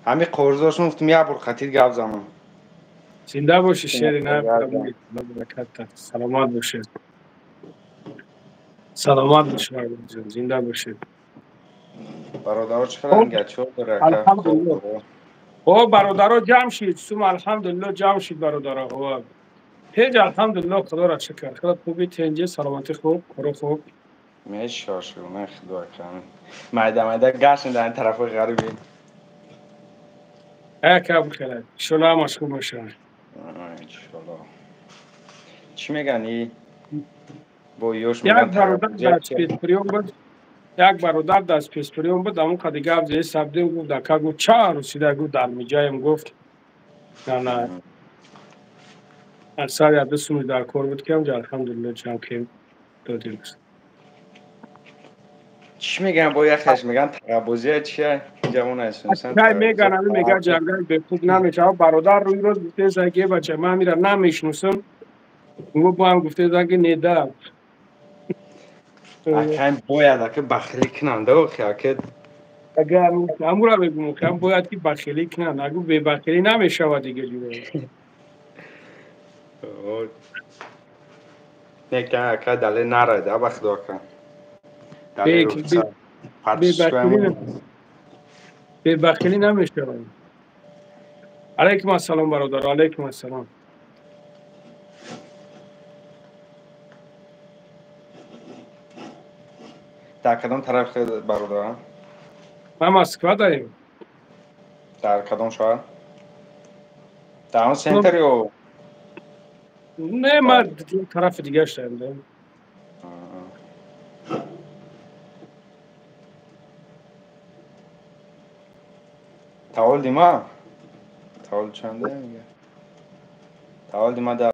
Ҳами қорзошон гуфтум як бор қатид гап занам. Зинда бошӣ, шери на, баракат, саломат бошед. Саломат бошед, бародарҷон, зинда бошед. Бародаро чӣ хеланд, гачо дора ака? Алҳамдулиллоҳ. О, бародаро ҷамъ шид, сум алҳамдулиллоҳ ҷамъ шид, бародаро. О, ҳеҷ алҳамдулиллоҳ, худоро шукр. Худо хуби, тинҷи, саломатӣ хуб, коро хуб. Ишо, шо, ман худо ака. Майда майда гаштем дар ин тарафҳои ғарибӣ. Ака бихелад. Иншоллоҳ ҳамаш хуб бошад. Иншоллоҳ. Чӣ мегӯянд и бо ёш Як бародар дар спецприём буд. Як бародар дар спецприём буд, ҳамон қади гап зада сабдем, гуфт, ака, гуфт, чанд рӯз шуда, гуфт, дар миҷаем, гуфт. На, на. Аксар як ду суми дар кор буд, ки ҳамҷа алҳамдулиллоҳ ҷамъ кем додем. Чӣ мегӯянд бо яхеш? Мегӯянд тағаббозия чия? Ҷавон ҳастем. Кай мегӯянд, ҳамин мегӯянд, ҷангал бехуб намешавад. Бародар рӯи рост гуфтеса, ки бача, ман ҳамира намешиносам. Гуфт, бо ҳам гуфтеса, ки не да. Акай бояд ака бахилӣ кунанд, охи ака. Агар ҳамура мегӯм, охи ҳам бояд ки бахилӣ кунанд. Агу бебахилӣ намешавад дига ҷура. Не, ака дале нарайда, ба худо ака. Бебахилӣ намешавад. Алайкум ассалом, бародар, алайкум ассалом. Дар кадом тараф, бародар? Ман Москва даем. Дар кадом шаҳр? Дар он центр ё? Не, ман тарафи дигаш даем. Таваллуди ма? Таваллуд чанде? Таваллуди ма дар